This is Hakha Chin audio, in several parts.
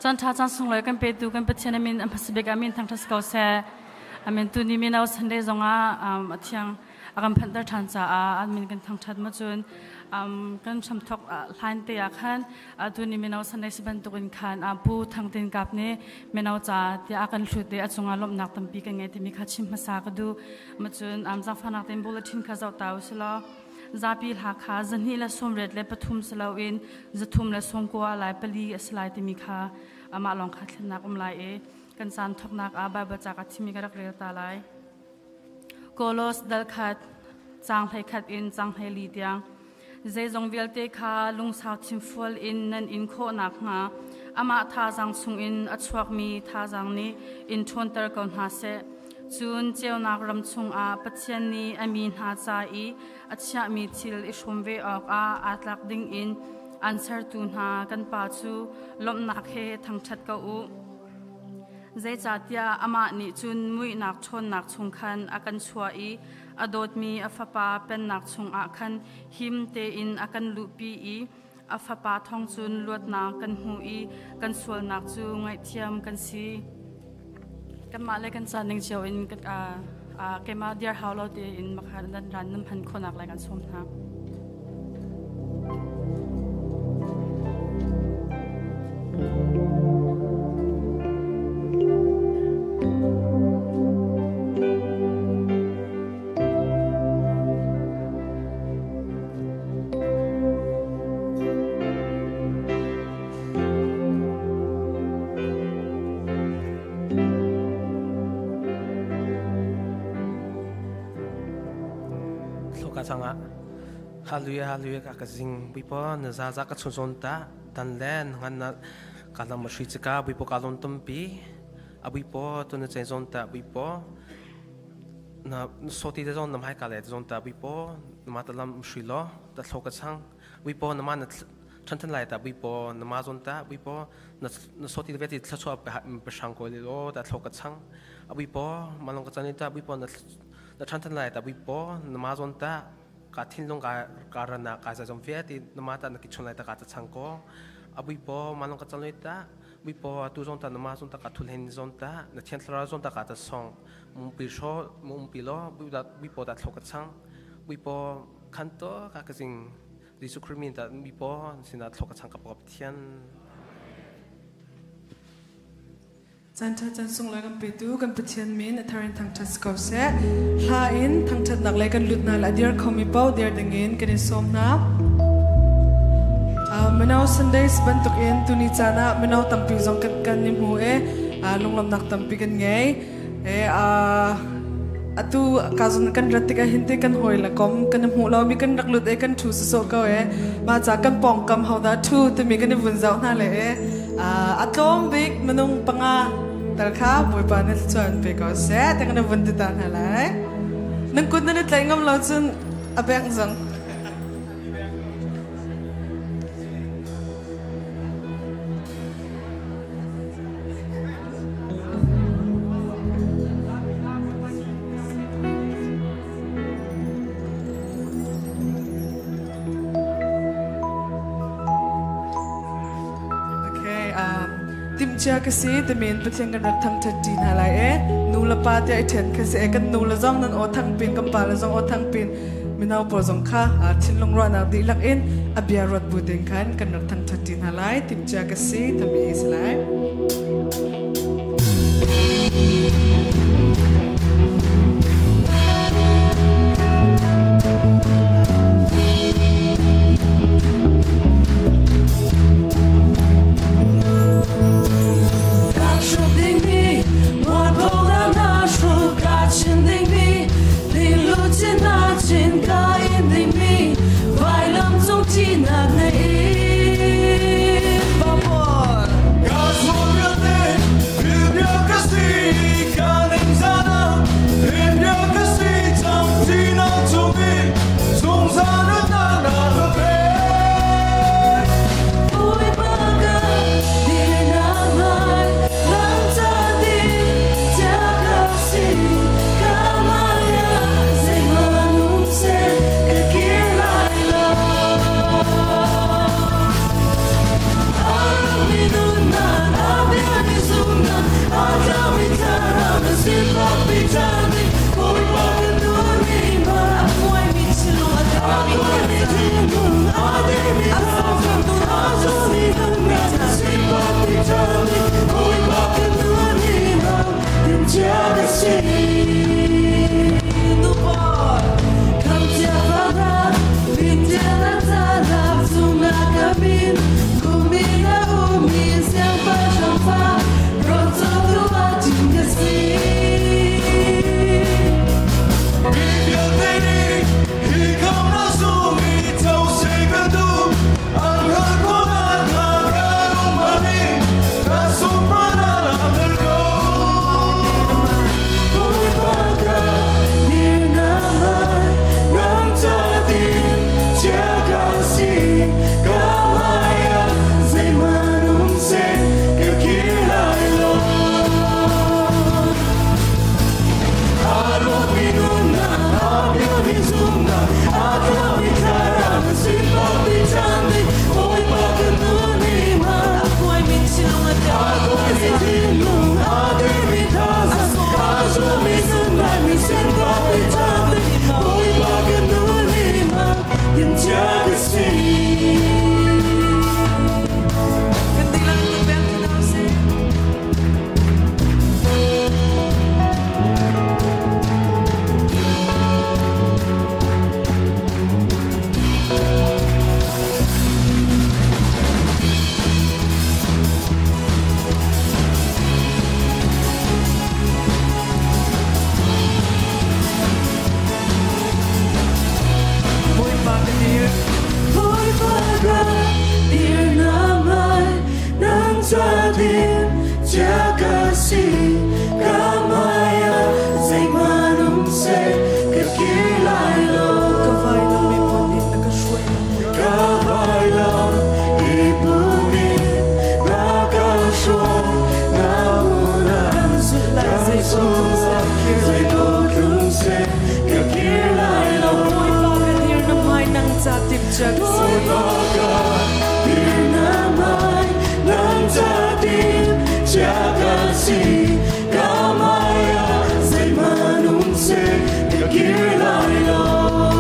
Caan ṭha caan sunglawi kan petu kan Pathian a min a hmasa bik ah min thangṭhat si ko seh. Amen. Tuni mino Sunday zongah a thiang a kan phanhter ṭhan caah an min kan thangṭhat ma cun kan hramthok hlan te ah khan tuni mino Sunday si bantukin khan Pu Thang Tin Kap nih mino ca tiah a kan hlut i a cungah lawmhnak tampi kan ngei timi kha chim hmasa ka duh. Ma cun zaangfahnak tein bulletin kha zoh ta usilaw zapi hla kha 233 si loin 390 lai pali a si lai timi kha amah lawng kha thlennak um lai i kan caan thawknak ah Baibal ca ka thimi ka rak rel ta lai. Kolos dal khat caang 11 in caang 14 tiang zeizong vialte kha lungsau thinfual in nan in khawh nakhnga amah thazaang chungin a chuakmi thazaang nih in ṭhawnter ko hna seh. Cun ceunak ram chungah Pathian nih a mi hna ca i a chiahmi thil i hrawm ve awkah aa tlak dingin aan sertu hna kan Pa cu lawmhnak he thangṭhat ko u. Zeicahtiah amah nih cun muihnak ṭhawnnak chung khan a kan chuah i a dawtmi a Fapa pennak chungah khan him tein a kan luhpi i a Fapa thawng cun luatnak kan hmu i kan sualnak cu ngaihthiam kan si. Kanmah le kan caan ning cio in keimah dir hau lo tein makhan nan ran nan hman khawhnak lai kan sawm hna. Thloka changah Hallelujah hallelujah ka ka zing buipo na za za ka chun zon ta tan len ngan na ka lam ma shui chika buipo ka lon tumpi a buipo tu na chen zon ta buipo na soti te zon na mai ka le zon ta buipo na ma ta lam shui lo ta thlo ka chang buipo na ma na than than lai ta buipo na ma zon ta buipo na na soti ve ti thla pe sang ko le lo ta thlo ka chang a buipo malong ka chan ta buipo na na than than lai ta buipo na ma zon ta ka thinlung ka ka rana ka za zom ve ti na ma ta na ki chun lai ta ka ta chang ko a buipo malong ka chan loi ta buipo tu zong ta na ma zon ta ka thul hen zon ta na thian thlara zon ta ka ta song mum pi sho mum pi lo buipo ta thlo ka chang buipo khan to ka ka jing Jesuh Christ min ta buipo sina thlo ka chang ka pop thian Caan ṭha caan sunglawi kan petu kan Pathian min a thar in thangṭhat si ko seh. Hla in thangṭhatnak lei kan lut hna le a dir khomi paoh dir dingin kan in sawm hna. Mino Sundays bantukin tuni caan ah mino tampi zong kan kan i hmu i lunglawmhnak tampi kan ngei. Atu ka zon kan rat tikah hin te kan hawi le kom kan i hmuh lomi kan rak lut i kan ṭhu sawsawh ko e. Mah ca kan pawngkam hodah ṭhu timi kan i vun zoh hna le e. A tlawm bik minung panga tal kha Bawipa nih thluachuah in pe ko seh ti kan i vun ti ta hna lai. Nan kut nan i tlaih ngam lo cun a bengh zong. Okay, timhcia ka si timin Pathian kan rak thangṭhat ṭi hna lai e. Nu le pa tiah i ṭhen kha si e. Kan nu le zong nan aw thang pin, kan pa le zong aw thang pin. Mino pawl zong kha thinlung ruahnak dihlak in a bia ruat bu ding khan kan rak thangṭhat ṭi hna lai. Timhcia ka si timi si lai.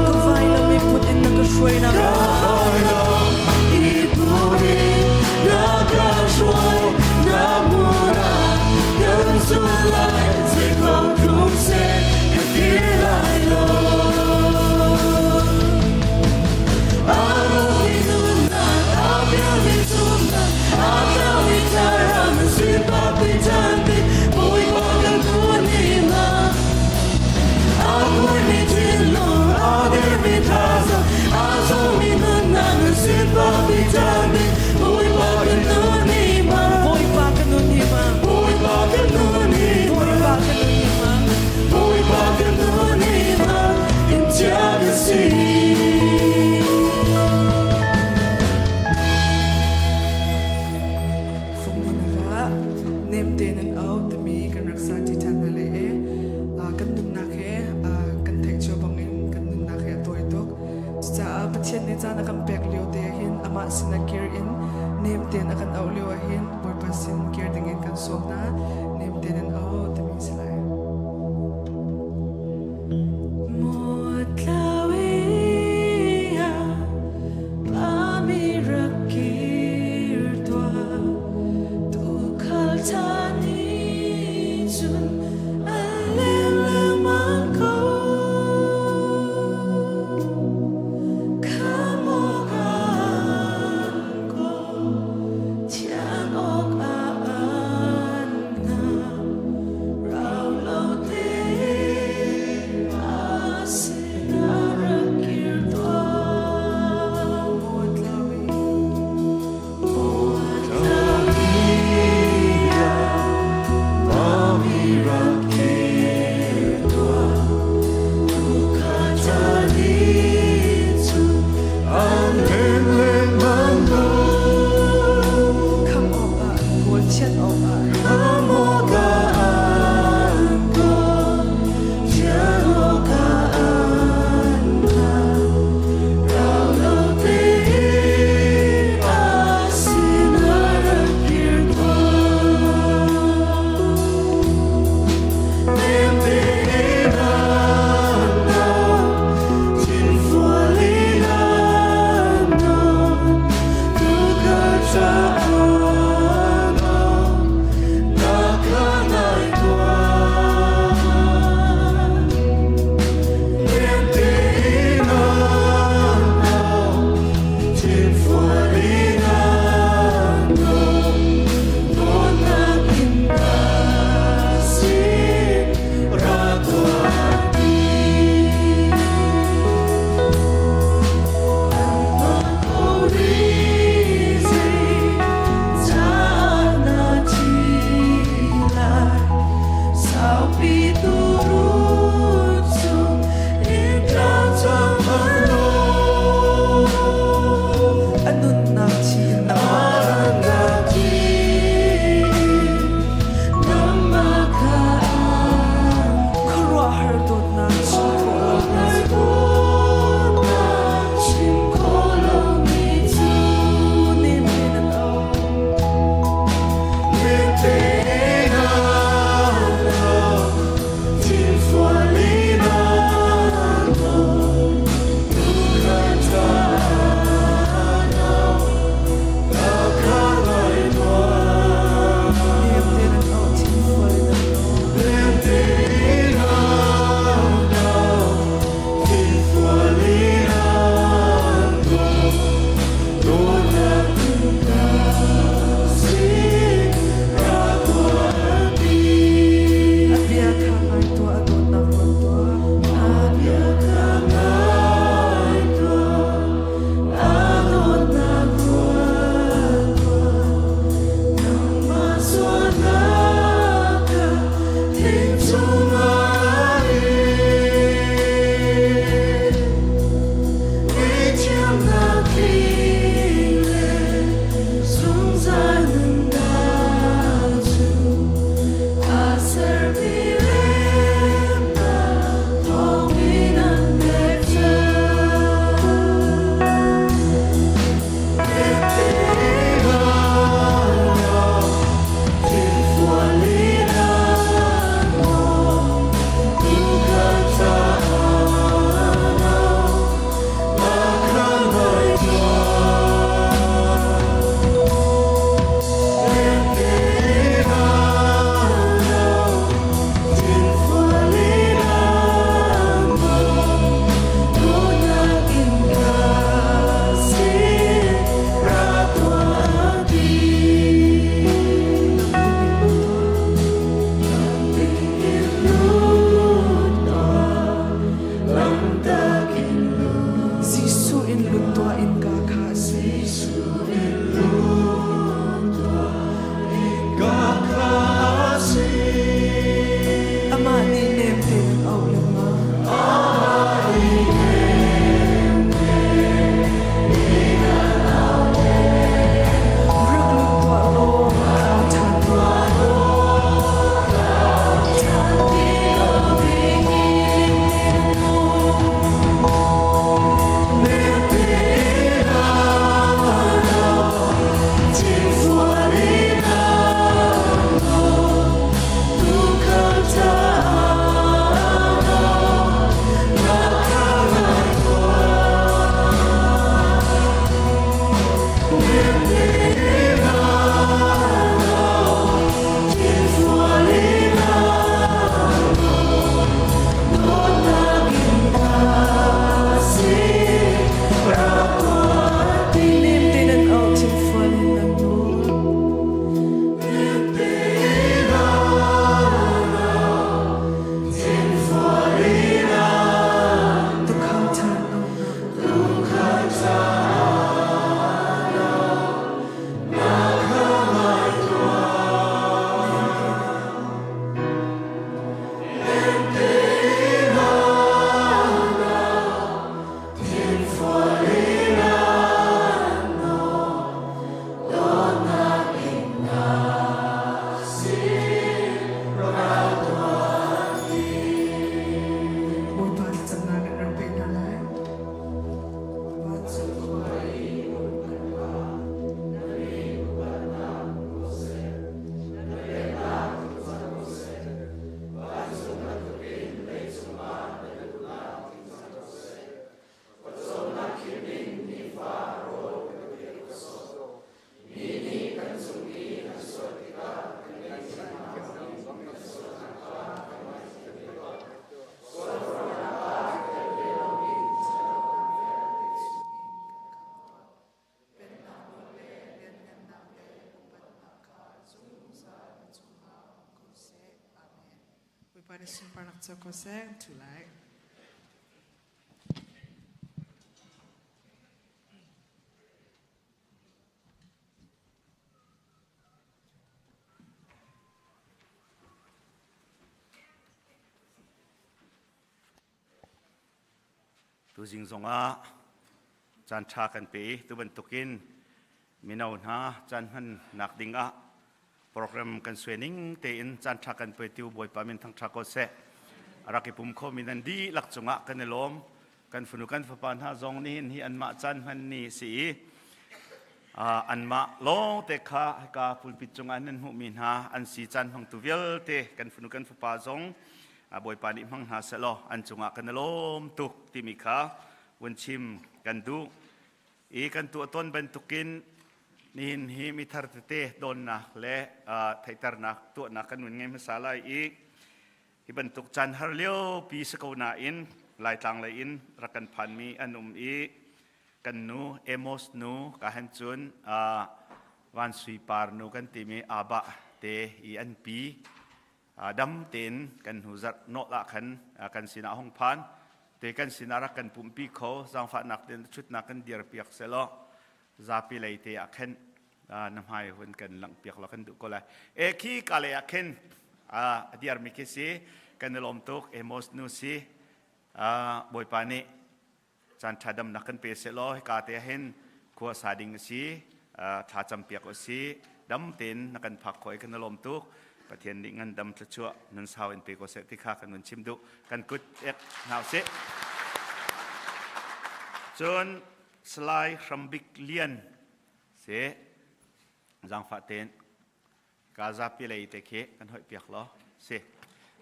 Ka vailam i put in na ka hruainak. Bawipa ka nun hi ma. Bawipa ka nun hi ma. Fungmunak ah nemte nan au timi kan rak sa ṭi ṭhan hna le e kan nunnak he kan theih cio bangin kan nunnak he a tawi tuk. Cucaah Pathian nih caan a kan pek lio te hin amah sinah kir in nem tein a kan auh lio ah hin Bawipa sin kir dingin kan sawm hna. Nem tein an au timi si lai. Bawipa nih sunparnak co ko seh. Thu lai. Tuzing zongah caan ṭha kan pe i tu bantukin mino hna caan hmannak dingah program kan suai ning tein caan ṭha kan pe tu Bawipa min thangṭha ko seh. A rak i pum khomi nan dihlak cungah kan i lawm. Kan fanu kan fapa hna zong nihin hi anmah caan hman ni si i anmah lawng te kha hika pulpit cungah nan hmuhmi hna an si caan hmangtu vialte kan fanu kan fapa zong Bawipa nih hmang hna sehlaw an cungah kan i lawm tuk timi kha vun chim kan duh. I kan tuah tawn bantukin nihin hi mithar tete dawnnak le theihternak tuahnak kan vun ngei hmasa lai i hi bantuk caan har lio pi si ko nain Laitlang lei in rak kan phanmi an um i kan nu Amos nu ka han cun Van Sui Par nu kan timi Abah te i an pi dam tein kan hnu zarh nawh ah khan kan sinah hung phan te kan sinah rak kan pumpi kho zaangfahnak tein thutnak kan dir piak selaw zapi lei te ah khin na hmai hun kan langh piak lo kan duh ko lai e khi ka lei ah khin a diar mi khi si kan i lawm tuk Amos nu si Bawipa nih caan ṭha damnak kan pe sehlaw hika te hin khua sa ding a si thla campiak a si dam tein na kan phak khawh i kan i lawm tuk Pathian nih ngan dam thluachuah nun sau in pe ko seh ti kha kan vun chim duh kan kut ek hna usih cun Salai Hrambik Lian si zaangfah tein Gaza pilei te khi kan hoih piak law si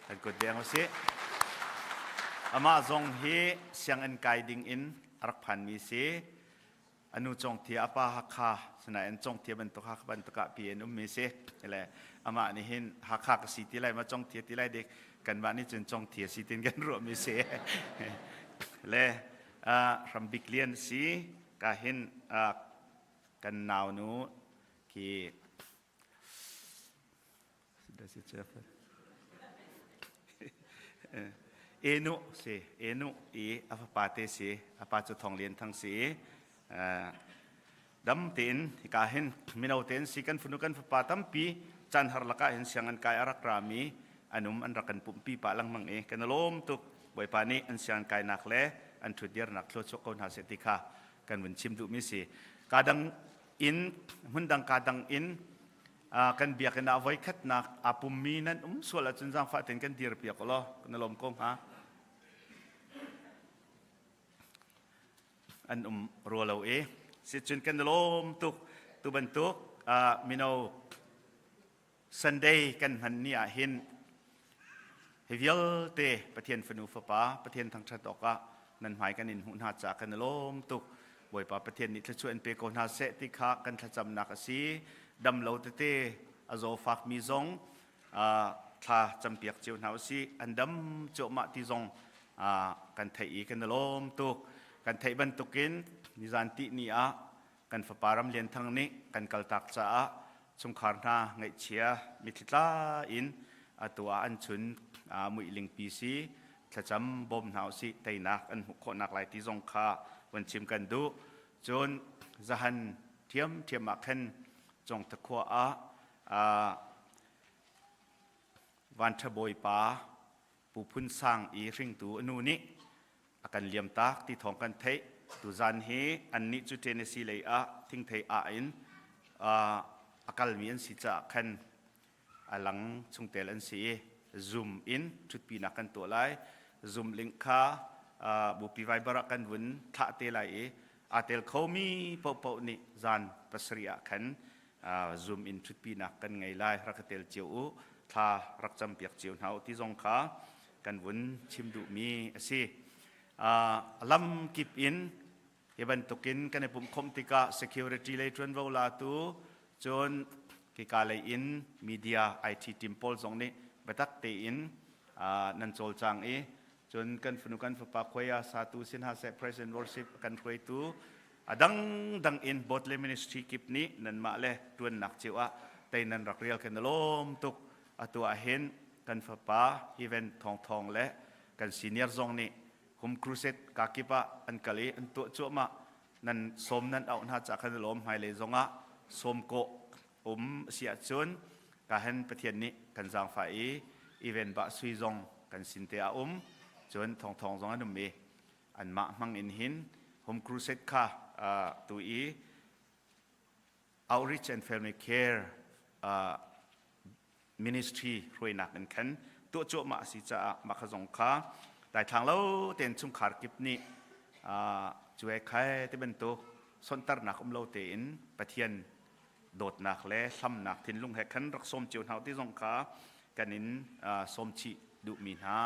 kan kut deng usih amah zong hi sianginn kai ding in a rak phanmi si anu Congthia apa Hakha sinain Congthia bantuk Hakha bantuk ah pi an ummi si le amah nih hin Hakha ka si ti lai ma Congthia ti lai dik kanmah nih cun Congthia si tin kan ruahmi si le Hrambik Lian si ka hin kan nau nu khi Enu si Enu i a fapa te si a pa cu Thong Lian Thang si dam tein hika hin mino tein si kan fanu kan fapa tampi caan har lakah hin sianginn kai a rak rami an um an rak kan pumpi pah lengmang i kan i lawm tuk Bawipa nih an sianginn kainak le an ṭhutdirnak thluachuah ko hna seh ti kha kan vun chim duhmi si ka dang in hmundang ka dang in kan biakinn ah voikhatnak aa pummi nan um sual ahcun zaangfah tein kan dir piak law kan i lawm ko hnga an um rua lo i sicun kan i lawm tuk tu bantuk mino Sunday kan hman ni ah hin hi vialte Pathian fanu fapa Pathian thangṭhat awkah nan hmai kan in hmuh hna caah kan i lawm tuk Bawipa Pathian nih thluachuah in pe ko hna seh ti kha kan thlacamnak a si dam lo tete a zawfak mi zong thla campiak cio hna usih an dam cuahmah ti zong kan theih i kan i lawm tuk kan theih bantukin nizan tih ni ah kan fapa Ram Lian Thang nih kan kaltak caah chungkhar hna ngaihchia mitthli tla in atu ah an chun muihlingpi si thlacam bawm hna usih teinak an hmuh khawhnak lai ti zong kha van chim kan duh cun zahan ṭhiamṭhiam ah khan Congtha khua ah Vanṭha Bawipa Pu Phun Sang i hringtu a nu nih a kan liamtak ti thawng kan theih tuzan hi annih cu Tennessee lei ah thingthei ah in a kalmi an si caah khan a lang chungtel an si i Zoom in ṭhutpinak kan tuah lai Zoom link kha Bupi Viber ah kan vun thlah te lai i aa tel khomi paohpaoh nih zan 7 ah khan Zoom in ṭhutpinak kan ngei lai rak i tel cio u thla rak campiak cio hna u ti zong kha kan vun chim duhmi a si. Lam kip in hi bantukin kan i pumhkhawmh tikah security lei ṭuanvo latu cun kika lei in media IT team pawl zong nih biatak tein nan cawlcang i cun kan fanu kan fapa khuaia satu sin hna seh president worship kan hruaitu a dangdang in board le ministry kip nih nanmah le ṭuannak cio ah tei nan rak rial kan i lawm tuk atu ah hin. Kan fapa Heaven Thawng Thawng le kan senior zong nih Home Crusade kakip ah an kal i an tuah cuahmah. Nan sawm nan auh hna ca khan lawm hmailei zongah sawm kawh um a si ahcun ka hen Pathian nih kan zaangfah i event bah sui zong kan sin te ah um cun Thawng Thawng zong an um i anmah hmang in hin Home Crusade kha tu i Outreach and Family Care ministry hruainak in khan tuah cuahmah a si caah mah kha zong kha daithlang lo tein chungkhar kip nih cuai khai ti bantuk sonhtarnak um lo tein Pathian dawtnak le hlamnak thinlung he khan rak sawm cio hna ti zong kha kan in sawm chih duhmi hna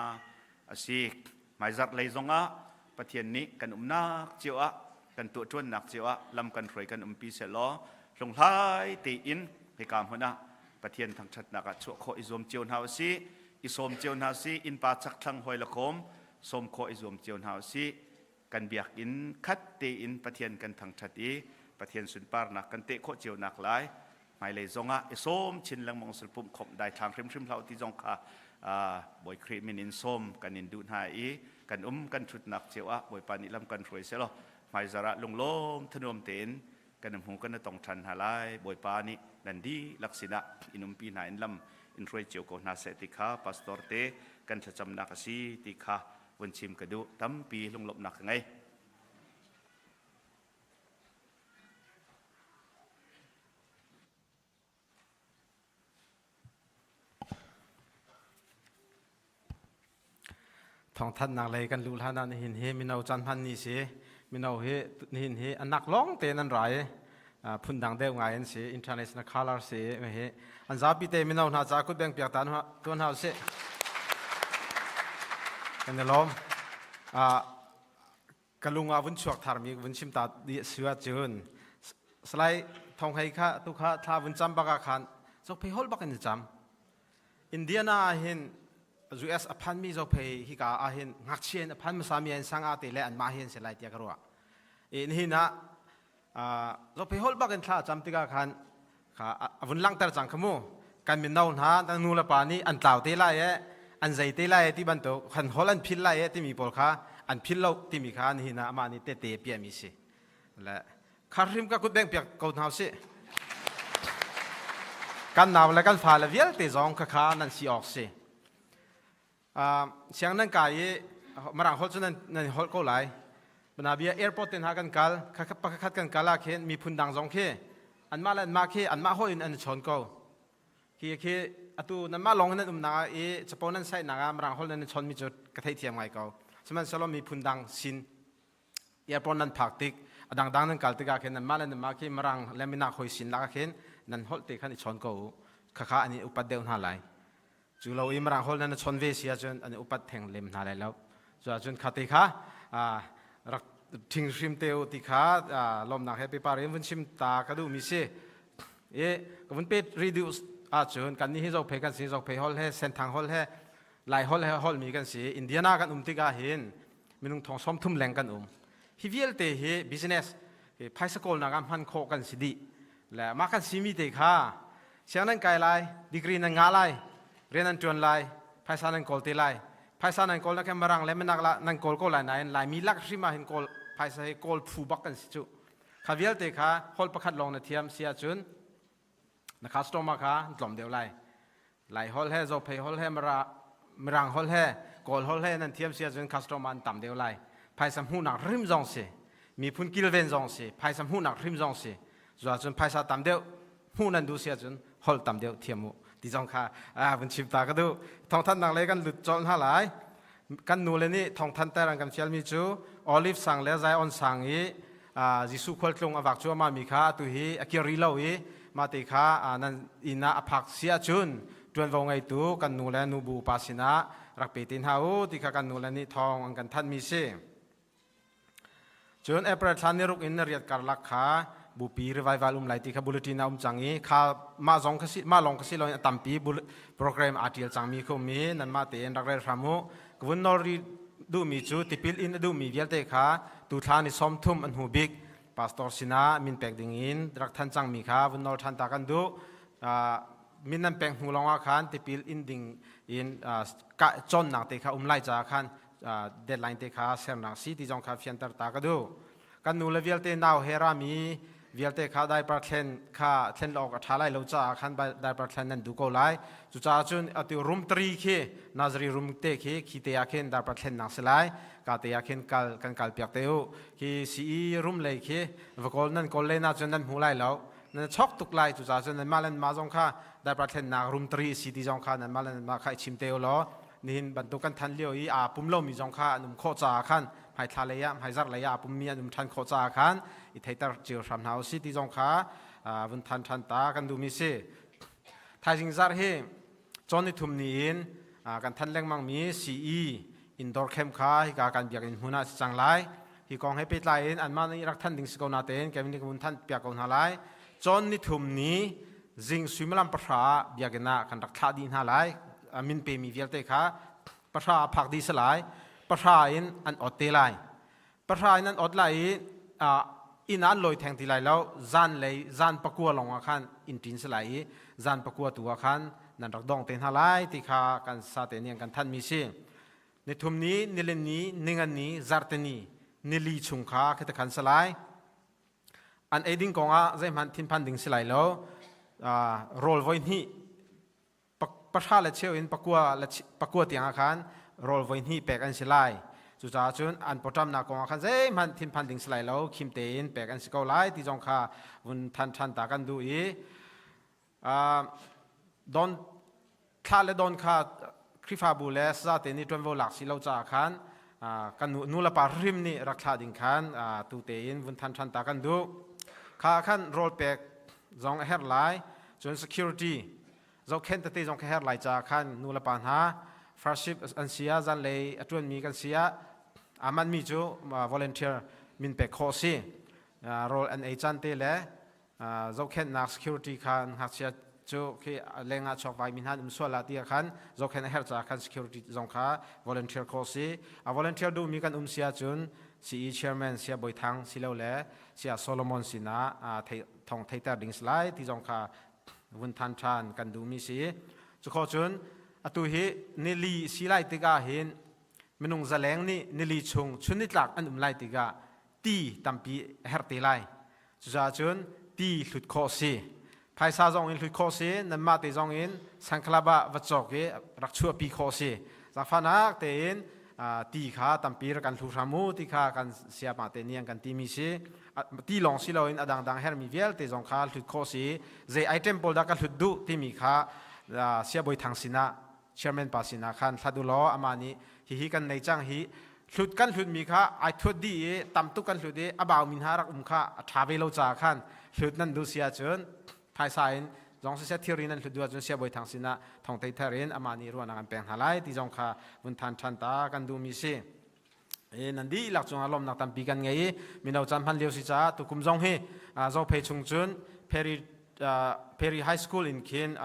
a si. Hmaizarh lei zongah Pathian nih kan umnak cio ah kan tuahṭuannak cio ah lam kan hruai kan umpi sehlaw hlunghlai tein hika hmun ah Pathian thangṭhatnak ah chuah khawh i zuam cio hna usih, i sawm cio hna usih, innpa chakthlang hawi le kawm sawm khawh i zuam cio hna usih. Kan biakinn khat tein Pathian kan thangṭhat i Pathian sunparnak kan teh khawh cio nak lai hmailei zongah i sawm chin lengmang sul pumh khawmh daithlang hrimhrim hlah ti zong kha Bawi Khrih min in sawm kan in duh hna i kan um kan ṭhutnak cio ah Bawipa nih lam kan hruai selaw hmaizar ah lunglawm thanuam tein kan hmu kan tong ṭhan hna lai. Bawipa nih nan dihlak sinah in umpi hna in lam in hruai cio ko hna seh ti kha pastor te kan thlacamnak a si ti kha vun chim ka duh. Tampi lunglawmhnak ka ngei. Thawngthanhnak lei kan luh hlan ah nihin hi mino caan hman ni si. Mino hi nihin hi anak lawng tein an ra i phundang deuh ngai an si. International color si hi an zapi te mino hna ca kut beng piak ta tuan hna usih. Kan i lawm. Ka lung ah vun chuak tharmi vun chim ta di si ahcun Salai Thawng Hei kha tu kha thla vun cam bak ah khan Zophei holh bak in cam. Indiana ah hin US a phanmi Zophei hika ah hin ngakchia in a phan hmasa mi an sang ah te le anmah hi an si lai tiah ka ruah. In hin ah Zophei holh bak in thla cam tikah khan kha a vun langhter cang kha mu. Kan mino hna nu le pa nih an tlau te lai e, an zei te lai e ti bantuk kan holh an phil lai e timi pawl kha an phil lo timi kha nihin ah amah nih tete piahmi si. Le kha hrim ka kut beng piak ko hna usih. Kan nau le kan fa le vialte zong kha kha nan si awk si. Siang nan kai i Mirang holh cu nan holh ko lai. Banabia airport te hna kan kal, pakhat kan kal ah khin miphun dang zong khi anmah le anmah khi anmah holh in an i chawn ko. Khi khi atu nanmah lawng in nan umnak ah i capo nan saihnak ah Mirang holh nan i chawnmi cu ka theihthiam ngai ko. Sihmanhsehlaw miphun dang sin airport nan phak tik a dangdang nan kal tikah khin nanmah le nanmah khi Mirang le minak hoi sin lakah khin nan holh te khan i chawn ko u. Khakha an i upat deuh hna lai. Cu lo i Mirang holh nan chawn ve si ahcun an i upat theng lem hna lai lo. Cu ahcun kha te kha rak ṭhing hrim te u ti kha lawmnak he pipar in vun chim ta ka duhmi si. I ka vun pet ri duh ahcun kan nih hi Zophei kan si. Zophei holh he Senthang holh he Lai holh he holhmi kan si. Indiana kan um tikah hin minung thong 30 leng kan um. Hi vialte hi business phaisa kawlnak ah hman khawh kan si dih. Le mah kan simi te kha siang nan kai lai, degree nan ngah lai, rian nan ṭuan lai, phaisa nan kawl te lai. Phaisa nan kawl na khe Mirang le minak la nan kawl ko lai nain Laimi lak hrim ah hin kawl phaisa hi kawl phu bak kan si cu. Kha vialte kha holh pakhat lawng na thiam si ahcun na customer kha tlawm deuh lai. Lai holh he Zophei holh he Mirang holh he Kawl holh he nan thiam si ahcun customer an tam deuh lai. Phaisa hmuhnak hrim zong si, miphun kilven zong si, phaisa hmuhnak hrim zong si. Cu ahcun phaisa tam deuh hmuh nan duh si ahcun holh tam deuh thiam u ti zong kha vun chim ta ka duh. Thawngthanhnak lei kan lut colh hna lai. Kan nule nih thawngthanh ter an kan fialmi cu Olive sang le Zion sang i Jesuh khualtlung a vak cuahmah mi kha atu hi a kir rih lo i mahte kha nan inn ah a phak si ahcun ṭuanvo ngeitu kan nu le nubu upa sinah rak pe te hna u ti kha kan nule nih thawng an kan thanhmi si. Cun April thla ni ruk in na riat karlak kha bupi revival um lai ti kha bulletin a um cang i kha mah zong kha si mah lawng kha si loin a tampi program aa ṭial cangmi kha um i nanmah tein rak rel hram u. Ka vun nawl rih duhmi cu tipil in a duhmi vialte kha tu thla ni 30 an hnu bik pastor sinah min pek ding in rak than cangmi kha vun nawl ṭhan ta kan duh. Min nan pek hnu lawngah khan tipil in ding in cawnnak te kha um lai caah khan deadline te kha sernak si ti zong kha fianter ta ka duh. Kan nu le vialte nau he rami vialte kha diaper thlen kha thlen awk a ṭha lai lo caah khan diaper thlen nan duh ko lai. Cucaah cun atu room 3 khi nursery room te khi khi te ah khin diaper thlennak si lai. Ka te ah khin kal kan kal piak te u. Khi CE room lei khi va kawl nan kawl len ahcun nan hmu lai lo. Nan chok tuk lai. Cucaah cun nanmah le nanmah zong kha diaper thlennak room 3 si ti zong kha nanmah le nanmah kha i chim te u law nihin bantuk kan than lio i aa pum lomi zong kha an um khawh caah khan hmaithla lei ah hmaizarh lei ah aa pummi an um ṭhan khawh caah khan i theiter cio hram hna usih ti zong kha vun than ṭhan ta kan duhmi si. Thaizing zarh hi cawn ni thum ni in kan than lengmangmi CE indoor camp kha hika kan biakinn hmun ah si cang lai. Hi kong he pehtlai in anmah nih rak than ding si ko natein kevin nih ka vun than piak ko hna lai. Cawn ni thum ni zing suimilam 9 ah biakinn ah kan rak thlah dih hna lai. Min pemi vialte kha 9 ah phak dih si lai. 9 in an ot te lai. 9 in an ot lai i inn ah an lawi theng ti lai lo. Zan lei zan 9 lawng ah khan inn ṭin si lai i zan 9 tu ah khan nan rak dong te hna lai ti kha kan sate nih an kan thanhmi si. Nithum ni, nilin ni, ningan ni, zarte ni, nili chung kha khi khan si lai. An ei ding kong ah zeihmanh thinphan ding si lai lo. Rawl voi hnih 9 le cheu in 9 tiang ah khan rawl voi hnih pek an si lai. Cucaah cun an pawṭamnak kong ah khan zeihmanh thinphan ding si lai lo, khim tein pek an si ko lai ti zong kha vun than ṭhan ta kan duh i don thla le don kha Khrihfabu le sazate nih ṭuanvo lak si lo caah khan kan nu le pa hrim nih rak thlah ding khan tu tein vun than ṭhan ta kan duh. Kha khan rawl pek zong a herh lai. Cun security zohkhenh tete zong ka herh lai caah khan nu le pa hna farship an si ah zanlei a ṭuanmi kan si ah aa manhmi cu volunteer min pek khawh si. Rawl an ei caan te le zohkhenhnak security kha ngakchia cu khi leng ah chuak vai mi hna um sual ah tiah khan zohkhenh a herh caah khan security zong kha volunteer khawh si. A volunteer duhmi kan um si ahcun CE chairman Sia Bawi Thang silole Sia Solomon sinah thong theiter ding si lai ti zong kha vun than ṭhan kan duhmi si. Cu cun atu hi nili si lai tikah hin minung zaleng nih nili chung chun nitlak an um lai tikah ti tampi a herh te lai. Cucaah cun ti hlut khawh si. Phaisa zong in hlut khawh si, nanmah te zong in Sankhalap ah va cawk i rak chuahpi khawh si. Zaangfahnak tein ti kha tampi rak kan hlu hram u ti kha kan siapa te nih an kan timi si. Ti lawng si loin a dangdang hermi vialte zong kha hlut khawh si. Zei item pawl dah ka hlut duh timi kha siabawi thang sinah chairman pa sinah khan hlat u law amah nih hihi kan nei cang hi hlut kan hlutmi kha ai thuat dih i tam tuk kan hlut i a baumi hna rak um kha a ṭha ve lo caah khan hlut nan duh si ahcun phaisa in zong siseh thilri nan hlut duh ahcun siabawi thang sinah thong thei ther in amah nih ruahnak an pek hna lai ti zong kha vun than ṭhan ta kan duhmi si. Nan dihlak cungah lawmnak tampi kan ngei i mino caan hman lio si caah tukum zong hi Zophei chung cun Perry Perry High School in khin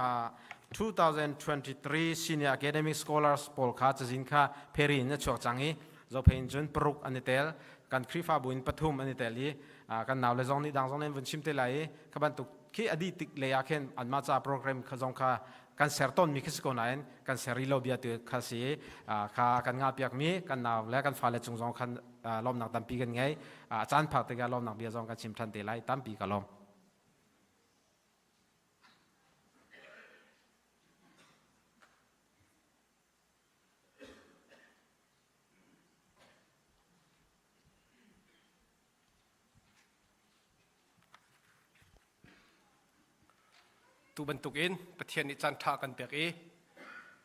2023 Senior Academic Scholars pawl kha cazin kha Perry in a chuak cang i Zophei in cun 6 an i tel kan Khrihfabu in 3 an i tel i kan nau le zong nih dang zong nih an vun chim te lai i kha bantuk khi a dih tik lei ah khin anmah ca program kha zong kha kan ser tawnmi khi si ko nain kan ser rih lo bia tu kha si kha kan ngah piakmi kan nau le kan fale cung zong khan lawmnak tampi kan ngei. A caan phak tikah lawmnak bia zong kan chim than te lai. Tampi ka lawm. Tu bantukin Pathian nih caan ṭha kan pek i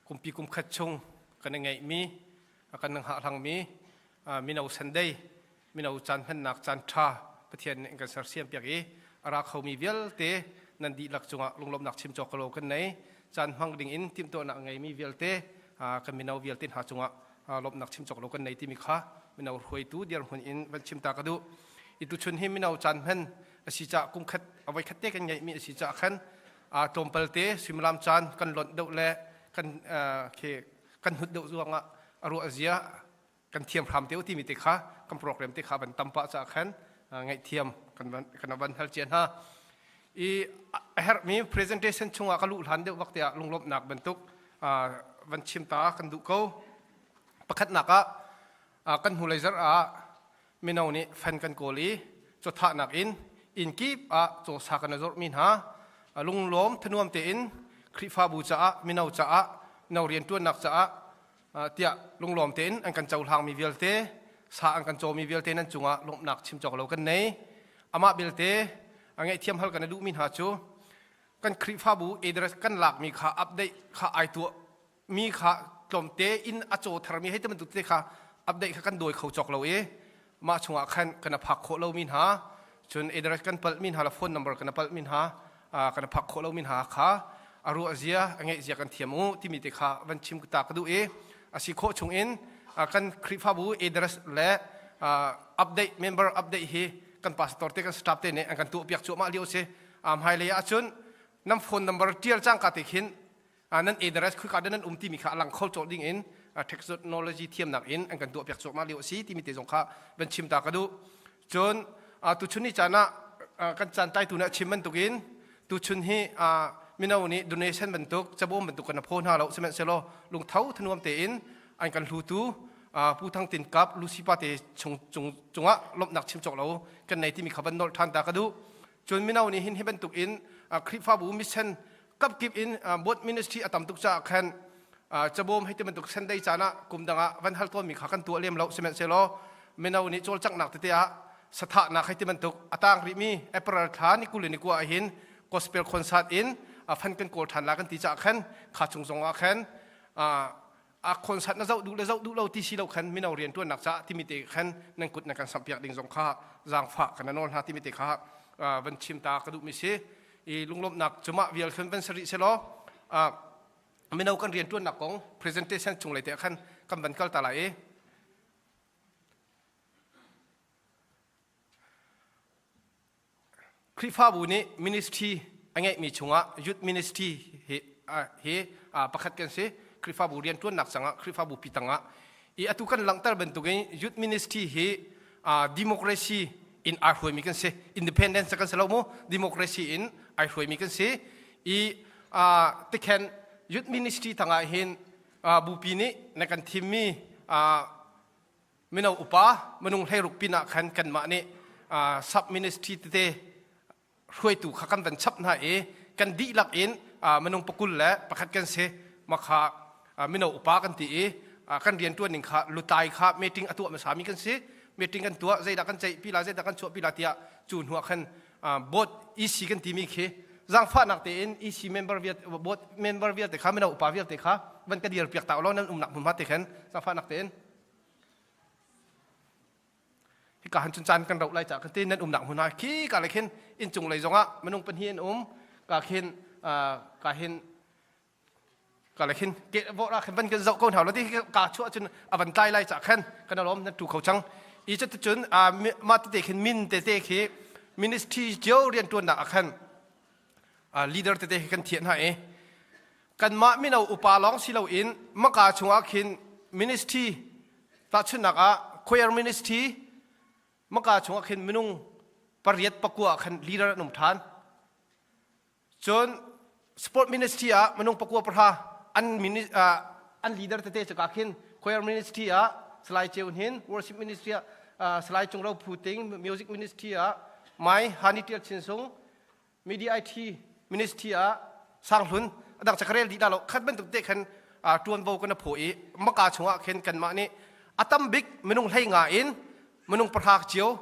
kumpi kum khat chung kan i ngeihmi, kan hngahhlangmi mino Sunday, mino caan hmannak caan ṭha Pathian nih kan sersiam piak i a ra khomi vialte nan dihlak cungah lunglawmhnak chim cawk lo kan nei. Caan hmang ding in timhtuahnak ngeimi vialte kan mino vialte hna cungah lawmhnak chim cawk lo kan nei timi kha mino hruaitu dirhmun in van chim ta ka duh. I tuchun hi mino caan hman a si caah kum khat a voi khat te kan ngeihmi a si caah khan tlawmpal te suimilam caan kan lonh deuh le kan khi kan hnut deuh ruangah a ruah zia kan thiam hram te timi te kha kan program te kha van tam pah caah khan ngaihthiam kan kan van hal cia hna. I a herhmi presentation chungah ka luh hlan deuh vak te ah lunglawmhnak bantuk. van chim ta kan duh ko. Pakhatnak ah kan hnulei zarh ah mino nih fan kan kawl i cawthahnak in inn kip ah cawsa kan i zorhmi hna lunglawm thanuam tein Khrihfabu caah mino caah mino rianṭuannak caah tiah lunglawm tein an kan cohlangmi vialte sa an kan cawmi vialte nan cungah lawmhnak chim cawk lo kan nei. Amah belte a ngaihthiam hal kan i duhmi hna cu kan Khrihfabu address kan lakmi kha update kha ai tuah mi kha tlawmte in a caw tharmi hei te bantuk te kha update kha kan dawi kho cawk lo i mah chungah khan kan phak khawh lomi hna cun address kan palh mi hna le phone number kan palh mi hna kan phak khawh lomi hna kha a ruah zia a ngeih zia kan thiam u timi te kha van chim ta ka duh i a si khawh chung in kan Khrihfabu address le update member update hi kan pastor te kan staff te nih an kan tuah piak cuahmah lio si hmailei ahcun nan phone number tial cangka te khin nan address khuika dah nan um timi kha a lang kho cawh ding in technology thiamnak in an kan tuah piak cuahmah lio a si timi te zong kha van chim ta ka duh. Cun tuchun ni caan ah kan caan tlaitu nih a chim bantukin tuchun hi mino nih donation bantuk cabawm bantuk kan phaw hna lo sihmanhsehlaw lungtho thanuam tein an kan hlutu Pu Thang Tin Kap Lucy pa te chung cungah lawmhnak chim cawk lo kan nei timi kha van nolh ṭhan ta ka duh. Cun mino nih hin hi bantuk in Khrihfabu mission kapkip in board ministry a tam tuk caah khan cabawm hei ti bantuk Sunday caan ah kum dang ah van hal tawnmi kha kan tuah lem lo. Sihmanhsehlaw mino nih cawlcanghnak tete ah sathahnak hei ti bantuk a tang rihmi April thla ni 20 ni kua ah hin gospel concert in fan kan kawl ṭhan la kan ti caah khan kha chung zong ah khan a concert na zoh duh le zoh duh lo ti si lo khan mino rian ṭuannak caah timi te khan nan kut na kan samhpiak ding zong kha zaangfah kan nawl hna timi te kha van chim ta ka duhmi si. I lunglawmhnak cumah vial khan van sari selaw mino kan rian ṭuannak kong presentation chung lei te khan kan van kal ta lai i Khrihfabu nih ministry a ngeihmi chungah youth ministry hi hi pakhat kan si. Khrihfabu rian ṭuannak cangah Khrihfabu pi tangah i atu kan langhter bantukin youth ministry hi democracy in ai hruaimi kan si. Independence kan si lo mu, democracy in ai hruaimi kan si. I tikhen youth ministry tangah hin bupi nih na kan thimmi mino upa minung 16 pin ah khan kanmah nih sub ministry tete hruaitu kha kan van chap hna i kan dihlak in minung 21 kan si. Makha mino upa kan ti i kan rian ṭuan ning kha lutlai kha meeting a tuah hmasa mi kan si. Meeting kan tuah, zeidah kan ceih pi la, zeidah kan chuah pi la tiah. Cu hnu ah khan board EC kan timi khi zaangfahnak tein EC member vialte, board member vialte kha, mino upa vialte kha van ka dir piak ta law nan umnak hmunhma te khan zaangfahnak tein hika han cun caan kan rauh lai ca kan ti. Nan umnak hmun ah khi ka le khin inncung lei zongah minung pahnih an um ka khin, ka hin ka le khin ke vawh khin van kan zoh ko hna lo ti ka chuah cun a van tlai lai ca khan kan alom nan tu kho cang i cu cun mah tete khin min tete khi ministry cio rian tuannak ah khan leader tete khi kan thiah hna i kanmah mino upa lawng si loin maka chungah khin ministry, tahchunhnak ah choir ministry, maka chungah khin minung pariat pakua khan leader an um ṭhan. Cun sport ministry ah minung pakua pahra an an leader tete cu ka khin choir ministry ah Salai Ceu Hnin, worship ministry ah Salai Cung Ro Phu Ting, music ministry ah Mai Hani Tial Chin Sung, media IT ministry ah Sang Hlun, adang chakarel di lo khat bantuk te khan tuanvo kan pho i maka chungah khin kanmah nih a tam bik minung 15 in minung pahra cio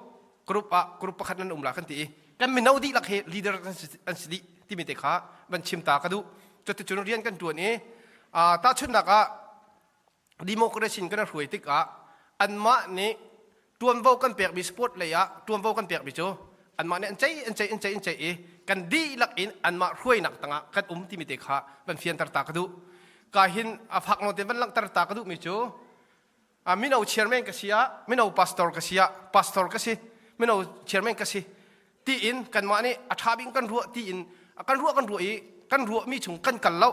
group ah group pakhat nan um la kan ti i kan mino dihlak hi leader an si dih timi te kha van chim ta ka duh. Cuticun rian kan tuan i tahchunhnak ah democracy kan hruai tikah anmah nih tuanvo kan pekmi, sport lei ah tuanvo kan pekmi cu anmah nih an cei an cei an cei an cei i kan dihlak in anmah hruainak tangah kan um timi te kha van fianter ta ka duh. Ka hin a fak nawn te van langhter ta ka duhmi cu mino chairman ka si ah, mino pastor ka si ah, pastor ka si, mino chairman ka si tiin kanmah nih a ṭha bik kan ruah tiin kan ruah kan ruah i kan ruahmi chung kan kal lo.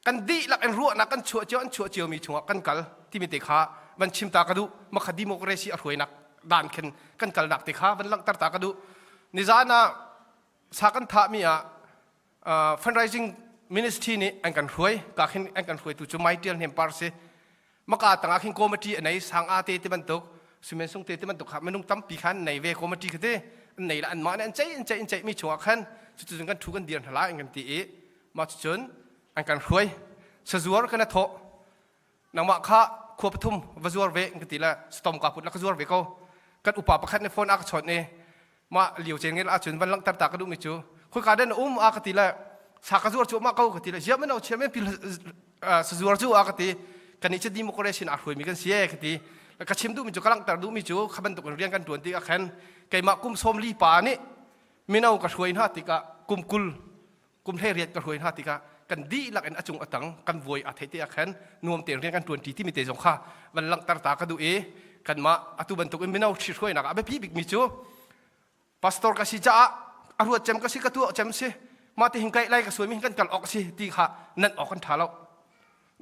Kan dihlak in ruahnak kan chuah cio an chuah cio mi chungah kan kal timi te kha van chim ta ka duh. Makha democracy a hruainak dan khin kan kalnak te kha van langhter ta ka duh. Nizan ah sa kan thahmi ah fundraising ministry nih an kan hruai ka khin an kan hruaitu cu Mai Tial Hnem Par si maka tangah khin committee a nei sang a te ti bantuk sumen sung te ti bantuk kha minung tampi khan nei ve committee kha te an nei la an mah nih an ceih an ceih an ceih mi chungah khan cuticun kan thu kan dir hna lai an kan ti i mah cucun an kan hruai sazuar kan a thawh nangmah kha khua pathum va zuar ve ka ti le stom ka put la ka zuar ve ko kan upa pakhat nih phone a ka chawnh i mah liu chen ngel ahcun van langhter ta ka duhmi cu khoika den um a ka ti le sa ka zuar cu ma ko ka ti le ziam no chiam pil sa zuar cu a ka ti kan i cu democracy a hruai mi kan si e ka ti ka chim duhmi cu ka langhter duhmi cu kha bantuk in rian kan tuan tik ah khan keimah kum sawm li pa nih mino ka hruai hna tikah kum kul kum hlei riat ka hruai hna tikah kan dihlak in a cung a tang kan vuai a theih te ah khan nuam tein rian kan ṭuan ṭi timi te zong kha van langhter ta ka duh i kanmah atu bantuk in mino ṭhihruainak ah a biapi bikmi cu pastor ka si caah a ruat cem ka si ka tuah cem si mah ti hin kai lai ka suai mi hin kan kal awk si ti kha nan awk kan ṭha lo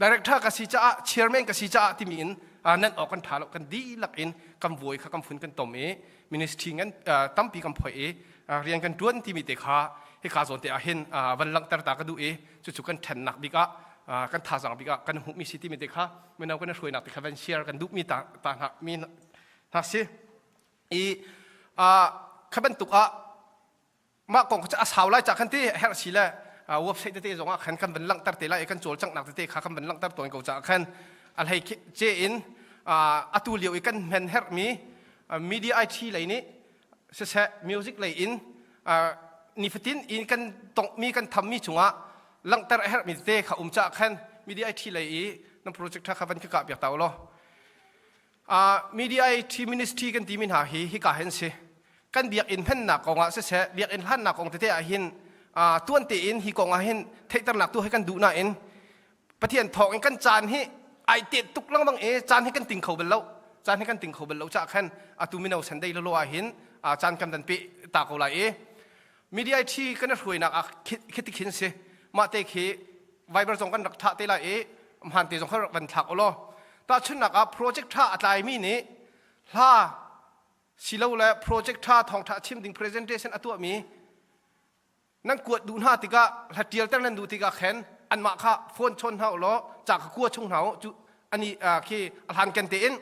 director ka si caah chairman ka si caah timi in nan awk kan ṭha lo kan dihlak in kan vuai kha kan fun kan tom i ministry ngan tampi kan phoi i rian kan ṭuan timi te kha hika zawn te ah hin van langhter ta ka duh i cucu kan ṭhennak bik ah kan thazaang bik ah kan hmuhmi si timi te kha mino kan hruainak te kha van share kan duhmi ta ta hna mi hna si i kha bantuk ah mah kong cu a sau lai ca khan ti herh si le website tete zong ah khan kan van langhter te lai i kan cawlcanghnak tete kha kan van langhter tawn ko caah khan a hlei ce in atu lio i kan hmen herhmi media IT lei nih siseh music lei in nifatin in kan tongmi kan thammi cungah langhter a herhmi tete kha um caah khan media IT lei i nan project kha van ka kah piak ta u law Media IT ministry kan timi hna hi hika hin si. Kan biakinn hmannak kongah siseh, biakinn hlannak kong tete ah hin tuan tein hi kong ah hin theihternak tu hi kan duh nain Pathian thawng in kan caan hi ai tet tuk lengmang i caan hi kan ting kho bal lo. Caan hi kan ting kho bal lo caah khan atu mino Sunday lolo ah hin caan kan van pe ta ko lai i media IT kan hruainak ah khiti khin si. Mah te khi Viber zong kan rak thah te lai i hmaan te zong kha rak van thlak u law tahchunhnak ah project tha a tlaimi nih hla silole project tha thawngtha chim ding presentation a tuahmi nan kuat duh hna tikah hla tialter nan duh tikah khan anmah kha phone chawn hna u law ca kha kua chung hna u cu ani khi a hlan ken tein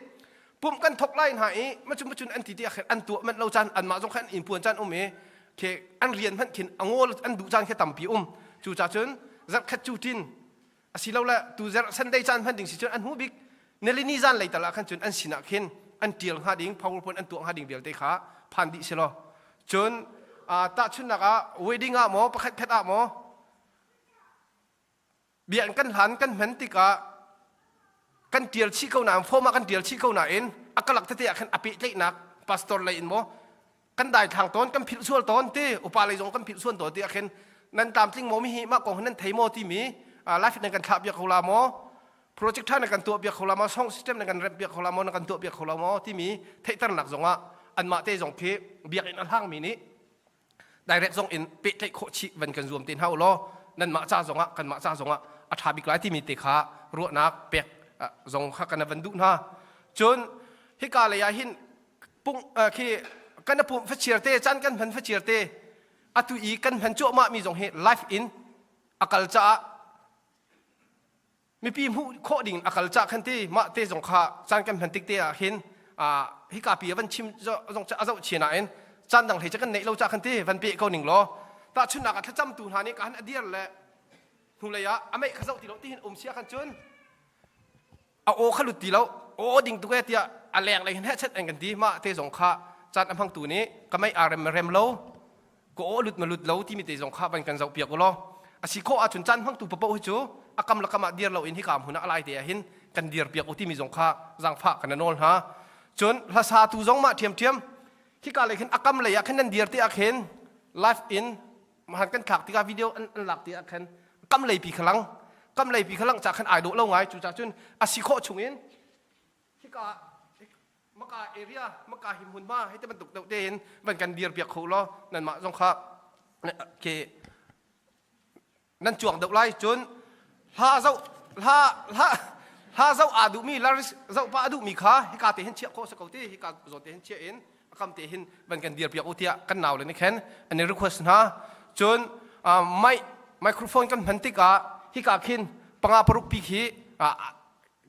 pumh kan thok lai hna i macun macun an ti ti ah khin an tuah manh lo caan anmah zong khan in puan caan um i khi an rian hmanh khin a ngawl an duh caan khi tampi um cu ca cun zarhkhat cu tin asilole tu zarh Sunday caan hman ding si cun an hmu bik nilini zan lei tal ah khan cun an sinah khin an tial hnga ding powerpoint an tuah hnga ding vialte kha phan dih si law cun tahchunhnak ah wedding ah maw pakhat khat ah maw Bia kan hlan kan hman tikah kan tial chih ko nain form ah kan tial chih ko nain a kalak tete ah khan a pehtlaihnak pastor lei in maw kan daithlang tawn kan philh sual tawn ti upa lei zong kan philh sual tawn ti ah khin nan tlamtling maw mi hi mah kong nan thei maw timi life nan kan thlah piak ko la maw project tha na kan tuah piak kho la maw song system na kan remh piak kho la maw na kan tuah piak kho la maw timi theihternak zong ah anmah te zong khi biakinn a hlangmi nih direct zong in pehtlaih khawh chih van kan zuam te hna u law nanmah ca zongah kanmah ca zongah a ṭha bik lai timi te kha ruahnak pek zong kha kan van duh hna cun hika lei ah hin pung khi kan pumh fachiar te caan kan hman fachiar te atu i kan hman cuahmah mi zong hi life in a kal caah mipi hmuh khawh ding a kal cah khan ti mah te zong kha caan kan hman tik te ah hin hika pi van chim zong a zoh chia nain caan dang hlei ca kan neih lo cah khan ti van pe ko ning law tahchunhnak ah thlacam tu hna nih ka han a dir le hnulei ah a meih kha zoh ti lo ti hin um sia khan cun a aw kha lut ti lo aw ding tuk e tiah a leng lei hin heh chet an kan ti mah te zong kha caan a hmang tu nih ka meih aa rem rem lo ka aw lut ma lut lo timi te zong kha van kan zoh piak u law a si khawh ahcun caan hmangtu papoh hi cu a kam le kam ah dir lo in hika hmun ah a lai te ah hin kan dir piak u timi zong kha zaangfah kan nawl hna cun hlasa tu zong mah ṭhiamṭhiam hika lei khin a kam lei ah khin nan dir te ah khin live in han kan thlak tikah video an, an lak ti ah khan kam lei pi khalang kam lei pi khalang cha khan ai dawh lo ngai cu ca cun a si khawh chung in hika maka area maka hi hmunhma hei te bantuk deuh tein van kan dir piak kho law nanmah zong kha ke nan cuang deuh lai cun hla zoh hla hla hla zoh aa duhmi laris zoh pa a duhmi kha hika te hin chiah khawh si ko ti hika zawn te hin chiah in a kam te hin van kan dir piak u tiah kan nau le nih khan an i request hna cun mai. Microphone kan hman tikah hika khin panga paruk pi khi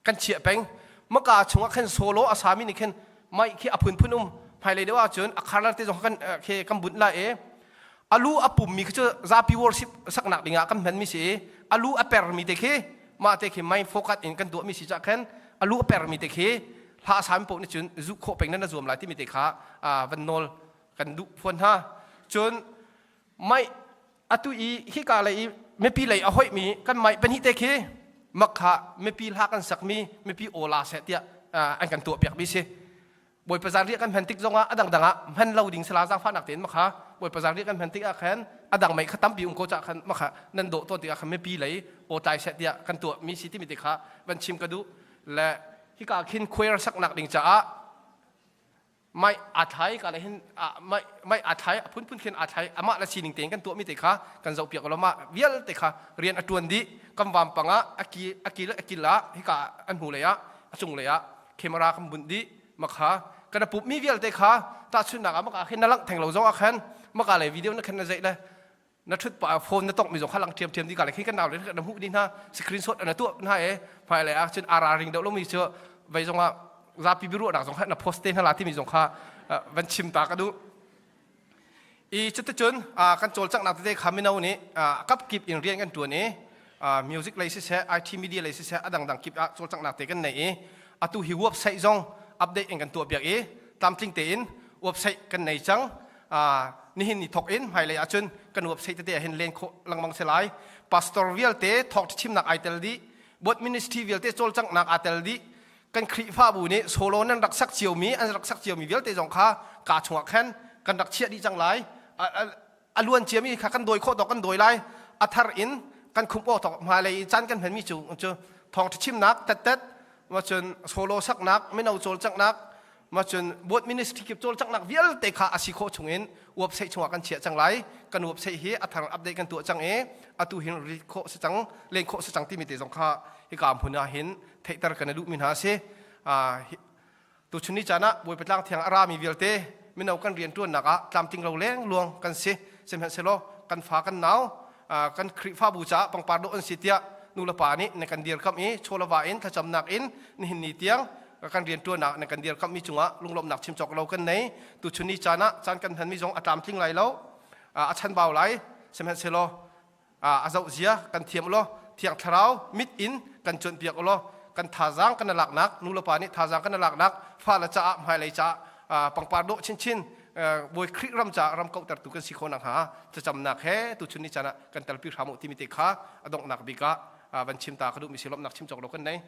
kan chiah peng. Maka chungah khan solo a sami nih khin mic khi a phunphun um. Hmailei deuh ahcun a kharlar te zong kan khi kan bunh lai i alu a pummi khi cu zapi worship saknak dingah kan hmanmi si i alu a permi te khi mah te khi main focus in kan tuahmi si cah khan alu a permi te khi hla a sami paoh nih cun zuh khawh peng nan na zuam lai timi te kha van nawl kan duh phuan hna. Cun mai atu i hika lei i mipi lei a hoihmi kan mai pahnih te khi makha mipi hla kan sakmi mipi aw la seh tiah an kan tuah piakmi si. Bawipa zanriah kan hman tik zongah a dangdang ah hman lo ding sala zaangfahnak tein makha Bawipa zanriah kan hman tik ah khan a dang mei kha tampi um ko ca khan makha nan dawh tawn tikah khan mipi lei aw tlai seh tiah kan tuah mi si timi te kha van chim ka duh. Le hika khin choir saknak ding caah mai aa thlai ka le hin mai mai aa thlai a phunphun khin aa thlai amah le sining tein kan tuahmi te kha kan zoh piak lo mah vialte kha rian a tuan dih. Kan vampang ah a ki a kil a kil ah hika an hnu lei ah a cung lei ah camera kan bunh dih. Makha kan pup mi vialte kha tahchunhnak ah maka khin na langh theng lo zong ah khan maka le video na khan na zeih le na thut pa phone na tong mi zong kha lang thiam thiam di ka le khi kan nau le na hmuh dih hna screenshot na tuah hna e hmai le ah cun ara ring deuh lo mi cu vei zong ah zapi biaruahnak zong kha na post te hna la timi zong kha van chim ta ka duh. I cuticun kan cawlcanghnak tete kha mino nih kap kip in rian kan tuan i music lei siseh, IT media lei siseh, a dangdang kip ah cawlcanghnak te kan nei i atu hi website zong update in kan tuah piak i tlamtling tein website kan nei cang. Nihin ni thok in hmailei ahcun kan website tete ah hin len khawh lengmang si lai. Pastor vialte thawk chimnak ai tel dih, board ministry vialte cawlcanghnak aa tel dih. Kan Khrihfabu nih solo nan rak sak ciomi an rak sak ciomi vialte zong kha ka chungah khan kan rak chiah dih cang lai. A luan ciami kha kan dawi khawh tawk kan dawi lai, a thar in kan khumh awk tawk hmailei caan kan hmanmi cu cu thawngṭha chimnak tettet ma cun solo saknak mino cawlcanghnak ma cun board ministry kip cawlcanghnak vialte kha a si khawh chungin website chungah kan chiah cang lai. Kan website hi a thar update kan tuah cang i atu hin read khawh si cang, len khawh si cang timi te zong kha hika hmun ah hin theihter kan i duhmi hna a si. Tuchun ni caan ah Bawipa tlang thiang a rami vialte mino kan rianṭuannak ah tlamtling lo leng luang kan si. Sihmanhsehlaw kan fa kan nau kan Khrihfabu caah pangpar dawh an si tiah nu le pa nih na kan dirkamh i chawlava in thlacamnak in nihin ni tiang kan rianṭuannak na kan dirkamhmi cungah lunglawmhnak chim cawk lo kan nei. Tuchun ni caan ah caan kan hmanmi zong a tlamtling lai lo, a chanbau lai. Sihmanhsehlaw a zoh zia kan thiam law thiang thlarau mit in kan cuanhpiak law kan thazaang kan laknak nu le pa nih thazaang kan laknak fa le caah hmailei caah pangpar dawh chinchin Bawi Khrih ram caah ram kauhtertu kan si khawh nakhnga thlacamnak he tuchun ni caan ah kan telpi hram u timi te kha a donghnak bik ah van chim ta ka duhmi si. Lawmhnak chim cawk lo kan nei.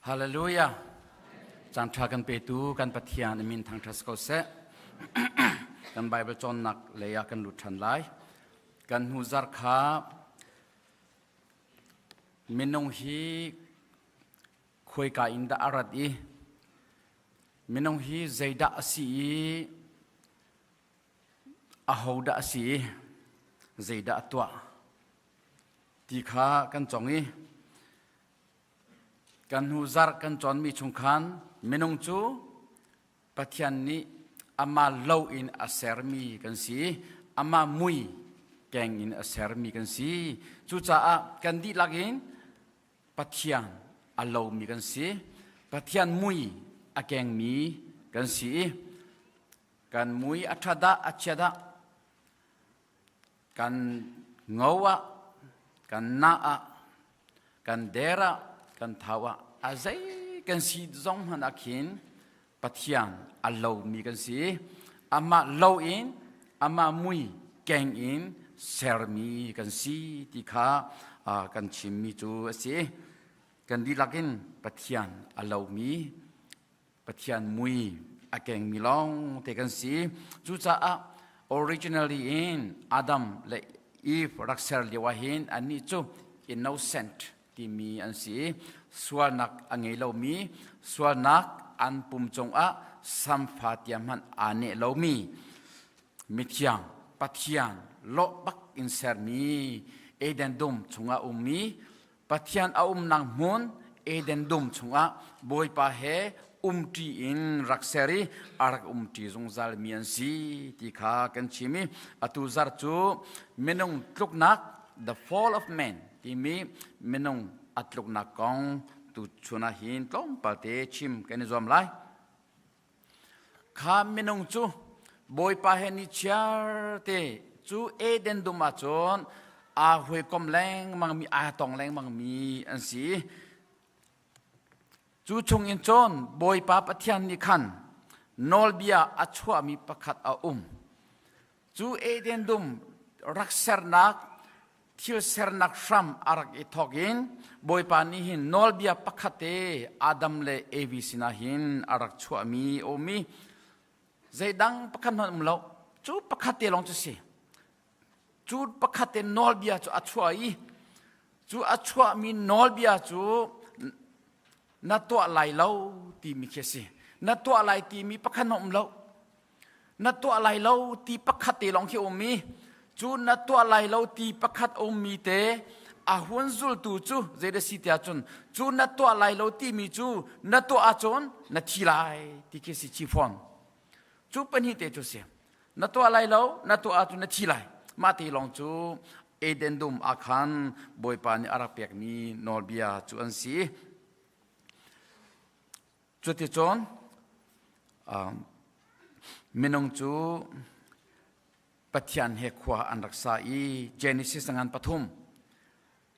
Hallelujah. Caan ṭha kan petu kan Pathian a min thangṭhat ko seh. Kan Bible cawnnak lei ah kan lut ṭhan lai. Kan hnu zarh kha minung hi khuaika in dah a rat i minung hi zeidah a si i ahodah a si i zeidah a tuah ti kha kan cong i Kan hnu zarh kan cawnmi chung khan minung cu Pathian nih amah lo in a sermi kan si, amah mui keng in a sermi kan si. Cucaah kan dihlak in Pathian a lomi kan si, Pathian mui a kengmi kan si i kan mui a ṭhat ah a chiat ah Kan ngo ah, kan nah ah, kan der ah, kan thau ah, a zei kan si zong hmanh ah khin Pathian a lomi kan si. Amah lo in, amah mui keng in sermi kan si ti kha kan chimmi cu a si. Kan dihlak in Pathian a lomi Pathian mui a kengmi lawng te kan si. Cucaah originally in Adam le Eve rak ser lio ahhin annih cu innocent timi an si. Sualnak a ngei lomi, sualnak an pum cungah samfa tia hmanh aa neh lomi mithiang Pathian lawh bak in sermi Eden dum chungah ummi Pathian a umnak hmun Eden dum chungah Bawipa he umṭi in rak ser i a rak umṭi zungzalmi an si ti kha kan chim i atu zarh cu minung tluknak the fall of man timi minung a tluknak kong tu chun ah hin tlawmpal te chim kan i zuam lai. Kha minung cu Bawipa he ni chiar te cu Eden dum ah cun aa hawikom lengmangmi aa tong lengmangmi an si. Cu chung in cun Bawipa Pathian nih khan nawlbia a chuahmi pakhat a um. Cu Eden dum rak sernak thil sernak hram a rak i thawk in Bawipa nih hin nawlbia pakhat te Adam le Evi sinah hin a rak chuahmi a um i zeidang pakhat hmanh um lo cu pakhat te lawng cu si cu pakhat te nawlbia cu a chuah i cu a chuahmi nawlbia cu na tuah lai lo timi khi a si na tuah lai timi pakhat hmanh um lo Na tuah lai lo ti pakhat te lawng khi um i cu na tuah lai lo ti pakhat ummi te a hun zultu cu zeidah si tiah cun cu na tuah lai lo timi cu na tuah ahcun na thi lai ti khi si chi fawn. Cu pahnih te cu si. Na tuah lai lo, na tuah ahcun na thi lai. Mah te lawng cu Eden dum ah khan Bawipa nih a rak pekmi nawlbia cu an si. Cuticun minung cu Pathian he khua an rak sa i Genesis ngan pathum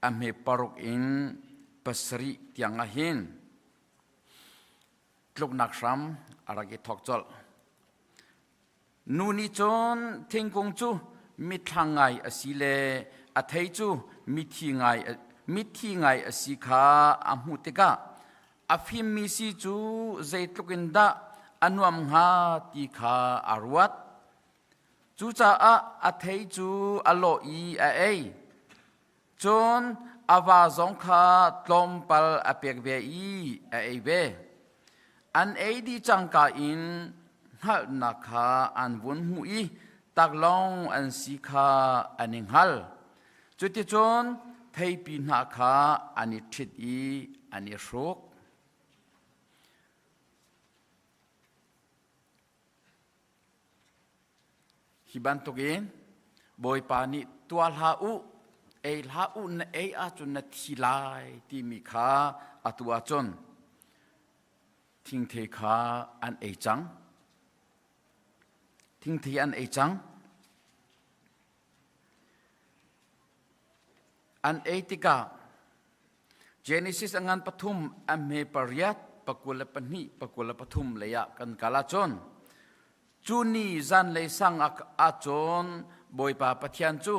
a hme paruk in pasarih tiang ah hin tluknak hram a rak i thawk colh. Nu nih cun thingkung cu mithlang ngai a si le a thei cu mithi ngai mithi ngai a si kha a hmuh tikah a fimmi si cu zeitluk in dah a nuam hnga ti kha a ruat. Cucaah a thei cu a lawh i a ei. Cun a va zong kha tlawmpal a pek ve i a ei ve. An ei dih cangka in hngalhnak kha an vun hmuh i taklawng an si kha an i hngal. Cuticun theipi hna kha an i ṭhit i an i hruk. Hi bantukin Bawipa nih tuah hlah u, ei hlah u, na ei ahcun na thi lai timi kha atu ahcun thingthei kha an ei cang. Thingthei an ei cang. An ei tikah Genesis a ngan pathum a hme pariat 22 23 lei ah kan kal ahcun cu ni zanlei sang ahcun Bawipa Pathian cu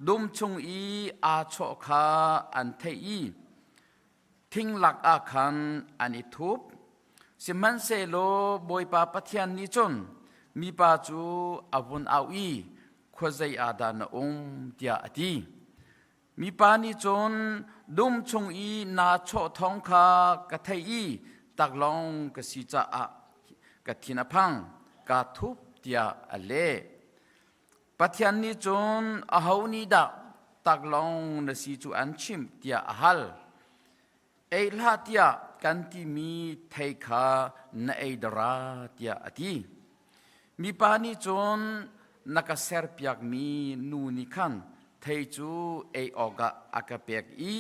dum chung i aa chawh kha an theih i. Thing lak ah khan an i thup. Sihmanhsehlaw Bawipa Pathian nih cun mipa cu a vun auh i, Khuazei ah dah na um? tiah a ti. Mipa nih cun dum chung i naa chawh thawng kha ka theih i taklawng ka si caah ka thin a phang, kaa thup tiah a leh. Pathian nih cun aho nih dah taklawng na si cu an chimh tiah a hal. Ei hlah tiah kan timi thei kha na ei dara tiah a ti. Mipa nih cun na ka serpiakmi nu nih khan thei cu ei awkah a ka pek i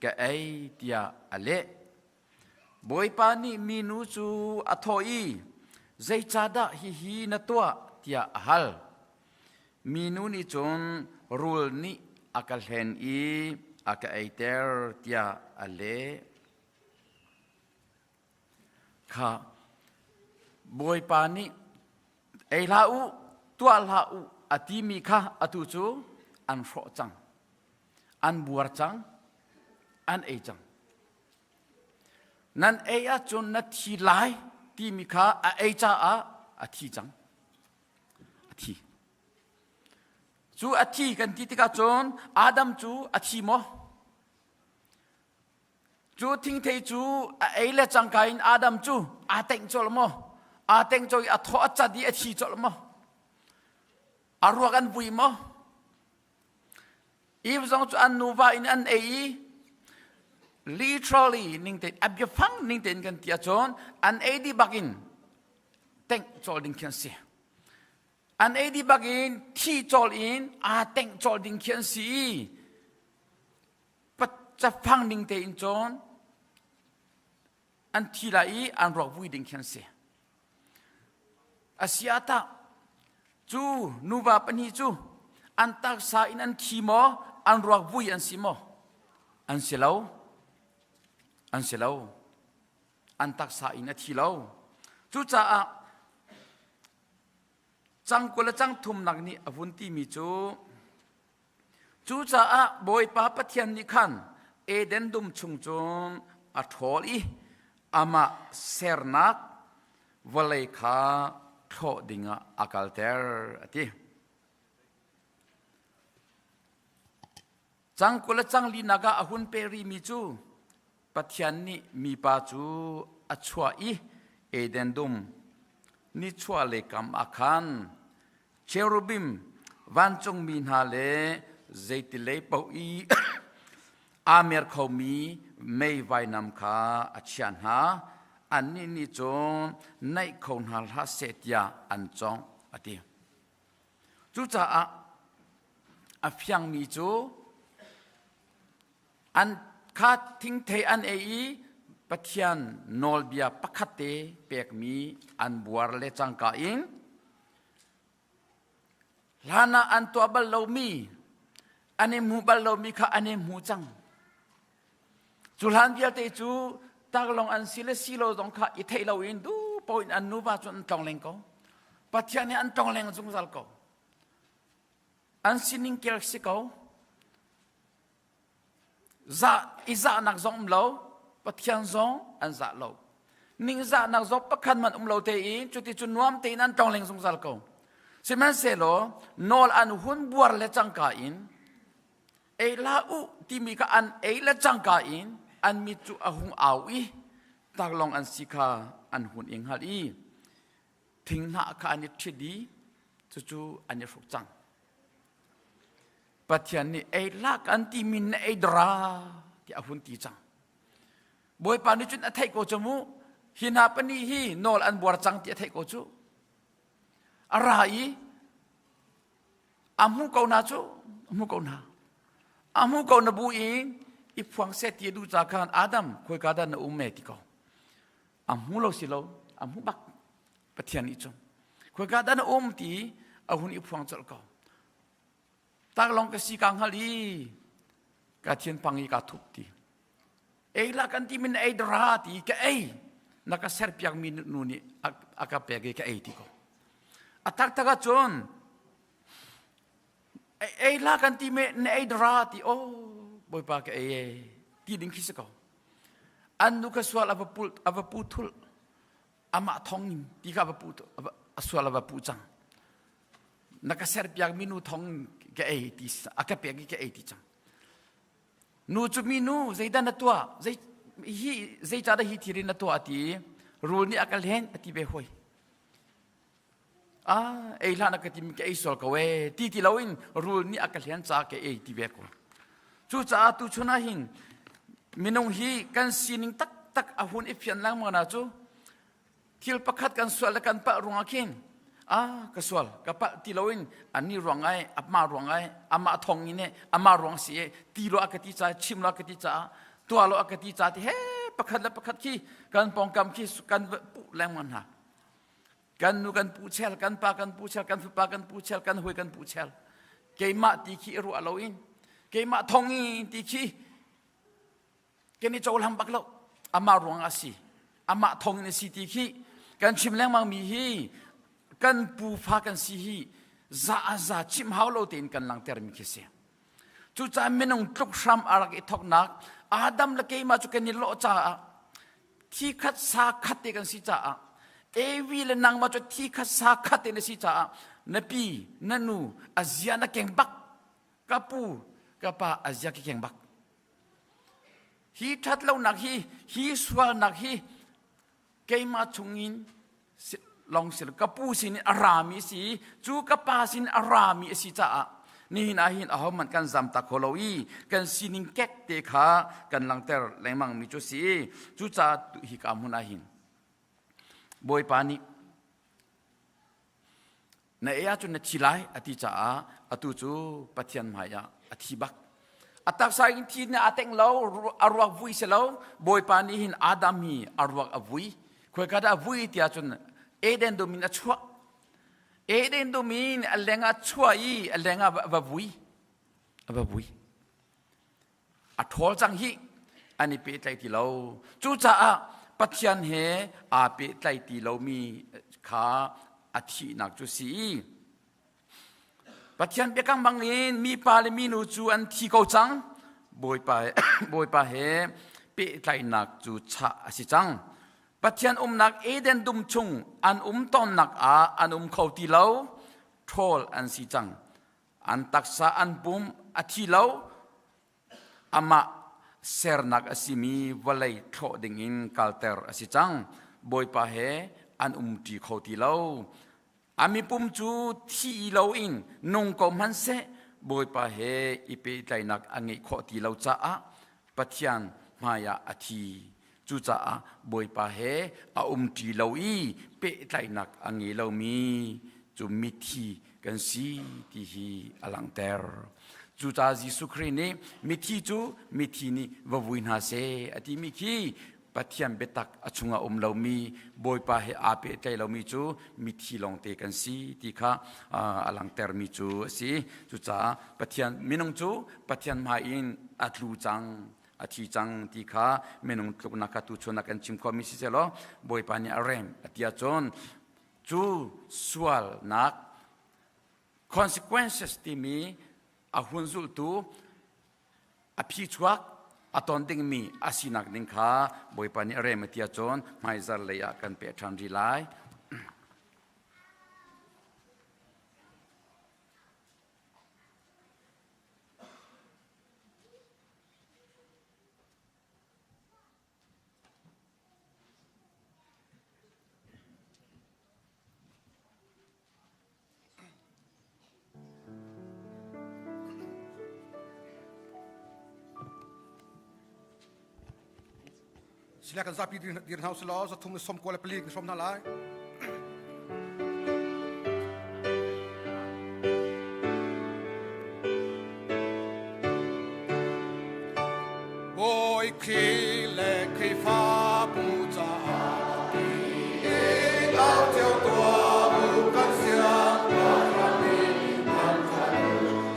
ka ei tiah a leh. Bawipa nih minu cu a thawh i, Zeicahdah hihi na tuah? tiah a hal. Minu nih cun rul nih a ka hlen i a ka eiter tiah a leh. Kha Bawipa nih ei hlah u, tuah hlah u a timi kha atu cu an hrawh cang, an buar cang, an ei cang. Nan ei ahcun na thi lai timi kha a ei caah a thi cang. A thi. Cu a thi kan ti tikah cun Adam cu a thi maw? Cu thingthei cu a ei le cangka in Adam cu aa tengh colh maw? Aa tengh colh i a thaw a cat i a thi colh maw? A ruak an vui maw? Eve zong cu an nuva in an ei i literally ning tein a biafang ning tein kan ti ahcun an ei dih bak in tengh cawl ding khi an si. An ei dih bak in thi cawl in aa tengh cawl ding khi an si i cafang ning tein cun an thi lai i an ruak vui ding khi an si. Asiah tah cu nuva pahnih cu an taksa in an thi maw an ruak vui an si maw? An si lo. An si lo. An taksa in a thi lo. Cucaah cang 20 le cang thumnak nih a vun timi cu Cucaah Bawipa Pathian nih khan Eden dum chung cun a ṭhawl i amah sernak vawlei kha thlawh dingah a kalter a ti. Cang 20 le cang linak ah a hun pe rihmi cu Pathian nih mipa cu a chuah i Eden dum nichuahlei kam ah khan cherubim vancungmi hna le zeitilei paoh i aa mer khomi mei vainam kha a chiah hna. Annih nih cun naih kho hna hlah seh tiah an cawngh, a ti. Cucaah a fiangmi cu an kha thingthei an ei i Pathian nawlbia pakhat te pekmi an buar le cangka in Hlan ah an tuah bal lomi, an i hmu bal lomi kha an i hmu cang. Cu hlan vialte cu taklong an si le si lo zong kha i theih loin du paoh in an nuva cu an tlong leng ko. Pathian nih an tlong leng zungzal ko. An sining kel si ko. Zah i zahnak zong um lo, Pathian zong an zah lo. Ningzahnak zong pakhat man um lo tein cuti cu nuam tein an tlongleng zungzal ko. Sihmanhsehlaw nawl an hun buar le cangka in ei hlah u timi kha an ei le cangka in an mit cu a hung au i taklong an si kha an hun i hngalh i thinghnah kha an i ṭhit i cucu an i hruk cang. Pathian nih ei lak an timi na ei dara ti a hun ti cang. Bawipa nih cun a theih ko cu mu. Hi hna pahnih hi nawl an buar cang ti a theih ko cu. A ra i a hmu ko na cu a hmu ko na. A hmu ko na bu in i phuang seh ti a duh ca khan Adam khawika dah na um e ti ko. A hmu lo si lo, a hmu bak. Pathian nih cun khawika dah na um ti a hun i phuang colh ko. Taklong ka si ka hngal i ka thian pang i ka thup ti. Ei la kan ti min ei dra ti ka ei na ka ser piak mi nu nih a ka pek i ka ei ti ko. A taktak ah cun ei la kan ti me na ei dra ti o bawipa ka ei e ti ding khi si ko. An nu kha sual a va pul a va pu thul. Amah thong in ti kha a va pu a sual a va pu cang. Na ka serpiak mi nu thong ka ei ti a ka pek i ka ei ti cang. Nu cu mi nu zeidah na tuah? Zei hi zeicahdah hi thil in na tuah ti? Rul nih a ka hlen a ti ve hoi. Ah, ei hlah na ka ti ka ei sual ko ee ti ti loin rul nih a ka hlen caah ka ei ti ve ko. Cucaah tuchun ah hin minung hi kan sining taktak a hun i fian lengmang na cu thil pakhat kan sual le kan palh ruangah khin ah ka sual ka palh ti loin ani ruang ai amah ruang ai amah thong in amah ruang si e ti lo a ka ti ca chim lo a ka ti caah tuah lo a ka ti ca ti he pakhat le pakhat khi kan pawngkam khi kan puh lengmang hna. Kan nu kan pu chel, kan pa kan pu chel, kan fapa kan pu chel, kan hawi kan pu chel. Keimah ti khi i ruah loin, keimah thong i ti khi kan i cohlang bak lo. Amah ruang a si. Amah thong in a si ti khi kan chim lengmang mi hi kan pufa kan si hi za a za chim hau lo tein kan langter mi khi si. Cucaah minung tluk hram a rak i thoknak Adam le keimah cu kan i lawh caah thi khat sa khat te kan si caah Evi le nangmah cu thi khat sa khat te na si caah na pi na nu a zia na keng bak ka pu ka pa a zia ka keng bak hi ṭhat lonak hi hi sualnak hi keimah chungin long si ka pu sin in a rami si cu ka pa sin a rami a si caah nihin ah hin ahohmanh kan zam tak kho lo i kan sining kek te kha kan langter lengmang mi cu si. Cucaah hi ka hmun ah hin Bawipa nih na ei ahcun na thi lai a ti caah atu cu Pathian hmai ah a thi bak. A taksa in thi nih a teng lo, a ruak vui si lo. Bawipa nih hin Adam hi a ruak a vui. Khoika dah a vui tiah cun Eden dum in a chuah. Eden dum in a leng ah chuah i a leng ah va vui. A va vui. A ṭhawl cang hi an i pehtlaih ti lo. Cucaah Pathian he aa pehtlaih ti lomi kha a thihnak cu si. Pathian biakam bangin mipa le minu cu an thi ko cang. Bawipa, Bawipa he pehtlaihnak cu chah a si cang. Pathian umnak Eden dum chung an um tawnnak ah an um kho ti lo. Ṭhawl an si cang. An taksa an pum a thi lo. Amah sernak a simi vawlei thlawh dingin kalter a si cang. Bawipa he an umṭi kho ti lo. A mipum cu thi loin nung ko hmanhseh Bawipa he i pehtlaihnak a ngeih khawh ti lo caah Pathian hmaiah a thi. Cucaah Bawipa he a umṭi lo i pehtlaihnak a ngei lomi cu mithi kan si ti hi a langhter. Cucaah Jesuh Khrih nih mithi cu mithi nih va vui hna seh a timi khi Pathian biatak a chungah um lomi Bawipa he aa pehtlaih lomi cu mithi lawngte kan si ti kha a langhtermi cu a si. Cucaah Pathian minung cu Pathian hmai in a tlu cang a thi cang ti kha minung tluknak kha tuchun ah kan chim khawhmi si selaw Bawipa nih a rem a ti ahcun cu sualnak consequences timi a hun zultu a phi chuak a ton dingmi a sinak ding kha Bawipa nih a rem a ti ahcun hmaizar lei ah kan peh ṭhan rih lai. Sila kan zapi dir hna usih law zathum le 94 kan hrawm hna lai. Bawi Khrih le Khrihfabu caah au cio tuah u kan siangpahrang nih kan khat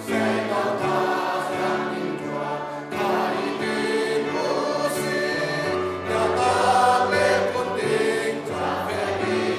seh ko ta sianginn tuah tha i tim u sih biaknak le phun ding ca fek in.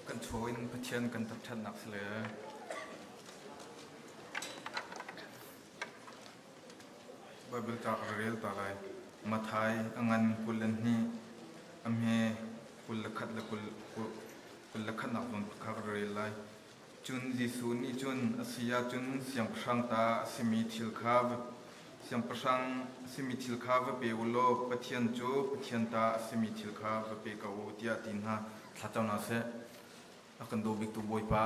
Kan chaw in Pathian kan thangṭhatnak si le Baibal ca ka rel ta lai. Mathai a ngan 22 a hme 21 le 21 nak zawn kha ka rel lai. Cun Jesuh nih cun a si ahcun siangpahrang ta a simi thil kha siangpahrang a simi thil kha va pe u law Pathian cu Pathian ta a simi thil kha va pe ko u tiah a ti hna. Thlacam hna seh. A kan daw biktu Bawipa,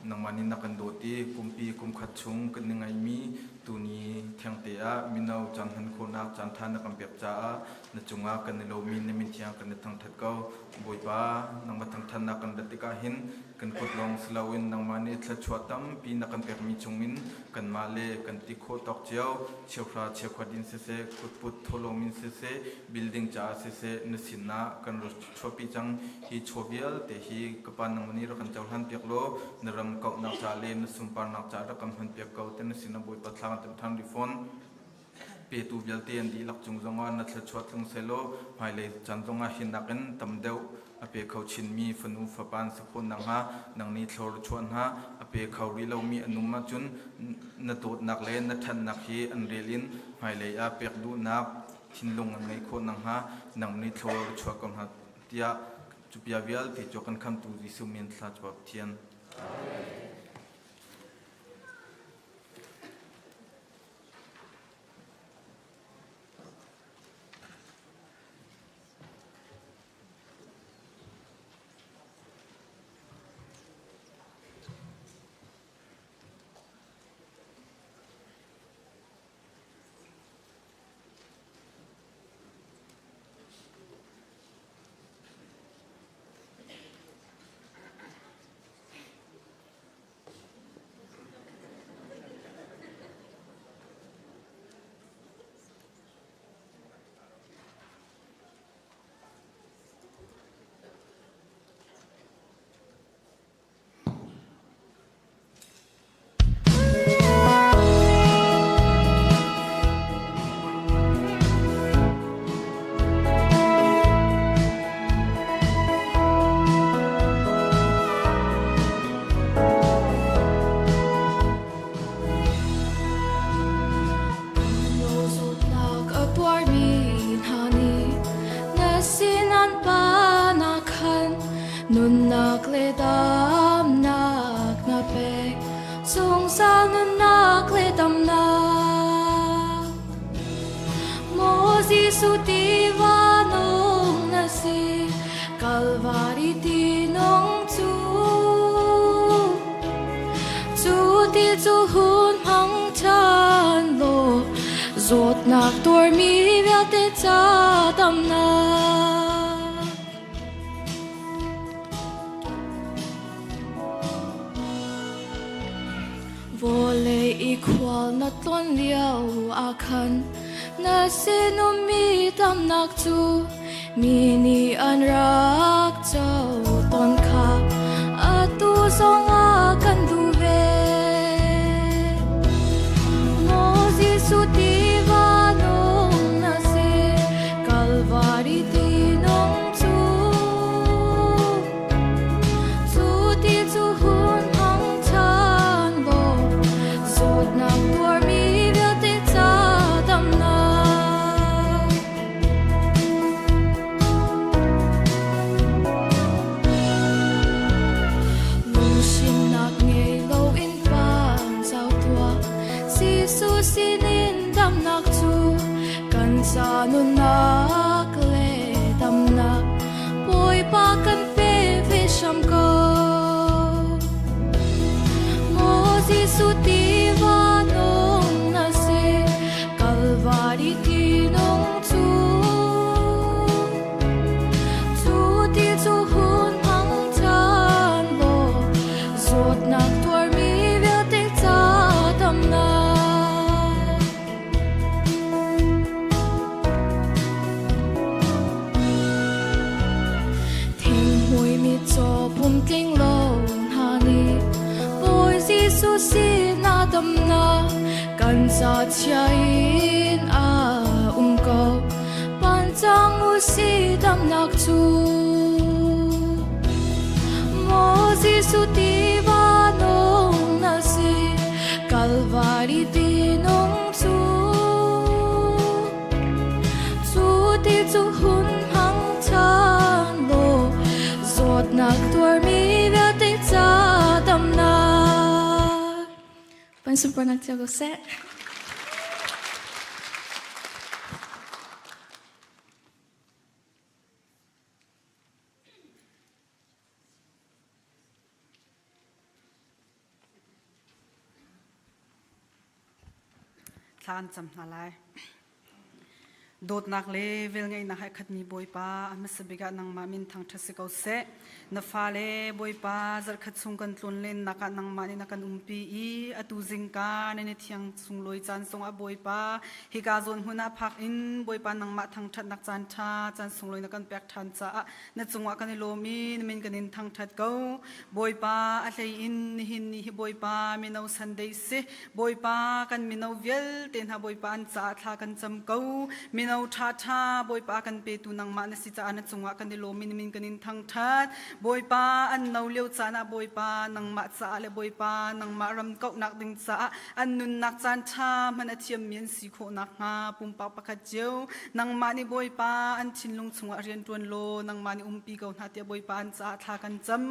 nangmah nih na kan dawt i kumpi kumkhat chung kan i ngaihmi tuni thengte ah mino caan hman khawhnak caanṭha na kan pek caah na cungah kan i lawm i na min thiang kan i thangṭhat ko. Bawipa, nangmah thangṭhatnak kan rat tikah hin kan kut lawng si loin nangmah nih thluachuah tampi na kan pekmi chungin kanmah le kan ti khawh tawk cio cheuhra cheukhat in siseh, kutput thawhlawm in siseh, building caah siseh na sinah kan rat chuahpi cang. Hi chaw vialte hi ka pa nangmah nih rak kan cohlan piak law na ram kauhnak ca le na sunparnak caah rak kan hman piak ko ti na sinah Bawipa thla kan timh ṭhan rih fawn. Petu vialte an dihlak cung zongah na thluachuah tlung sehlaw hmailei caan zongah hi nakin tam deuh a pe kho chinmi fanu fapa an si khawh nakhnga nang nih thlor chuah hna. A pe kho rih lomi an um ahcun na dawtnak le na ṭhatnak hi an rel in hmailei ah pek duhnak thinlung an ngeih khawh nakhnga nang nih thlor chuah ko hna tiah cu bia vialte cu kan khamtu Jesuh min thla cu Pathian. Zawtnak a tuarmi hna nih na sin an pan ah khan nunnak le damnak na pek, zungzal nunnak le damnak. Maw Jesuh tiva nung na si, Kalvari tinung cu. Cu ti cu hun hmang ṭhan law, zawtnak tuarmi vialte ca damnak. Vawlei i khual na tlawn lio ah khan na sinummi tamnak cu mi nih an rak co tawn kha atu zongah kan duh ve. Maw Jesuh tiva nung na si, Kalvari tinung cu. Cu ti cu hun hmang ṭhan law, zawtnak tuarmi vialte ca damnak. Lungsinnak ngei loin paan zau tuah, Jesuh sinin damnak cu kan ca nunnak le damnak Bawipa kan pe ve hram ko. Maw Jesuh tiva nung na si, Kalvari tinung cu. Cu ti cu hun hmang ṭhan law, zawtnak tuarmi vialte ca damnak. Thinghmui mitcaw pumtling lo hna nih Bawi Jesuh sinah damnak kan ca chia in a um ko. Pan cang u si damnak cu. Maw. Jesuh tiva nung na si, Kalvari ti nung cu. Cu ti cu hun hmang ṭhan law, zawtnak tuarmi vialte ca damnak. Pansuparnak cio ko seh. Thla an cam hna lai. Dawtnak le velngeihnak he khatmi Bawipa, a hmasa bik ah nangmah min thangṭhat si ko seh. Na fale Bawipa, zarhkhat chung kan tlonlennak ah nangmah nih na kan umpi i atu zingka nan i thiang sunglawi caan zongah Bawipa, hika zawn hmun ah phak in Bawipa nangmah thangṭhatnak caan ṭha, caan sunglawi na kan pek ṭhan caah na cungah kan i lawm i na min kan in thangṭhat ko. Bawipa, a hlei in nihin ni hi Bawipa mino Sunday si. Bawipa, kan mino vialte hna Bawipa an caah thla kan cam ko. Mino ṭhaṭha Bawipa kan petu nangmah na si caah na cungah kan i lawm i na min kan in thangṭhat. Bawipa, an no lio caan ah Bawipa nangmah caah le Bawipa nangmah ram kauhnak ding caah an nunnak caan ṭha hman a thiammi an si khawh nakhnga pumpak pakhat cio nangmah nih Bawipa an thinlung chungah rian ṭuan law nangmah nih umpi ko hna tiah Bawipa an caah thla kan cam.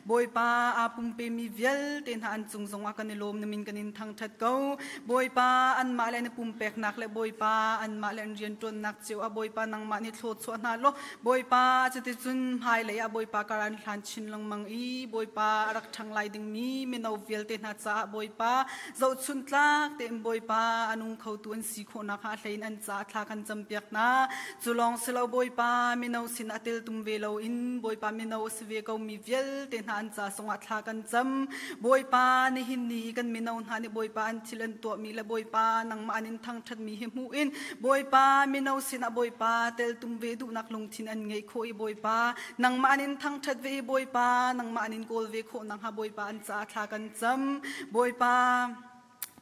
Bawipa aa pumpemi vialte hna an cung zongah kan i lawm na min kan in thangṭhat ko. Bawipa anmah le na pumpeknak le Bawipa anmah le an rianṭuannak cio ah Bawipa nangmah nih thlawchuah hna law Bawipa cuticun hmailei ah Bawipa kar an hlan chin lengmang i Bawipa a rak ṭhang lai dingmi mino vialte hna caah Bawipa zohchunh tlak tein Bawipa a nung khotu an si khawh nakhnga a hlein an caah thla kan campiak hna. Cu lawng si lo Bawipa mino sin a teltum ve loin Bawipa mino a si ve komi vialte hna an ca zongah thla kan cam. Bawipa nihin ni i kan mino hna nih Bawipa an thil an tuahmi le Bawipa nangmah an in thangṭhatmi hi hmuh in Bawipa mino sinah Bawipa teltum ve duhnak lungthin an ngeih khawh i Bawipa nangmah an in thangṭhat ve i Bawipa nangmah an in kawl ve khawh nakhnga Bawipa an caah thla kan cam. Bawipa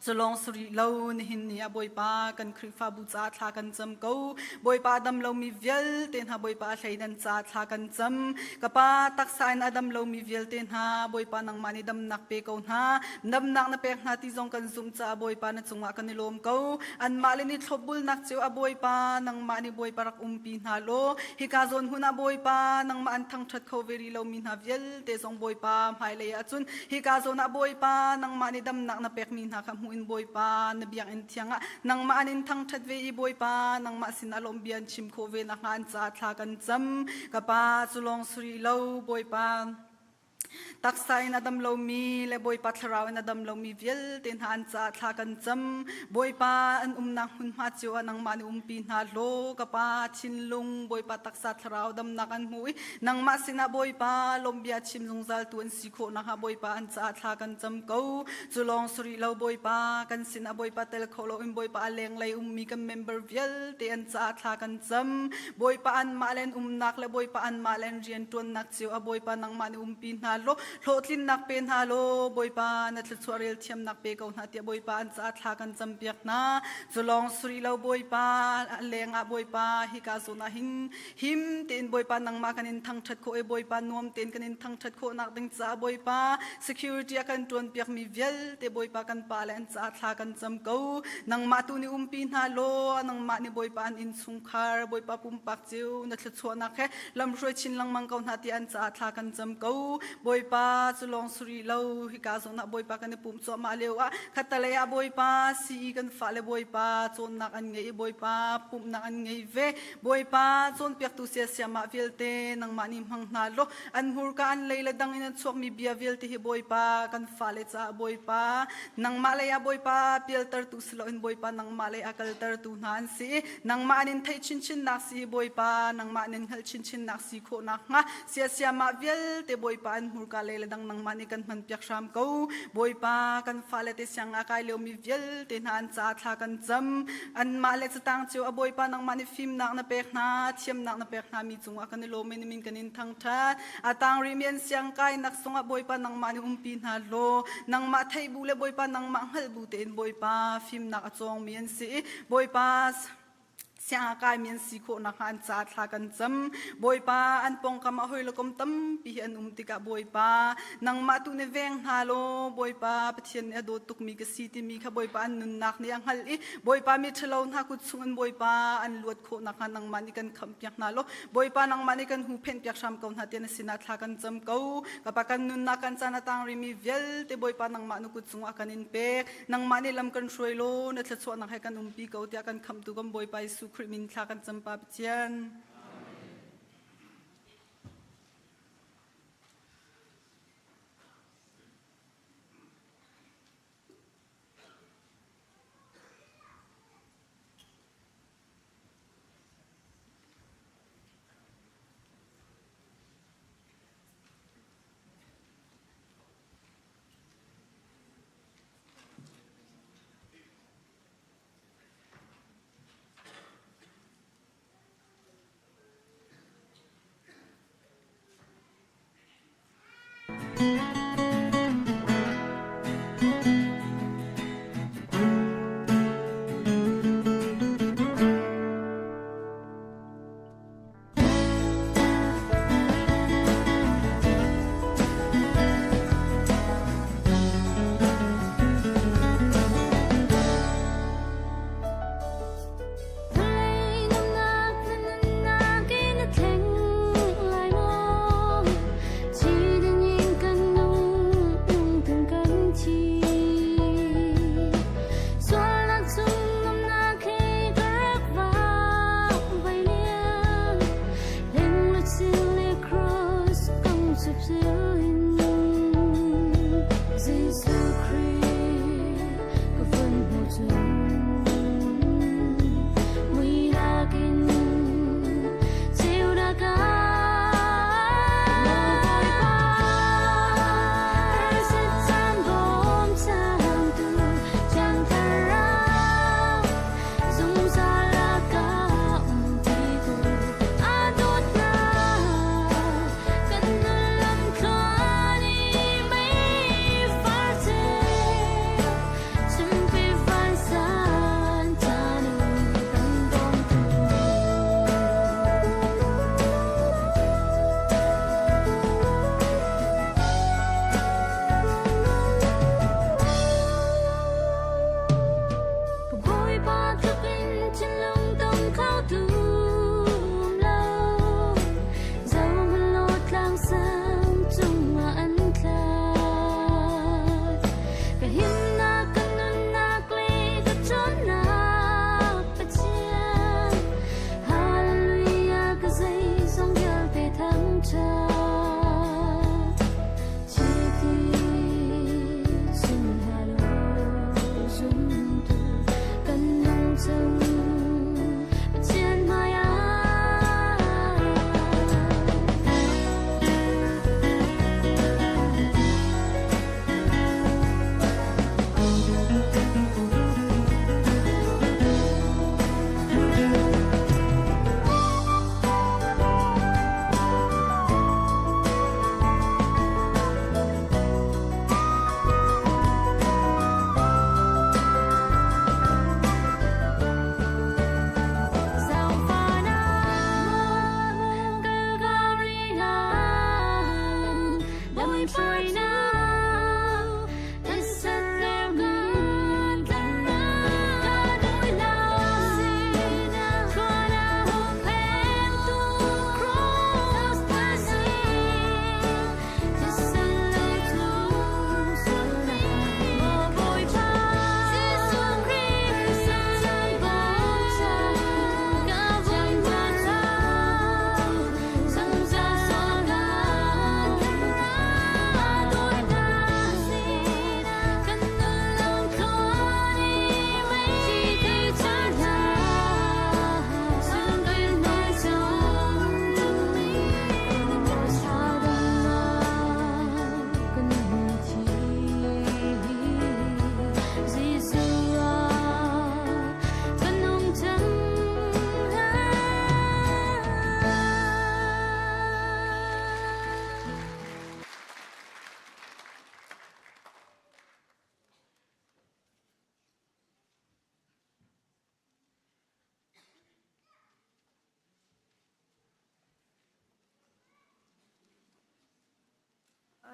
Culawng si rih lo nihin ni ah Bawipa kan Khrihfabu caah thla kan cam ko. Bawipa a dam lomi vialte hna Bawipa a hlei nan caah thla kan cam. Ka pa taksa in a dam lomi vialte hna Bawipa nangmah nih damnak pe ko hna. Damnak na pek hna ti zong kan zumh caah Bawipa na cungah kan i lawm ko. Anmah le ni thlopbulnak cio ah Bawipa nangmah nih Bawipa rak umpi hna law hika zawn hmun ah Bawipa nangmah an thangṭhat kho ve rih lomi hna vialte zong Bawipa hmailei ah cun Hika zawn ah Bawipa, nangmah nih damnak na pekmi hna kha hmuh in Bawipa, na biakinn thiang ah nangmah an in thangṭhat ve i Bawipa, nangmah sinah lawmh bia an chim khawh ve nakhnga an caah thla kan cam. Ka Pa, cu lawng si rih lo, Bawipa, taksa in a dam lomi le Bawipa thlarau in a dam lomi vialte hna an caah thla kan cam. Bawipa, an umnak hmunhma cio ah nangmah nih umpi hna law, ka Pa, thinlung, Bawipa taksa thlarau damnak an hmu i nangmah sinah Bawipa lawmh bia chim zungzaltu an si khawh nakhnga Bawipa an caah thla kan cam ko. Cu lawng si rih lo Bawipa kan sinah Bawipa tel kho loin Bawipa a lenglei ummi kan member vialte an caah thla kan cam. Bawipa anmah le an umnak le Bawipa anmah le an rianṭuannak cio ah Bawipa nangmah nih umpi hna law hlawhtlinnak pe hna law Bawipa na thluachuah rel thiamnak pe ko hna tiah Bawipa an caah thla kan campiak hna. Cu lawng si rih lo Bawipa a lengah Bawipa hika zawn ah hin Him tein Bawipa nangmah kan in thangṭhat khawh i Bawipa nuam tein kan in thangṭhat khawhnak ding caah Bawipa security a kan ṭuanpiakmi vialte Bawipa kan pa le an caah thla kan cam ko. Nangmah tu nih umpi hna law nangmah nih Bawipa an innchungkhar Bawipa pumpak cio na thluachuahnak he lamhruai chin lengmang ko hna tiah an caah thla kan cam ko. Bawipa cu lawng si rih lo hika zawn ah Bawipa kan i pum cuahmah lio ah khattalei ah Bawipa CE kan fale Bawipa cawnnak an ngei i Bawipa pumhnak an ngei ve. Bawipa cawnpiaktu siasiamah vialte nangmah nih hmang hna law an hmurka an lei le dang in an chuakmi bia vialte hi Bawipa kan fale caah Bawipa nangmah lei ah Bawipa pialtertu si loin Bawipa nangmah lei ah kaltertu hna an si i nangmah an in theih chinchinnak si Bawipa nangmah an in hngalh chinchinnak si khawh nakhnga siasiamah vialte Bawipa an hmurka lei le dang nangmah nih kan hmanpiak hram ko. Bawipa kan fale te siang ah kai liomi vialte hna an caah thla kan cam. Anmah le catang cio a Bawipa nangmah nih fimnak na pek hna, thiamnak na pek hna mi cungah kan i lawm i na min kan in thangṭhat. A tang rihmi an siang kainak sungah Bawipa nangmah nih umpi hna law, nangmah theih bu le Bawipa nangmah hngalh bu tein Bawipa fimnak a cawngmi an si i Bawipa. Siang a kaimi an si khawh nakhnga an caah thla kan cam. Bawipa, an pawngkam ah hawi le kom tampi hi an um tikah Bawipa, nangmah tu nih veng hna law Bawipa Pathian nih a dawt tukmi ka si timi kha Bawipa an nunnak nih a hngalh i Bawipa mi ṭhalo hna kut chung in Bawipa an luat khawh nakhnga nangmah nih kan khamhpiak hna law Bawipa nangmah nih kan huhphenhpiak hram ko hna tiah na sinah thla kan cam ko. Ka Pa kan nunnak kan caan a tang rimi vialte Bawipa nangmah na kut cungah kan in pek. Nangmah nih lam kan hruai law na thluachuahnak he kan umpi ko tiah kan khamhtu kan Bawipa Jesuh Khrih min thla kan cam Pa Pathian.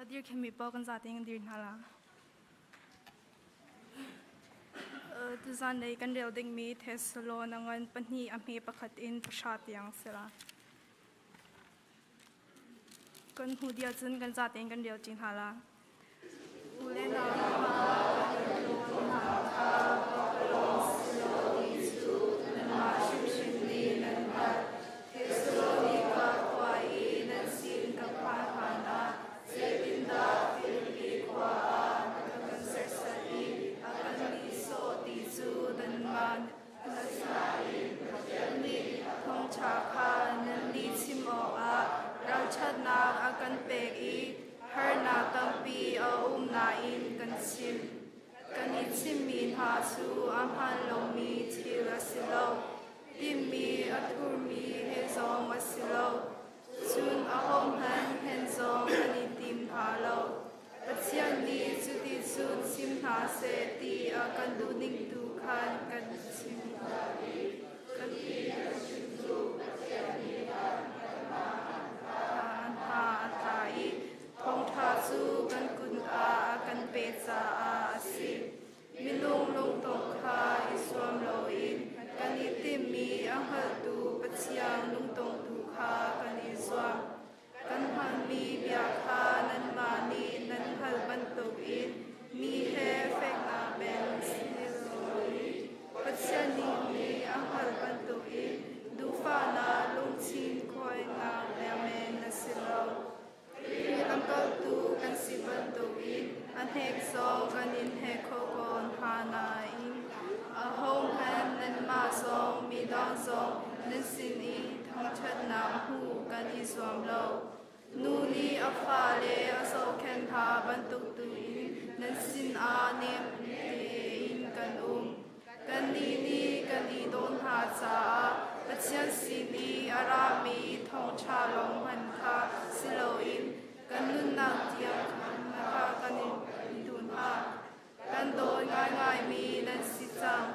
Dir khemi pawl kan zate in dir hna la. Tuzan lei kan rel dingmi Thessalon a ngan pahnih a hme pakhat in pahra tiang si la. Kan hmu dia cun kan zate in kan rel ṭi hna la. U le nau Thessalonika khua i nan sin ka phan hlan ah zeitindah Filipi khua ah na kan serhsat i a kan nihsawh ti cu nanmah Asinain Pathian nih thawngṭha kha nannih chim awkah ralṭhatnak a kan pek i harnak tampi a um nain kan chim. Kan i chimmi hna cu a hmaan lomi thil a si lo. Timhmi a thurmi he zong a si lo. Cun ahohmanh hlen zong an i tim hna lo. Pathian nih cuticun chim hna seh ti a kan duhning tu khan kan chim hna i kan hna a tla i thawngṭha cu kan kut ah a kan pek caah a si. Minung lungtong kha i zuam loin kan i timhmi a hngaltu Pathian lungtong tu kha kan i zuam. Kan hmanmi bia kha nanmah nih nan hngalh bantukin mi he feknak men si loin Pathian nih a hngalh bantukin duhfahnak lungthin khuainak bia men a si lo. Khrih lamkaltu kan si bantukin a hnek zong kan in hnek kho ko hna nain ahohmanh nanmah zong midang zong nan sin i thangṭhatnak hmuh kan i zuam lo. Nu nih a fale a zohkhenh hna bantuk tu in nan sinah nem tein kan um. Kannih nih kan i dawn hna caah Pathian sin i a rami thawngṭha lawng hmanh kha si loin kan nunnak tiang kha kan in duh hna. Kan dawt ngaingaimi nan si cang.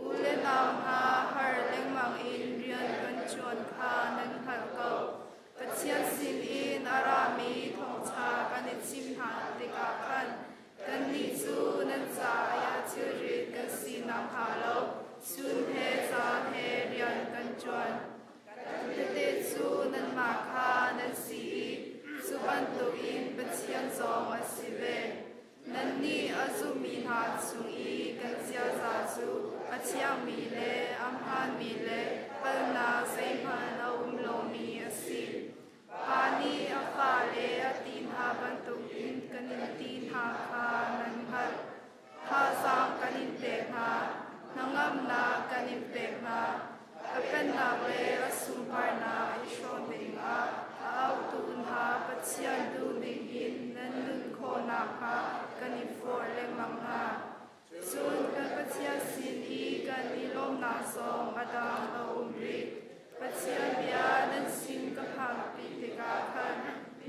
U le nau hna har lengmang in rian kan ṭuan kha nan hngalh ko. Pathian sinin a rami thawngṭha kan i chim hna tikah khan kannih cu nan caah thilrit kan si nakhnga lo chun he zan he rian kan ṭuan. Tete cu nanmah kha nan si i cu bantukin Pathian zong a si ve. Nannih a zummi hna chung i kan ziaza cu a thiangmi le a hmaanmi le palhnak zeihmanh a um lomi a si. Pa nih a fale a ti hna bantukin kan in ti hna kha nan hngalh. Thazaang kan in pek hna, hnangamnak kan in pek hna. A pennak le a sunparnak i hrawm dingah a autu hna Pathian duhning in nan nun khawh nakhnga kan i forh lengmang hna. Cun kan Pathian sin i kan i lawmnak zong a dang a um rih. Pathian bia nan sin ka phakpi tikah khan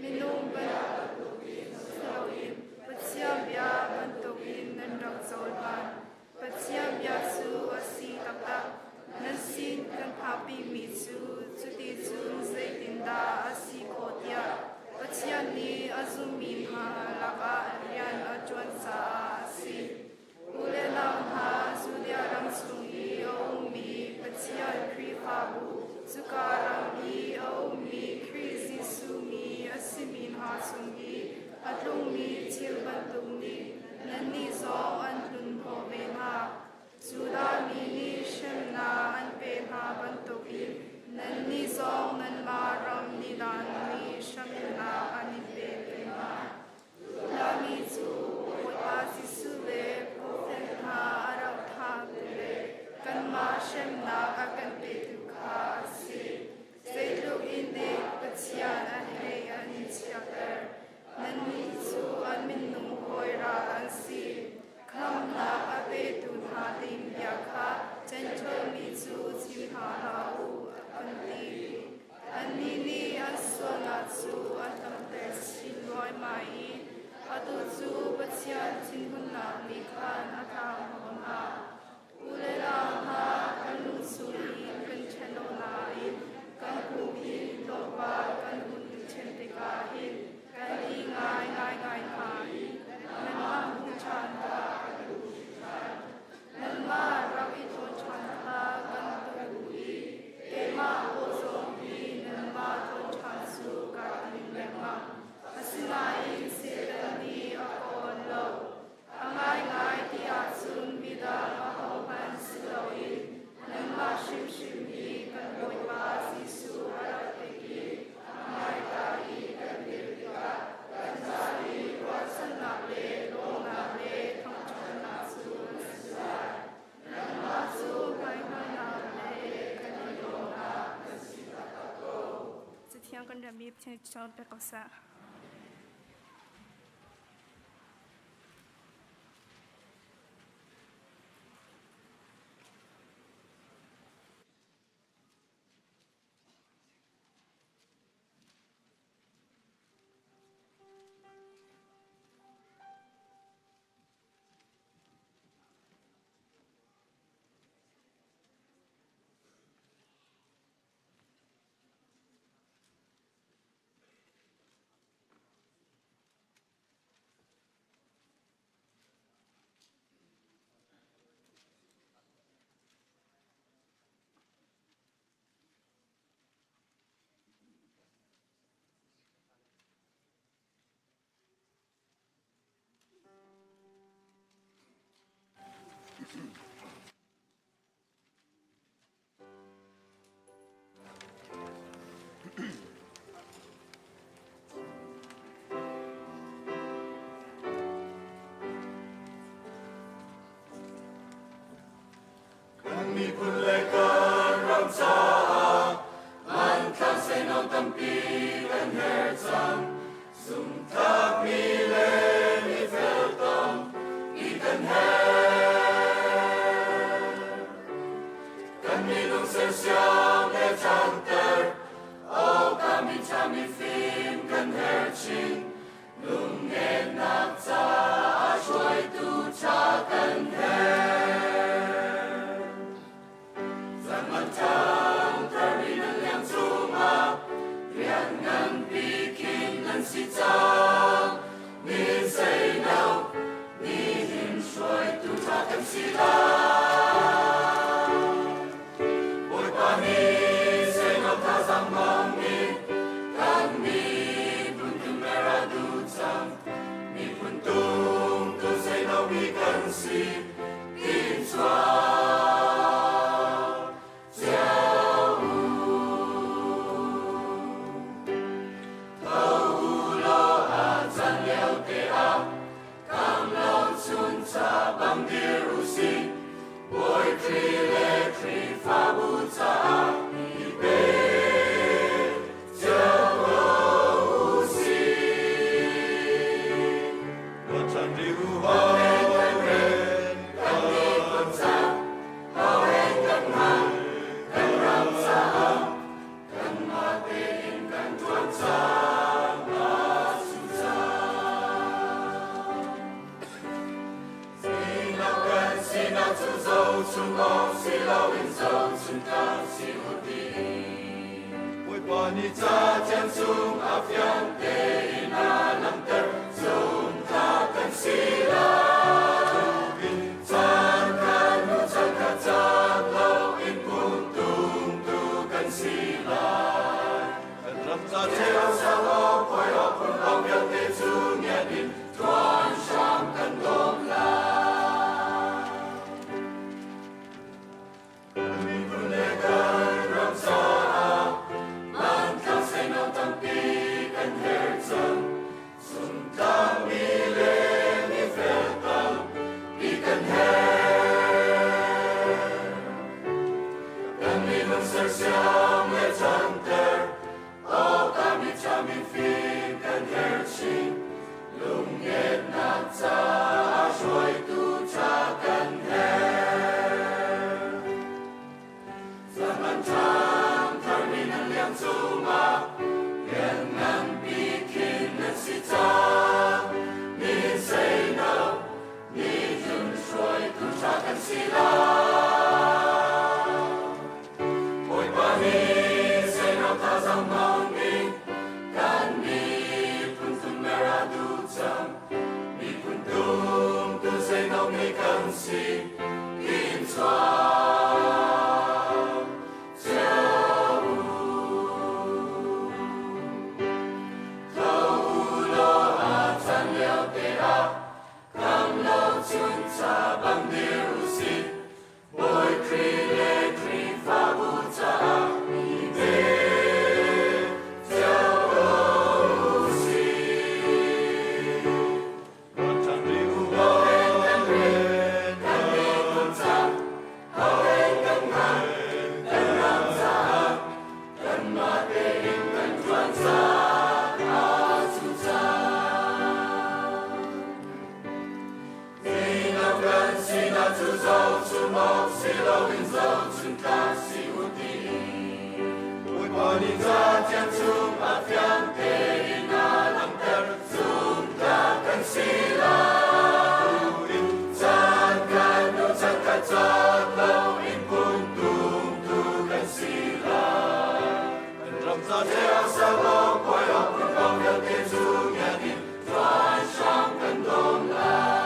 minung bantukin si loin Pathian bia bantukin nan rak cohlan. Pathian bia cu a si taktak. Nan sin kan phakpimi cu cuticun zeitindah a si khawh tiah Pathian nih a zummi hna lakah rian a ṭuan caah a si. U le nau hna, Judea ram chung i a ummi Pathian Khrihfabu, cuka ram i a ummi Khrih Jesuh mi a simi hna cung i a tlungmi thil bantuk nih nannih zong an tlunhnawh ve hna. Judah mi nih hremnak an pe hna bantukin nannih zong nanmah ram nidan nih hremnak an in pe ve hna. Judah mi cu Bawipa Jesuh le profet hna a rak thahtu le kanmah hremnak a kan petu kha a si. Zeitluk in dik Pathian a hei an in chiahter. Nannih cu an minung hawi ral an si. Khamhnak a petu hna ding bia kha Jentail mi cu chim hna hlah u, an ti. Annih nih an sualnak cu a tamter chin luaimai i atu cu Pathian thinhunnak nih khan a tlanghnawh hna. U le nau hna, kan lung chung in kan ṭhen lo nain kan pum in tlawmpal kan hun i ṭhen tikah hin kan i ngaingai. chiahmi Pathian nih thluachuah pek ko seh. Kan miphun le kan ram caah hmanthlak seino tampi kan herh cang. Zumhtlakmi le mifel tampi kan herh. Kan minung sersiam le canter, awka mi ṭha mifim kan herh chin. Lungngennak caah hruaitu ṭha kan herh. Zangman ṭhangthar in nan liang cungah rian nganpi khin nan si cang. Ni seino, nihin hruaitu ṭha kan si lai. Bawipa nih seino thazaang hmang in kan miphun tummer a duh cang. Miphun tungtu seino mi kan si tin chuak cio u. Tho u law a caan lio te ah Kam lo chuncha bang dir u sih, Bawi Khrih le Khrihfabu caah i pe cio ko u sih. Ruahchan ri u ho ren kan miphun ca, ho hen kan ngan, kan ram caah kanmah tein kan ṭuan caan a si cang. Sinak kan sinak cu zohchung awk si loin zohchung tlak si u ti. Bawipa nih ca thiang chung a fiang tein a langhter zumhtlak kan si lai. Caan khat hnu caan khat caan loin kum tungtu kan si lai. Kan ram ca cheu sang awk poi awk phun awk vialte cu ngiat in tuan hram kan dawm lai. Kan miphun le kan ram caah hmanthlak seino tampi kan herh cang. cu zohchun awk si loin zohchun tlak si u ti. Bawipa nih Cathiang chung ah fiang tein a langhter, zumhtlak kan si lai. Caan kan hnu caan khat cat loin phuntung tu kan si lai. Kan ram ca cio salawng puai awk phun vialte cu ngiat in tuan hram kan dawm lai.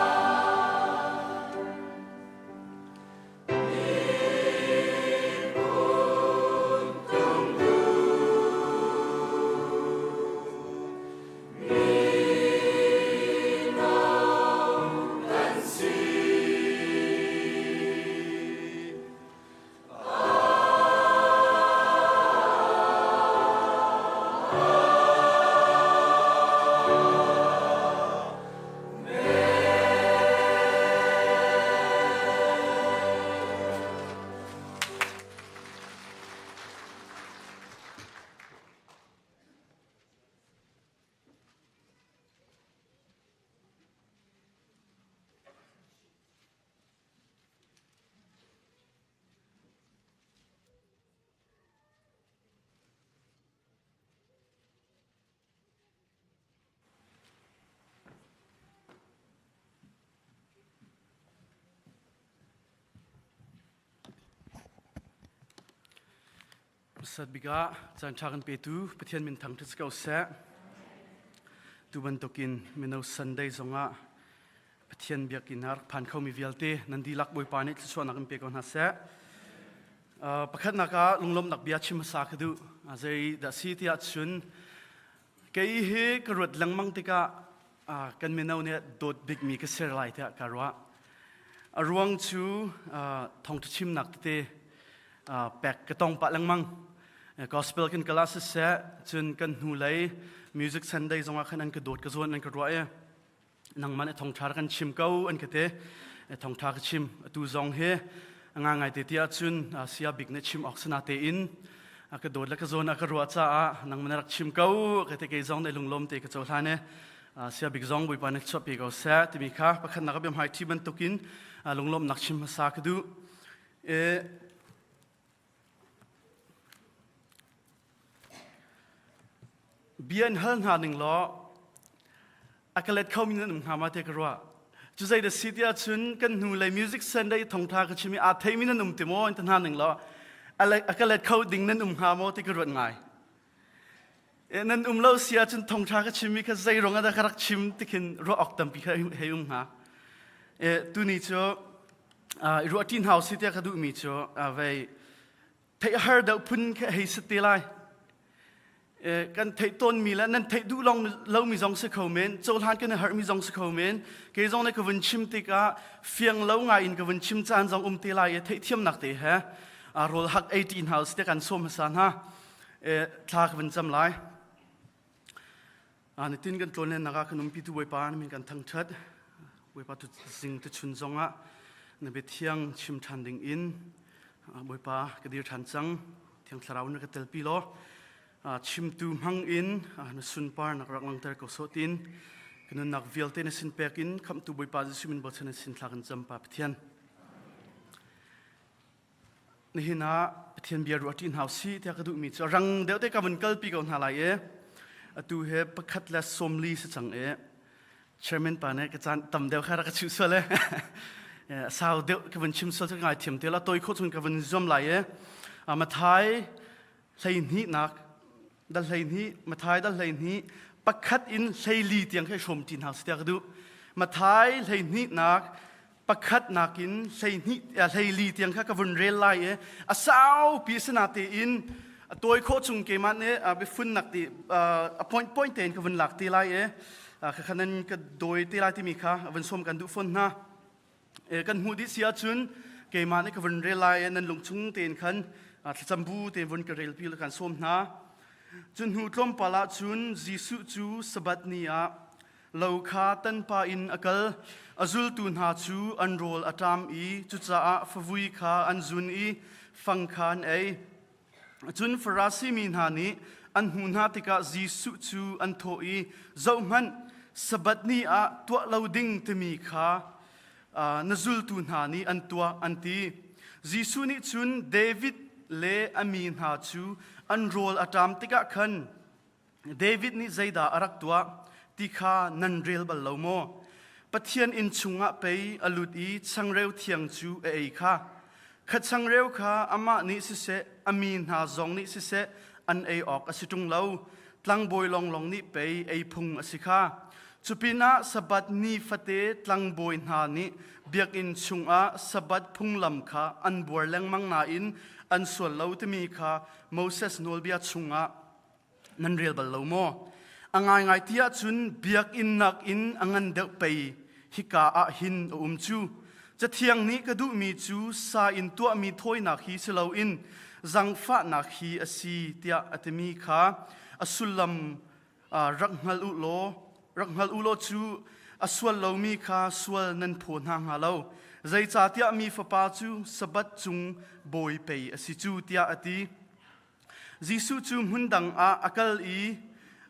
Sat bik ah caan ṭha kan petu Pathian min thang ṭhat ko seh. Tu bantukin mino Sunday zongah Pathian biakinn ah rak phan khomi vialte nan dihlak Bawipa nih thluachuahnak in pe ko hna seh. Pakhatnak ah lunglawmhnak bia chim hmasa ka duh. Zei dah si tiah cun kei hi ka ruat lengmang tikah kan mino nih dawt bikmi ka ser lai tiah ka ruah. A ruang cu thawngṭha chimnak tete pek ka tong pah lengmang. Gospel kan kal ah siseh, cun kan hnulei Music Sunday zongah khan an ka dawt ka zawn an ka ruah i nangmah nih thawngṭha kan chim ko an ka ti. Thawngṭha ka chim. Atu zong hi nga ngai te tiah cun sia bik nih chim awk sana tein a ka dawt le ka zawn a ka ruah caah nangmah na rak chim ko ka ti kei zong nih lunglawm te ka cohlan i sia bik zong Bawipa nih chuahpi ko seh timi kha pakhatnak a biahmai ṭhi bantukin lunglawmhnak chim hmasa ka duh. Bia in hal hna ning law a ka let khomi nan um hnga ma te ka ruah. Cu zei da si tiah cun kan hnu lei music Sunday thongtha ka chim i aa theimi nan um ti maw in ta hna ning law a ka let kho ding nan um hnga maw ti ka ruat ngai. Nan um lo si ahcun thongtha ka chimmi kha zei ruang ah dah ka rak chim ti khin ruah awk tampi kha hei um hnga. Tuni cu i ruah ṭi hna usih tiah ka duhmi cu vei theih har deuh phun kha hei si te lai. Kan theih tawnmi le nan theih duh long lomi zong si kho men, cohlan kan i harhmi zong si kho men. Kei zong nih ka vun chim tikah fiang lo ngai in ka vun chim caan zong um te lai i theihthiamnak te he rawl hak ei ṭi hna usih tiah kan sawm hmasa hna. Thla ka van cam lai. Nitin kan tlawn lennak ah kan umpitu Bawipa na min kan thangṭhat. Bawipa tu zing tu chun zongah na bia thiang chim ṭhan ding in Bawipa ka dir ṭhan cang. Thiang Thlarau na ka telpi law chimtu hmang in na sunpar nak rak langter ko sawh tin ka nunnak vialte na sin pek in khamhtu Bawipa Jesuh min bochan in sin thla kan cam pa Pathian. Nihin ah Pathian bia ruah ṭi hna usih tiah ka duhmi cu rang deuh te ka vun kalpi ko hna lai i atu he pakhat le 40 si cang i chairman pa nih ka caan tam deuh kha rak ka chuh sual e sau deuh ka vun chim sual cu ka ngai thiam te la toi khawh chung ka vun zuam lai i Mathai 12 nak dal 12 Mathai dal 12 pakhat in 14 tiang khi hrawm ṭi hna usih tiah ka duh Mathai 12 nak pakhat nakin 12 14 tiang kha ka vun rel lai i a saupi sinatein a tawi khawh chung keimah nih biafun nak ti a point point tein ka vun lak te lai i khakha nan ka dawi te lai timi kha vun sawm kan duh fawn hna. Kan hmuh dih si ahcun keimah nih ka vun rel lai i nan lungchung tein khan thlacam bu tein vun ka relpi kan sawm hna. Cun hnu tlawmpal ah cun Jesuh cu Sabbath ni ah Lo kha tanpa in a kal. A zultu hna cu an rawl a ṭam i cucaah favui kha an zun i fang kha an ei. Cun Farasi mi hna nih an hmuh hna tikah Jesuh cu an thawh i, Zohhmanh, Sabbath ni ah tuah lo ding timi kha. Na zultu hna nih an tuah an ti. Jesuh nih cun David le a mi hna cu an rawl a ṭam tikah khan David nih zeidah a rak tuah ti kha nan rel bal lo maw? Pathian inn chungah pei a lut i changreu thiang cu a ei kha. Kha changreu kha amah nih siseh, a mi hna zong nih siseh, an ei awk a si ṭung lo. Tlangbawi lawnglawng nih pei ei phung a si kha. Cupinah Sabbath ni fate tlangbawi hna nih biakinn chungah Sabbath phunglam kha an buar lengmang nain an sual lo timi kha Moses nawlbia chungah nan rel bal lo maw? A ngaingai ti ahcun biakinn nakin a ngan deuh pei hika ah hin a um cu. Cathiang nih ka duhmi cu sa in tuahmi thawinak hi si loin zangfahnak hi a si tiah a timi kha a sullam rak hngal u law rak hngal u law cu a sual lomi kha sual nan phaw hna hnga lo. Zeicahtiah mi fapa cu Sabbath cung bawi pei a si cu tiah a ti. Jesuh cu hmun dang ah a kal i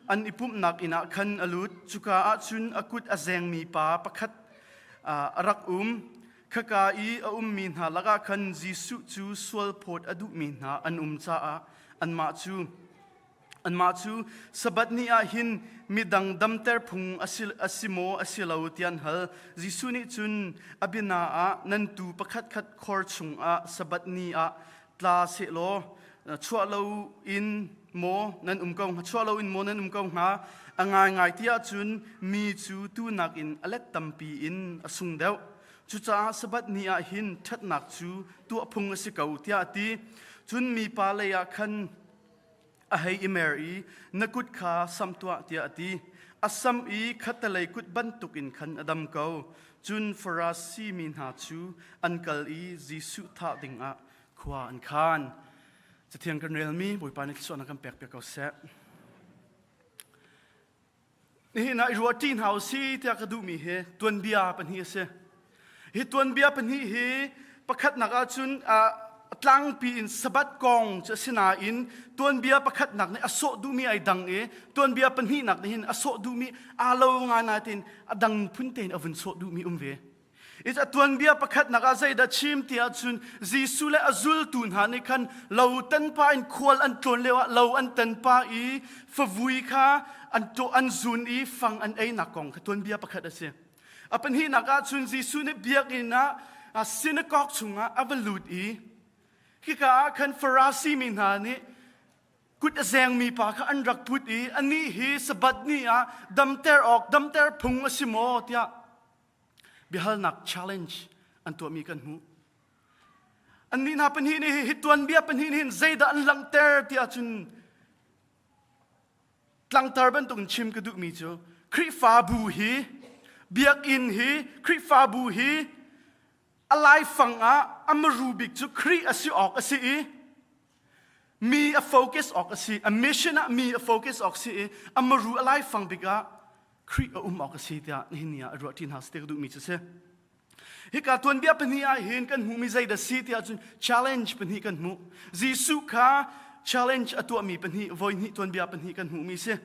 an i pumhnak inn ah khan a lut. Cuka ah cun a kut a zengmi pa pakhat a rak um. Khaka i a ummi hna lakah khan Jesuh cu sualphawt a duhmi hna an um caah anmah cu anmah cu Sabbath ni ah hin midang damter phung a si, a si maw a si lo ti an hal. Jesuh nih cun a biana ah nan tuu pakhatkhat khor chungah Sabbath ni ah tla sehlaw chuah lo in maw nan um ko hnga chuah lo in maw nan um ko hnga a ngaingai ti ahcun mi cu tu nakin a let tampi in a sung deuh cucaah sabbath ni ah hin ṭhatnak cu tuah phung a si ko tiah a ti cun mipa lei ah khan a hei i mer i na kut kha sam tuah tiah a ti a sam i khattelei kut bantukin khan a dam ko cun Farasi mi hna cu an kal i Jesuh thah dingah khua an khan cathiang kan relmi Bawipa nih thluachuahnak kan pek piak ko seh Nihin ah i ruahṭi hna u si tiah ka duhmi hi tuanbia pahnih a si. Hi tuanbia pahnih hi pakhatnak ahcun tlangpi in Sabbath kong cu a si nain tuanbia pakhatnak nih a sawh duhmi ai dang i tuanbia pahnihnak nih hin a sawh duhmi aa lo ngai nain a dang phun tein a vun sawh duhmi um ve. Is a tuanbia pakhatnak ah zeidah chim ti ahcun Jesuh le a zultu hna nih khan lo tanpa in khual an tlawn lio ah lo an tanpa i favui kha an tawh an zun i fang an einak kong kha tuanbia pakhat a si. A pahnihnak ahcun Jesuh nih biakinn ah synagogue chungah a va lut i hika ah khan Farasi mi hna nih kut a zengmi pa kha an rak put i anih hi Sabbath ni ah damter awk damter phung a si maw tiah biahalnak challenge an tuahmi kan hmuh. Annih hna pahnih nih hi tuanbia pahnih nih hin zeidah an langhter ti ahcun tlangtar bantukin chim ka duhmi cu Khrihfabu hi biakinn hi Khrihfabu hi a laifang ah a maru bik cu Khrih a si awk a si i mi a focus awk a si a mission ah mi a focus awk si i a maru a laifang bik ah Khrih a um awk a si tiah nihin ni ah a ruah ṭi hna si ka duhmi cu si. Hika tuanbia pahnih ah hin kan hmuhmi zeidah si tiah cun challenge pahnih kan hmuh. Jesuh kha challenge a tuahmi pahnih voihnih tuanbia pahnih kan hmuhmi si.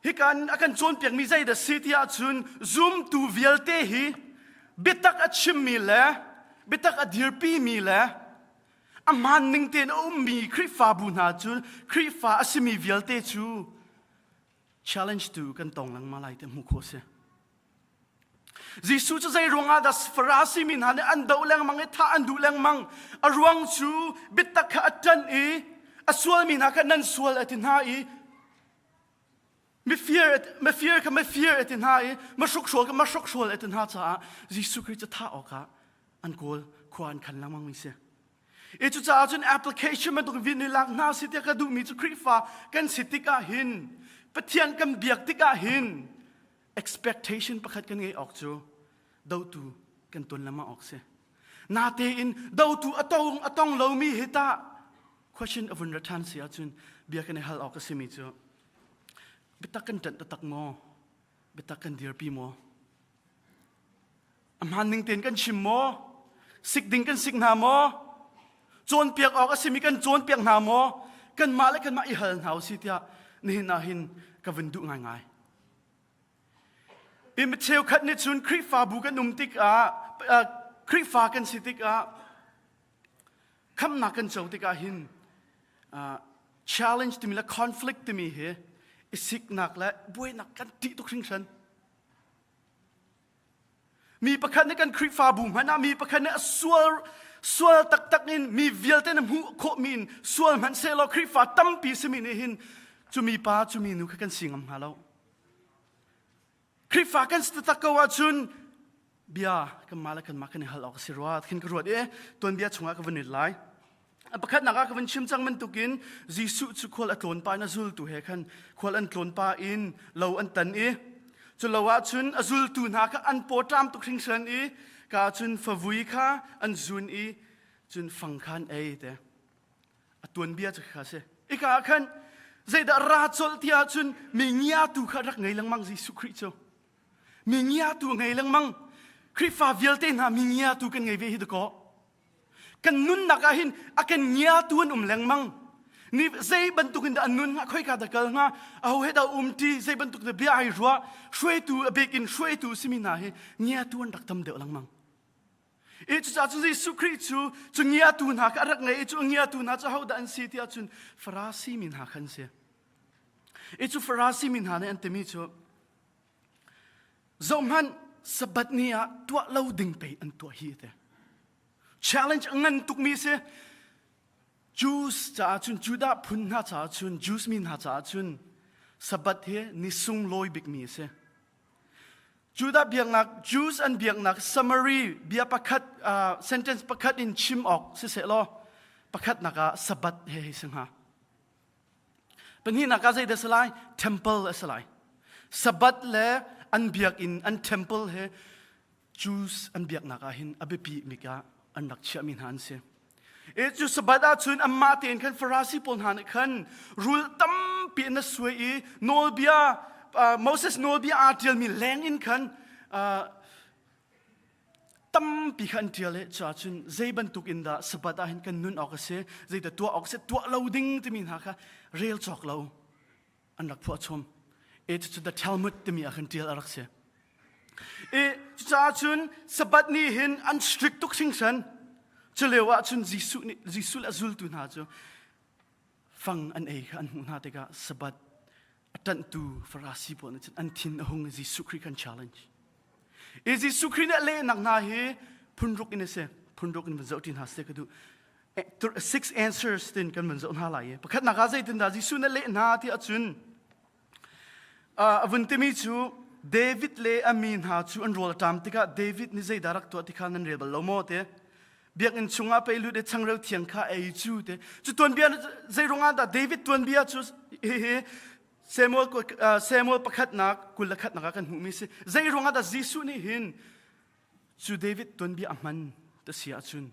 Hika a kan cawnpiakmi zeidah si tiah cun zumtu vialte hi biatak a chimmi le biatak a dirpimi le a hmaan ning tein a ummi Khrihfabu hna cu Khrihfa a simi vialte cu challenge tu kan tong lengmang lai ti hmuh khawh si. Jesuh cu zei ruangah dah Farasi mi hna nih an doh lengmang i thah an duh lengmang a ruang cu biatak kha a ṭanh i a sualmi hna kha nan sual a ti hna i mifir mifir kha mifir a ti hna i mahrukhrual kha mahrukhrual a ti hna caah Jesuh Khrih cu thah awkah an kawl khua an khan lengmang mi si. I cucaah cun application bantuk vin i lak hna si tiah ka duhmi cu Khrihfa kan si tikah hin Pathian kan biak tikah hin expectation pakhat kan ngeih awk cu dotu kan ton lengmang awk si. Natein dotu a tong a tong lomi hi tah question a vun ra ṭhan si ahcun bia kan i hal awk a simi cu biatak kan ṭanh taktak maw? Biatak kan dirpi maw? A hmaan ning tein kan chim maw? Sik ding kan sik hna maw? Cawnpiak awk a simi kan cawnpiak hna maw? Kanmah le kanmah i hal hna u si tiah nihin ah hin ka vun duh ngaingai. I mi cheukhat nih cun Khrihfabu kan um tikah Khrihfa kan si tikah khamnak kan co tikah hin challenge timi le conflict timi hi i siknak le buainak kan ṭih tuk hringhran. Mi pakhat nih kan Khrihfabu hmanh ah mi pakhat nih a sual sual taktak in mi vialte na hmuh khawhmi in sual hmanh sehlaw Khrihfa tampi simi nih hin cu mi pa cu mi nu kha kan si ngam hnga lo. Khrihfa kan si taktak ko ahcun bia kanmah le kanmah kan i hal awk a si rua khin ka ruat i tuanbia chungah ka vun it lai. A pakhatnak ah ka vun chim cang bantukin Jesuh cu khual a tlawn pa in a zultu he khan khual an tlawn pa in lo an tan i cu lo ah cun a zultu hna kha an paw ṭam tuk hringhran i ka cun favui kha an zun i cun fang kha an ei te. A tuanbia cu kha si. Ika ah khan zeidah ra colh ti ahcun mi ngiatu kha rak ngei lengmang Jesuh Khrih cu. Mi ngiatu ngei lengmang. Khrihfa vialte hna mi ngiatu kan ngei ve hi dakaw. Kan nunnak ah hin a kan ngiatu an um lengmang. Ni zei bantuk in dah an nun hnga, khoika dah kal hnga, aho he dah um ṭi, zei bantuk dah bia ai ruah, hruaitu a bik in hruaitu simi hna hi ngiatu an rak tam deuh lengmang. I cucaah cun Jesuh Khrih cu cu ngiatu hna kha a rak ngei i cu ngiatu hna cu ahodah an si ti ahcun Farasi mi hna kha an si. I cu Farasi mi hna nih an timi cu zohhmanh Sabbath ni ah tuah lo ding pei an tuah hi te. Challenge a ngan tukmi si. Jews caah cun Judah phun hna caah cun Jews mi hna caah cun Sabbath hi ni sunglawi bikmi a si. Judah biaknak Jews an biaknak summary bia pakhat uh, sentence pakhat in chim awk siseh law pakhatnak ah Sabbath he hei si hnga. Pahnihnak ah zeidah si lai? Temple a si lai. Sabbath le an biakinn an temple he Jews an biaknak ah hin a biapi bik ah an rak chiahmi hna an si. E cu Sabbath ah cun anmah tein khan Farasi pawl hna nih khan rul tampi an suai i nawlbia uh, Moses nawlbia aa ṭialmi leng in khan uh, tampi kha an ṭial i cuah cun zei bantuk in dah Sabbath ah hin kan nun awk a si zeidah tuah awk a si tuah lo ding timi hna kha rel cawk lo an rak phuah chom e cucu the Talmud timi ah khan ṭial a rak si i cucaah cun Sabbath ni hin an strict tuk hringhran cu lio ah cun Jesuh nih Jesuh le a zultu hna cu fang an ei kha an hmuh hna tikah Sabbath a ṭanhtu Farasi pawl nih cun an thin a hung i Jesuh Khrih kan challenge. I Jesuh Khrih nih a lehnak hna hi phunruk in a si. Phunruk in van zoh ṭi hna seh ka duh. Six answers tin kan van zoh hna lai i pakhatnak ah zeitindah Jesuh nih a leh hna ti ahcun a vun timi cu David le a mi hna cu an rawl a ṭam tikah David nih zeidah rak tuah ti kha nan rel bal lo maw ti biakinn chungah pei lut i changreu thiang kha ei cu te cu tuanbia zei ruangah dah David tuanbia cu hihi Samuel Samuel pakhatnak 21nak ah kan hmuhmi si zei ruangah dah Jesuh nih hin cu David tuanbia a hman ta si ahcun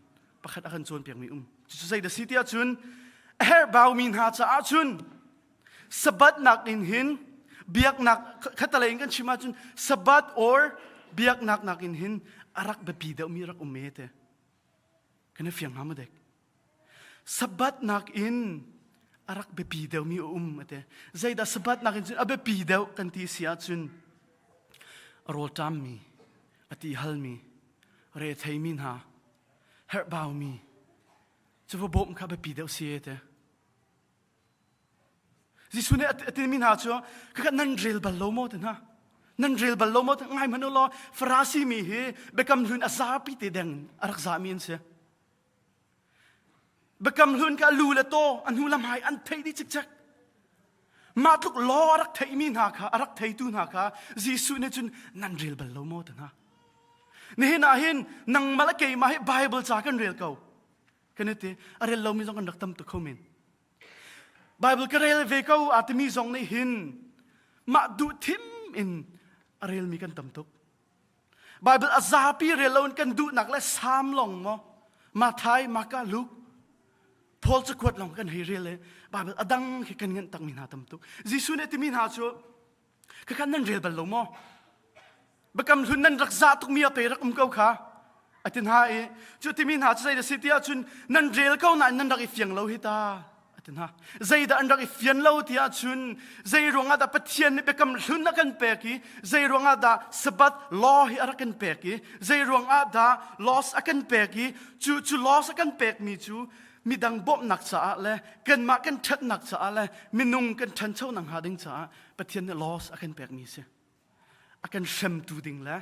pakhat a kan cawnpiakmi um cucu zei dah si ti ahcun a herhbaumi hna caah cun Sabbath nak in hin biaknak khatalei in kan chim ahcun Sabbath or biaknak nak in hin a rak biapi deuhmi rak um me te kan i fiang hnga maw dek Sabbath nak in a rak biapi deuhmi a um ate zeidah Sabbath nak in cun a biapi deuh kan ti si ahcun a rawlṭammi a ti halmi retheimi hna herhbaumi cu va bawmh kha biapi deuh si te Jesuh nih a timi hna cu khakha nan rel bal lo maw ti hna nan rel bal lo maw ti ngai hmanh u law Farasi mi hi biakam hlun a zapi te deng a rak zami an si biakam hlun kha lu le taw a hnu lam hai an theih dih cikcek mah tluk law a rak theihmi hna kha a rak theitu hna kha Jesuh nih cun nan rel bal lo maw ti hna nihin ah hin nangmah le keimah hi Bible ca kan rel ko kan i ti a rel lomi zong kan rak tam tuk kho men Bible ka rel ve ko a timi zong nih hin mah duh thim in a relmi kan tam tuk. Bible a zapi rel loin kan duhnak le Salm long maw Mathai, Maka, Luke, Paul cakuat long kan hei rel le Bible a dang khi kan nganh takmi hna tam tuk. Jesuh nih timi hna cu khakhan nan rel bal lo maw? Biakam hlun nan rak zah tukmi a pe rak um ko kha a ti hna i cu timi hna cu zei a si ti ahcun nan rel ko nain nan rak i fiang lo hi ta. Ati hna. Zeidah an rak i fian lo ti ahcun zei ruangah dah Pathian nih biakam hlun a kan pek i zei ruangah dah Sabbath law hi a rak kan pek i zei ruangah dah laws a kan pek i cu cu laws a kan pekmi cu midang bawmhnak caah le kanmah kan ṭhatnak caah le minung kan ṭhanchonak hnga ding caah Pathian nih laws a kan pekmi a si. A kan hremtu ding le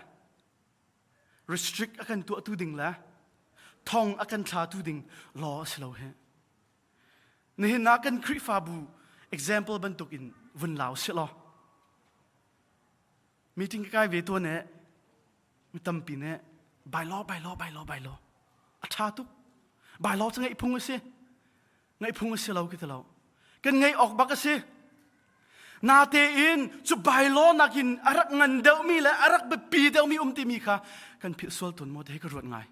restrict a kan tuahtu ding le thong a kan thlatu ding law a si lo hi. Nihin ah kan Khrihfabu example bantuk in vun lau si law meeting ka kai ve tuan eh mi tampi nih bylaw bylaw bylaw bylaw a ṭha tuk bylaw cu ngeih phung a si ngeih phung a si lo ki ti lo kan ngeih awk bak a si natein cu bylaw nakin a rak ngan deuhmi le a rak biapi deuhmi um timi kha kan philh sual tawn maw ti hi ka ruat ngai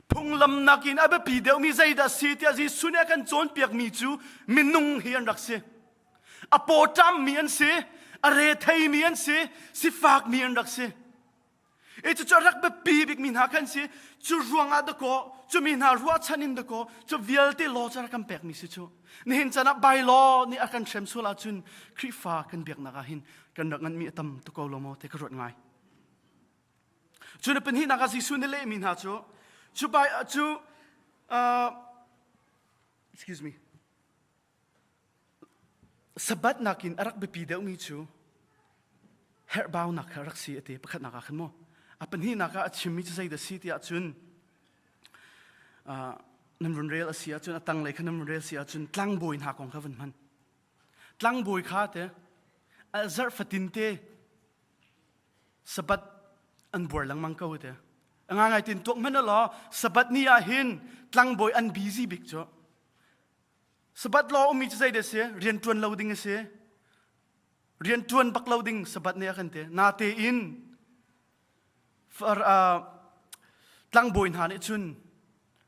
Phunglam nakin a biapi deuhmi zeidah si tiah Jesuh nih a kan cawnpiakmi cu minung hi an rak si. A pawṭammi an si, a retheimi an si, sifakmi an rak si. I cucu a rak biapi bikmi hna khan si. Cu ruangah dakaw, cu mi hna ruahchan in dakaw, cu vialte law cu a rak kan pekmi si cu. Nihin caan ah bylaw nih a kan hrem sual ahcun Khrihfa kan biaknak ah hin kan rak nganmi a tam tuk ko lo maw ti ka ruat ngai. Cu na pahnihnak ah Jesuh nih lehmi hna cu cu bai cu excuse me Sabbath nakin a rak biapi deuhmi cu herhbaunak kha rak si a ti pakhatnak ah khan maw a pahnihnak ah a chimmi cu zeidah si tiah cun nan vun rel a si ahcun a tanglei kha nan vun rel si ahcun tlangbawi hna kong kha vun hman tlangbawi kha te a zarh fatin te Sabbath an buar lengmang ko te. A ngai tin tuak hmanh law Sabbath ni ah hin tlangbawi an busy bik cu. Sabbath law ummi cu zei dah si? Rian tuan lo ding a si. Rian tuan bak lo ding Sabbath ni ah kan ti. Na te in tlangbawi hna nih cun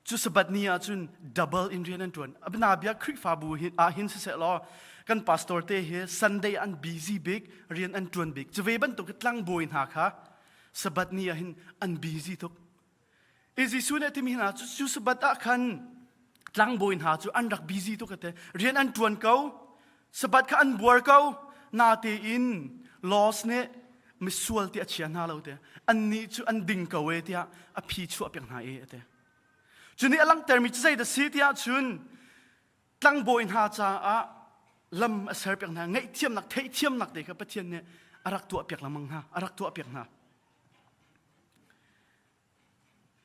Cu Sabbath ni ah cun double in rian an ṭuan. Abina bia Khrihfabu ah hin siseh law kan pastor te hi Sunday an busy bik, rian an ṭuan bik. Cu ve bantuk tlangbawi hna kha Sabbath ni ah hin an busy tuk. I Jesuh nih a timi hna cu cu Sabbath ah khan tlangbawi hna cu an rak busy tuk ate. Rian an ṭuan ko, Sabbath kha an buar ko, natein laws nih misual ti a chia hna lo te. Annih cu an ding ko e tiah a phi chuah piak hna e ate. Cu nih a langhtermi cu zeidah si tiah cun tlangbawi hna caah lam a ser piak hna, ngaihthiamnak, theihthiamnak te kha Pathian nih a rak tuah piak lengmang hna, a rak tuah piak hna.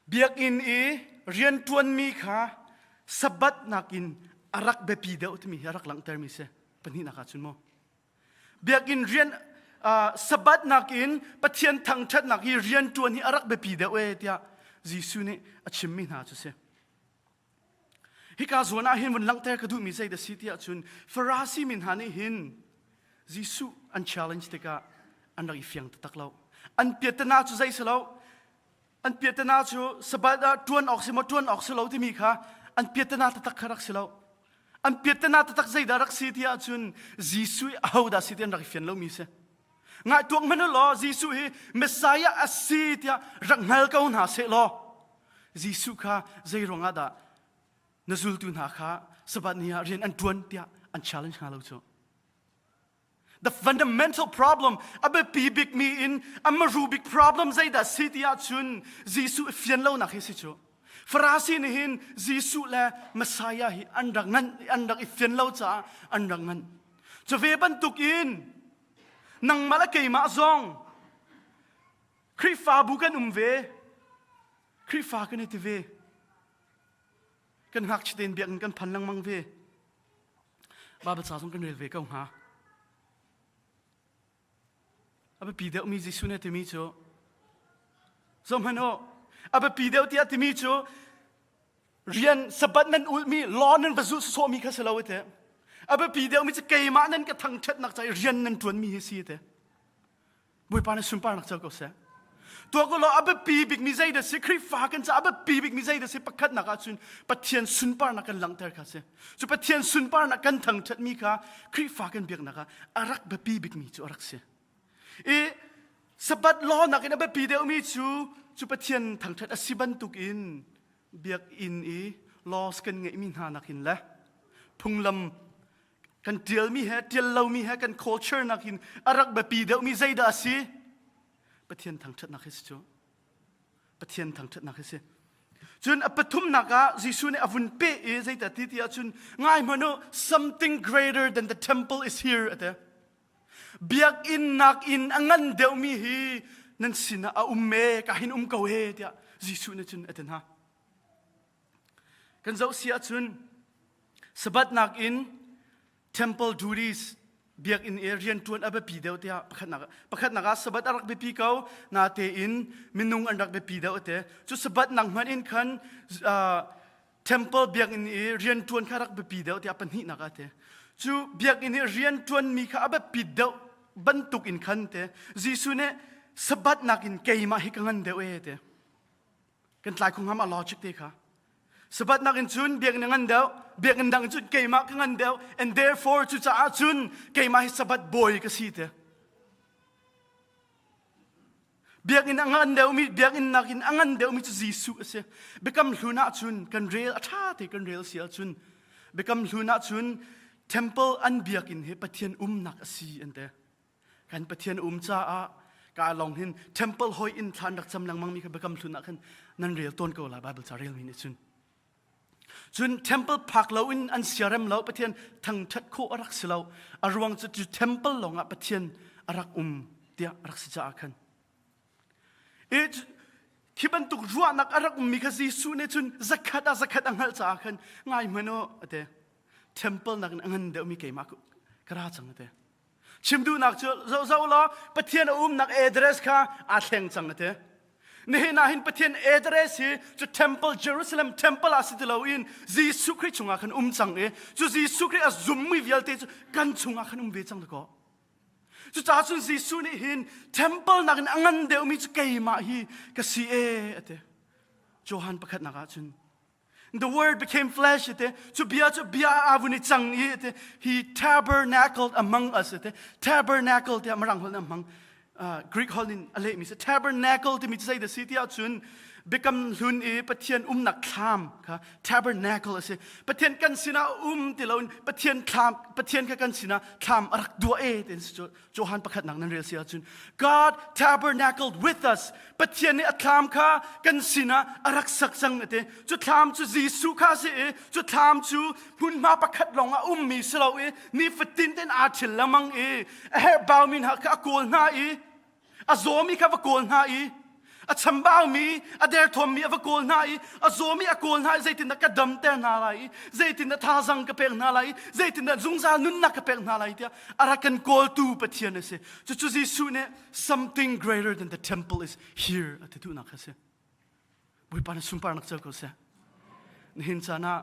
Biakinn i rianṭuanmi kha Sabbath nakin a rak biapi deuh timi hi a rak langhtermi si. Pahnihnak ah cun maw? Biakinn rian Sabbath nakin Pathian thangṭhatnak hi rianṭuan hi a rak biapi deuh e tiah Jesuh nih a chimmi hna cu si. Hika zawn ah hin vun langhter ka duhmi zei dah si tiah cun Farasi mi hna nih hin Jesuh an challenge tikah an rak i fiang taktak lo. An piahtana cu zei si lo. An piahtana cu Sabbath ah ṭuan awk si maw ṭuan awk si lo timi kha an piahtana taktak kha rak si lo. An piahtana taktak zeidah rak si tiah cun Jesuh i ahodah si ti an rak i fian lomi si. Ngai tuak hmanh law Jesuh hi Messiah a si tiah rak hngal ko hna seh law Jesuh kha zei ruangah dah na zultu hna kha Sabbath ni ah rian an ṭuan tiah an challenge hnga lo cu. The fundamental problem, a biapi bikmi in a maru bik problem zeidah si ti ahcun Jesuh i fian lonak hi si cu. Farasi nih hin Jesuh le Messiah hi an rak ngan, an rak i fian lo caah an rak ngan. Cu ve bantuk in nangmah le keimah zong Khrihfabu kan um ve. Khrihfa kan i ti ve. Kan ngakchia tein biakinn kan phan lengmang ve. Baibal ca zong kan rel ve ko hnga. A biapi deuhmi Jesuh nih a timi cu zohhmanh u a biapi deuh tiah timi cu rian Sabbath nan ulhmi law nan va zulh sawsawhmi kha si lo ete. A biapi deuhmi cu keimah nan ka thangṭhatnak ca i rian nan ṭuanmi hi si ete. Bawipa nih sunparnak co ko seh. Tuah ko law a biapi bikmi zeidah si Khrihfa kan caah a biapi bikmi zeidah si pakhatnak ahcun Pathian sunparnak kan langhter kha si. Cu Pathian sunparnak kan thangṭhatmi kha Khrihfa kan biaknak ah a rak biapi bikmi cu a rak si. I Sabbath law nakin a biapi deuhmi cu cu Pathian thangṭhat a si bantukin biakinn i Laws kan ngeihmi hna nakin le phunglam kan ṭialmi he ṭial lomi he kan culture nakin a rak biapi deuhmi zeidah a si? Pathian thangṭhatnak hi si cu. Pathian thangṭhatnak hi si. Cun a pathumnak ah Jesuh nih a vun peh i zeidah ti ti ahcun ngai hmanh u something greater than the temple is here a ti. Biakinn nakin a ngan deuhmi hi nan sinah a um me ka hin um ko he tiah Jesuh nih cun a ti hna. Kan zoh si ahcun Sabbath nakin temple duties biakinn i rianṭuan a biapi deuh tiah pakhatnak pakhatnak ah Sabbath a rak biapi ko natein minung an rak biapi deuh te cu Sabbath nak hmanh in khan temple biakinn i rianṭuan kha rak biapi deuh tiah pahnihnak ah te cu biakinn i rianṭuanmi kha a biapi deuh bantuk in khan te Jesuh nih Sabbath nakin keimah hi ka ngan deuh e te Kan tlai khung ham a logic te kha. Sabbath nakin cun biakinn ngan deuh, biakinn dang cun keimah ka ngan deuh, and therefore cucaah cun keimah hi Sabbath bawi ka si te. Biakinn a ngan deuhmi, biakinn nakin a ngan deuhmi cu Jesuh a si. Biakam hlun ah cun kan rel a ṭha te kan rel si ahcun Biakam hlun ah cun temple an biakinn hi Pathian umnak a si an ti. Kan Pathian um caah ka lawng hin temple hoi in thlan rak cam lengmang mi kha biakam hlun ah khan nan rel tawn ko lai Bible ca rel mi nih cun. Cun temple phak lo in an siarem lo Pathian thangthat khawh a rak si lo. A ruang cu cu temple lawng ah Pathian a rak um tiah a rak si caah khan. I khi bantuk ruahnak a rak ummi kha Jesuh nih cun zakhat ah zakhat a hngalh caah khan ngai hmanh u ate temple nakin a ngan deuhmi keimah ka ra cang ate. Chim duhnak cu zoh law Pathian a umnak address kha aa thleng cang a ti. Nihin ah hin Pathian address hi cu temple Jerusalem temple ah si ti loin Jesuh Khrih chungah khan um cang i cu Jesuh Khrih a zummi vialte cu kan chungah khan um ve cang dakaw. Cucaah cun Jesuh nih hin temple nakin a ngan deuhmi cu keimah hi ka si e a ti. Johan pakhatnak ah cun The word became flesh ite cu bia cu bia a vun i cang i ite he tabernacled among us ite tabernacle tiah mirang holh in a hmang Greek holh in a lehmi si tabernacle timi cu zei si tiah cun biakam hlun i Pathian umnak thlam kha tabernacle a si Pathian kan sinah um ti loin Pathian thlam Pathian kha kan sinah thlam a rak duah e ti si Johan pakhatnak nan rel si ahcun God tabernacled with us. Pathian nih a thlam kha kan sinah a rak sak cang a ti. Cu thlam cu Jesuh kha a si i cu thlam cu hmunhma pakhat lawng ah ummi si lo i nifatin tein aa ṭhil lengmang i a herhbaumi hna kha a kawl hna i a zawmi kha va kawl hna i a chambaumi a derthawmmi a va kawl hna i a zawmi a kawl hna i zeitindah ka damter hna lai i zeitindah thazang ka pek hna lai i zeitindah zungzal nunnak ka pek hna lai tiah a rak kan kawltu Pathian a si cucu Jesuh nih something greater than the temple is here a ti duhnak a si Bawipa na sunparnak cel ko seh nihin caan ah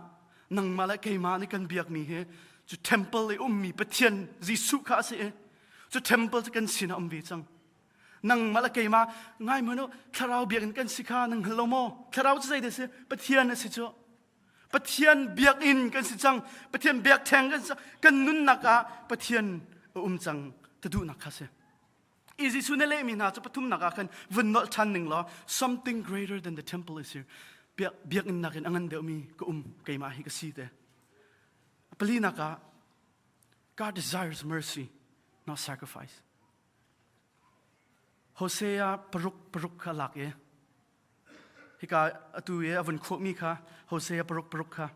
nangmah le keimah nih kan biakmi hi cu temple i ummi Pathian Jesuh kha a si i cu temple cu kan sinah um ve cang nangmah le keimah ngai hmanh u thlarau biakinn kan si kha nan hngal lo maw thlarau cu zeidah si pathian a si cu pathian biakinn kan si cang pathian biakṭheng kan si kan nunnak ah pathian a um cang ta duhnak kha si i Jesuh na lehmi hna cu pathumnak ah khan vun nolh ṭhan ning law something greater than the temple is here biak biakinn nakin a ngan deuhmi ka um keimah hi ka si te palinak ah God desires mercy not sacrifice Hosea paruk paruk kha lak i hika atu i a vun khawhmi kha Hosea paruk paruk kha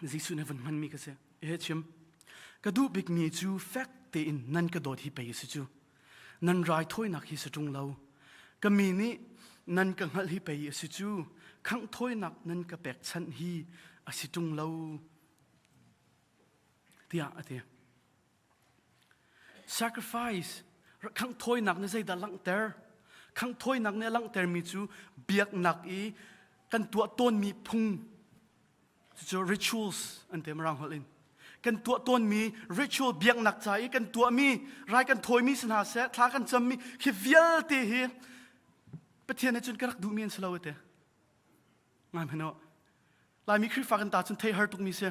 Jesuh nih a vun hmanmi kha si. He chim ka duh bikmi cu fek tein nan ka dawt hi pei a si cu. Nan raithawinak hi si ṭung lo. Ka mi nih nan ka hngalh hi pei a si cu. Khangh thawinak nan ka pekchanh hi a si ṭung lo. Tiah a ti. Sacrifice khangh thawinak nih zeidah langhter? Khangh thawinak nih a langhtermi cu biaknak i kan tuah tawnmi phung cucu rituals an ti mirang holh in kan tuah tawnmi ritual biaknak ca i kan tuahmi rai kan thawimi si hna seh thla kan cammi khi vialte hi Pathian nih cun ka rak duhmi an si lo ate ngai hmanh u Laimi Khrihfa kan ta cun theih har tukmi si.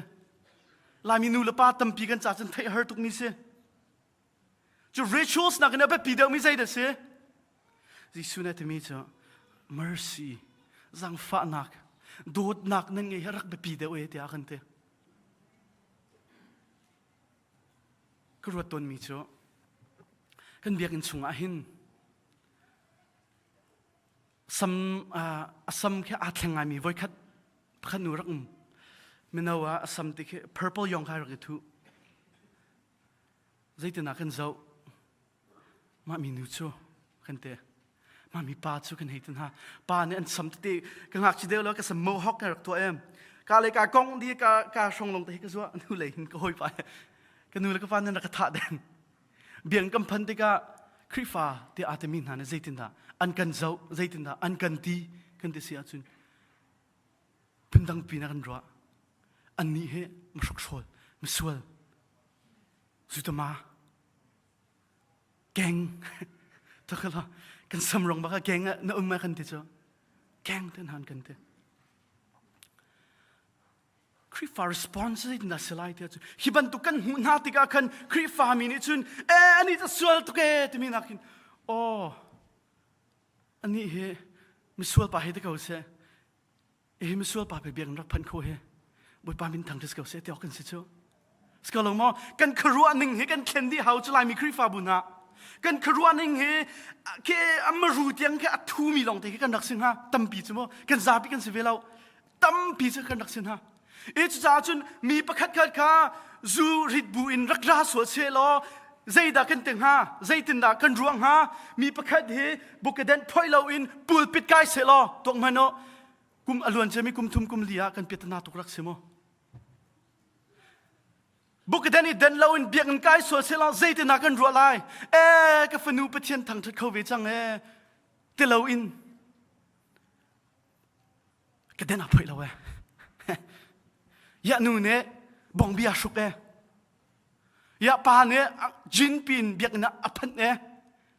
Laimi nu le pa tampi kan ca cun theih har tukmi si. Cu rituals nakin a biapi deuhmi zeidah si? Jesuh nih a timi cu mercy, zangfahnak. Dawtnak nan ngei hi rak biapi deuh e tiah kan ti. Ka ruat tawnmi cu kan biakinn chungah hin sam a sam khi aa thleng ngaimi voikhat pakhat nu rak um mino ah a sam ti khi purple yong kha rak i thuh zeitin ah kan zoh mah mi nu cu kan te mah mi pa cu kan hei tin ha pa nih an sam tete ka ngakchi deuh lo ka sam mohawk ka rak tuah em ka le ka kong di ka ka hrong long te hi ka zua nu lei hin ka hoi pa ka nu le ka pa nan rak ka thah den biang kan phan tikah Khrihfa ti aa timi hna nih zeitindah an kan zoh zeitindah an kan ti kan ti si ahcun phundang pi na kan ruah annih hi mihrokhrawl misual zutama keng takala kan samrong baka keng na um ma kan ti chu keng ten han kan ti Khrihfa response na si lai tiah cu hi bantuk kan hmuh hna tikah khan Khrihfa mi nih cun e ani ta sual tuk e timi nakin oh ani hi misual pa hi te ko se e misual pa pe biak rak phan kho he Bawipa min thang tis ko se tiok kan si chu Skalo mo kan kharuah ning hi kan thlen dih hau chu Laimi Khrihfabu hna kan kharuah ning hi ke amaru tiang ke a thu mi long te khi kan rak si hnga tampi chu mo kan zapi kan si ve lo tampi cu kan rak si hna i cucaah cun mi pakhat khat kha zu rit bu in rak ra sual se law zeidah kan ti hnga zeitindah kan ruang hnga mi pakhat hi bukaden phoi lo in pulpit kai se law tuak hmanh u kum aluan cemi kum thum kum li ah kan piatana tuk rak si mu Bukaden i den lo in biakinn kai sual se law zeitinah kan ruah lai e ka fanu Pathian thangthat kho ve cang e ti lo in ka den a phoih lo e ya nu nih bong bia hruk e ya pa nih jin pin biakinn ah a phanh e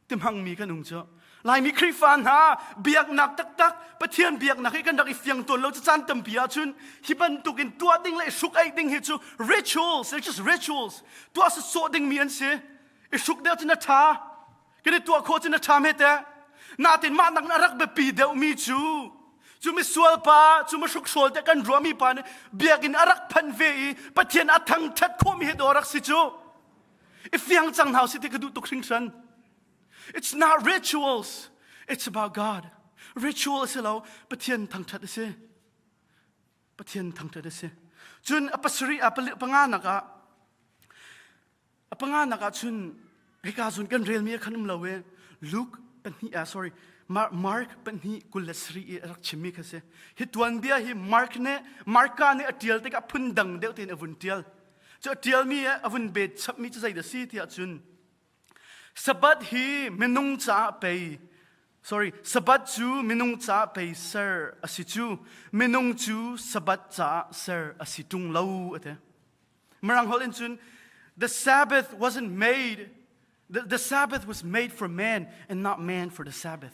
ti hmangmi kan um cu Laimi Khrihfa hna biaknak taktak Pathian biaknak hi kan rak i fiang tawn lo cu caan tampi ahcun hi bantuk in tuah ding le hruk ei ding hi cu rituals they're just rituals tuah sawsawh ding mi an si i hruk deuh cu na ṭha kan i tuah khawh cu na ṭha hme teh natin mah nak a rak biapi deuhmi cu cu misual pa cu mihrukhrawl te kan ruahmi pa nih biakinn a rak phanh ve i Pathian a thangṭhat khawhmi hi dawh rak si cu i fiang cang hna si ti ka duh tuk hringhran it's not rituals it's about God ritual a si lo Pathian thangṭhat a si Pathian thangṭhat a si cun a pasarih a panga nak ah A panganak ah cun hika zun kan relmi khan um lo e Luke pahnih ah sorry Mark pahnih 27 i rak chimmi kha si. Hi tuanbia hi Mark nih Marka nih a tial tikah phun dang deuh tein a vun tial. Cu a tialmi a vun bet chapmi cu zeidah si tiah cun Sabbath hi minung caah pei sorry Sabbath cu minung caah pei ser a si cu minung cu Sabbath caah ser a si ṭung lo a ti. Mirang holh in cun the Sabbath wasn't made the, the Sabbath was made for man and not man for the Sabbath.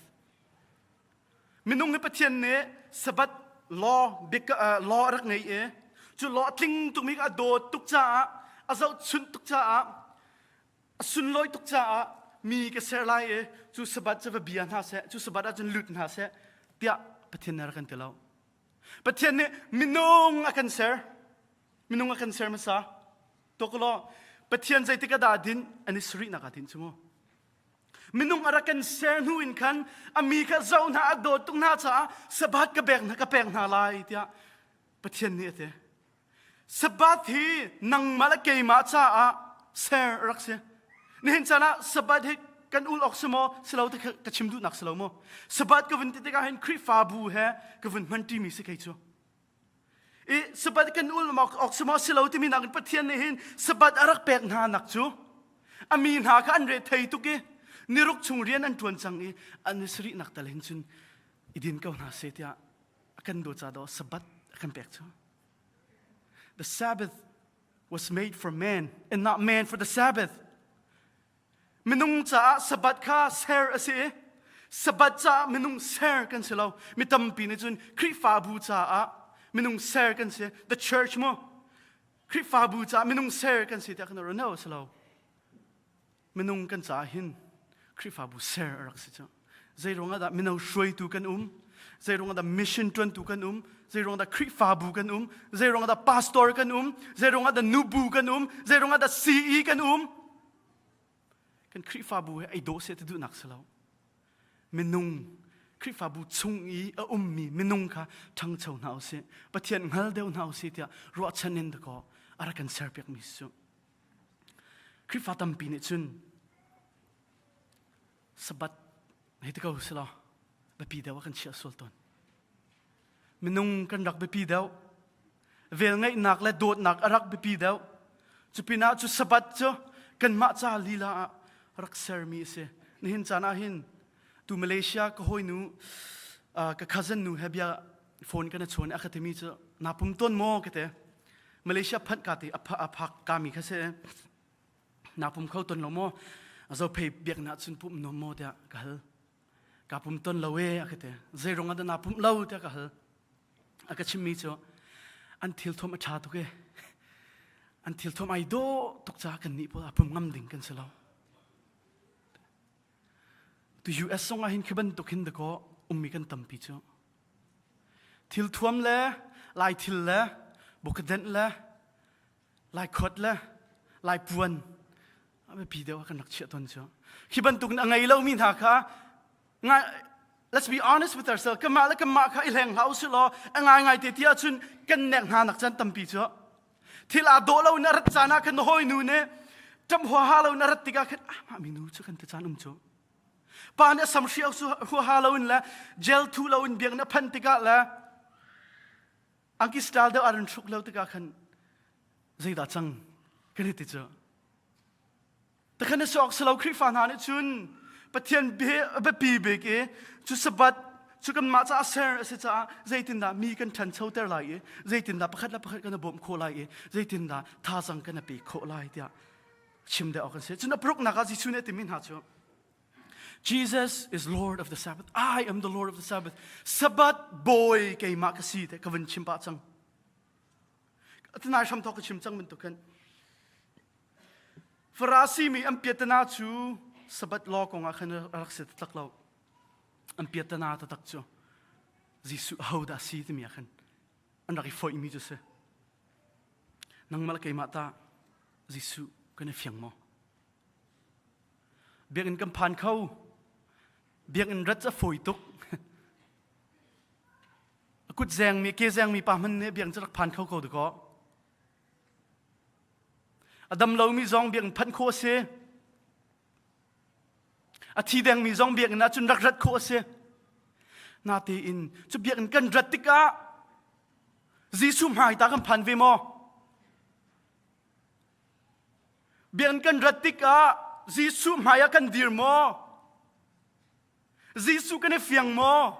Minung hi Pathian nih Sabbath law bik law rak ngei i cu law tling tukmi a dawt tuk caah a zohchunh tuk caah a sunlawi tuk caah mi ka ser lai i cu Sabbath cu va bia hna seh cu Sabbath ahcun lut hna seh tiah Pathian nih a rak kan ti lo. Pathian nih minung a kan ser Minung a kan ser hmasa. Tuk law Pathian zeitik ah dah din an i sarihnak ah din cu mu. Minung a rak kan ser hnu in khan a mi kha zoh hna a dawt tuk hna caah Sabbath ka pek hna ka pek hna lai tiah Pathian nih a ti. Sabbath hi nangmah le keimah caah ser a rak si. Nihin caan ah Sabbath hi kan ul awk si maw si lo ti ka chim duhnak si lo maw. Sabbath ka vun ti tikah hin Khrihfabu he ka vun hman ṭimi si kei cu. I Sabbath kan ul awk si maw si lo timi nakin Pathian nih hin Sabbath a rak pek hna nak cu a mi hna kha an re thei tuk i niruk chung rian an ṭuan cang i an i sarihnak tal hin cun i din ko hna seh tiah a kan dawt ca daw Sabbath a kan pek cu. The Sabbath was made for man and not man for the Sabbath. Minung caah Sabbath kha ser a si i Sabbath caah minung ser kan si lo. Mi tampi nih cun Khrihfabu caah minung ser kan si. The church mu. Khrihfabu caah minung ser kan si tiah kan ruah. No, si lo. Minung kan caah hin Khrihfabu ser a rak si cu. Zei ruangah dah mino hruaitu kan um? Zei ruang dah mission ṭuantu kan um? Zei ruang dah Khrihfabu kan um? Zei ruang dah pastor kan um? Zei ruang dah nubu kan um? Zei ruang dah CE kan um? Kan Khrihfabu he ei dawh seh ti duhnak si lo. Minung Khrihfabu chung i a ummi minung kha ṭhangcho hna usih. Pathian hngal deuh hna usih tiah ruahchan in dakaw a rak kan serpiakmi si cu. Khrihfa tampi nih cun Sabbath hei ti ko si law biapi deuh ah kan chiah sual tawn. Minung kan rak biapi deuh. Velngeihnak le dawtnak a rak biapi deuh. Cupinah cu Sabbath cu kanmah ca lila ah rak sermi a si. Nihin caan ah hin tu Malaysia ka hawinu ka cousin nu he bia phone kan i chawn a ka timi cu na pum tawn maw ka ti. Malaysia phanh ka ti a phak kami kha si. Na pum kho ton lo maw? Zo phei biak na cun pum nuam maw tiah ka hal. Ka pum ton lo e a ka ti. Zei rung ah dah na pum lo tiah ka hal. A ka chimmi cu an thil thuam a ṭha tuk e. An thil thuam ai dawh tuk caah kan nih pawl a pum ngam ding kan si lo. Tu US zong ah hin khi bantuk hin dakaw ummi kan tampi cu. Thil thuam le lai thil le bukadenh le lai khot le lai puan a biapi deuh ah kan rak chiah tawn cu. Khi bantuk in a ngei lomi hna kha let's be honest with ourselves kanmah le kanmah kha i hleng hlah usih law a ngaingai te ti ahcun kan nek hna nak caan tampi cu thil aa dawh lo in a rat caan ah khan na hawinu nih ṭam huaha lo in a rat tikah khan ah mah minu cu kan ti caan um cu pa nih a sam hriau huaha lo in le gel thu lo in biakinn a phanh tikah le angki style deuh a run hruk lo tikah khan zeidah cang kan ti cu Takhan na sok salo Khrihfa hna nih cun Pathian biapi bik i cu Sabbath cu kanmah caah ser a si caah zeitindah mi kan ṭhanchoter lai i zeitindah pakhat le pakhat kan i bawmh khawh lai i zeitindah thazang kan i pe khawh lai tiah chim deuh awk kan si. Cun a paruknak ah Jesuh nih a timi hna cu Jesus is Lord of the Sabbath. I am the Lord of the Sabbath. Sabbath bawi keimah ka si te ka vun chim pah cang. Atinai hram thawk ka chim cang bantuk khan Farasi mi an piatana cu Sabbath law kong ah khan a rak si taktak lo. An piatana taktak cu Jesuh ahodah si timi ah khan an rak i foihmi cu si. Nangmah le keimah ta Jesuh kan i fiang maw? Biakinn kan phan kho. Biakinn rat a fawi tuk. A kut zengmi, ke zengmi pa hmanh nih biakinn cu rak phan kho ko dakaw. A dam lomi zong biakinn phanh khawh a si. A thi dengmi zong biakinn ah cun rak rat khawh a si. Natein cu biakinn kan rat tikah Jesuh hmai ta kan phan ve maw? Biakinn kan rat tikah Jesuh hmai ah kan dir maw? Jesuh kan i fiang maw?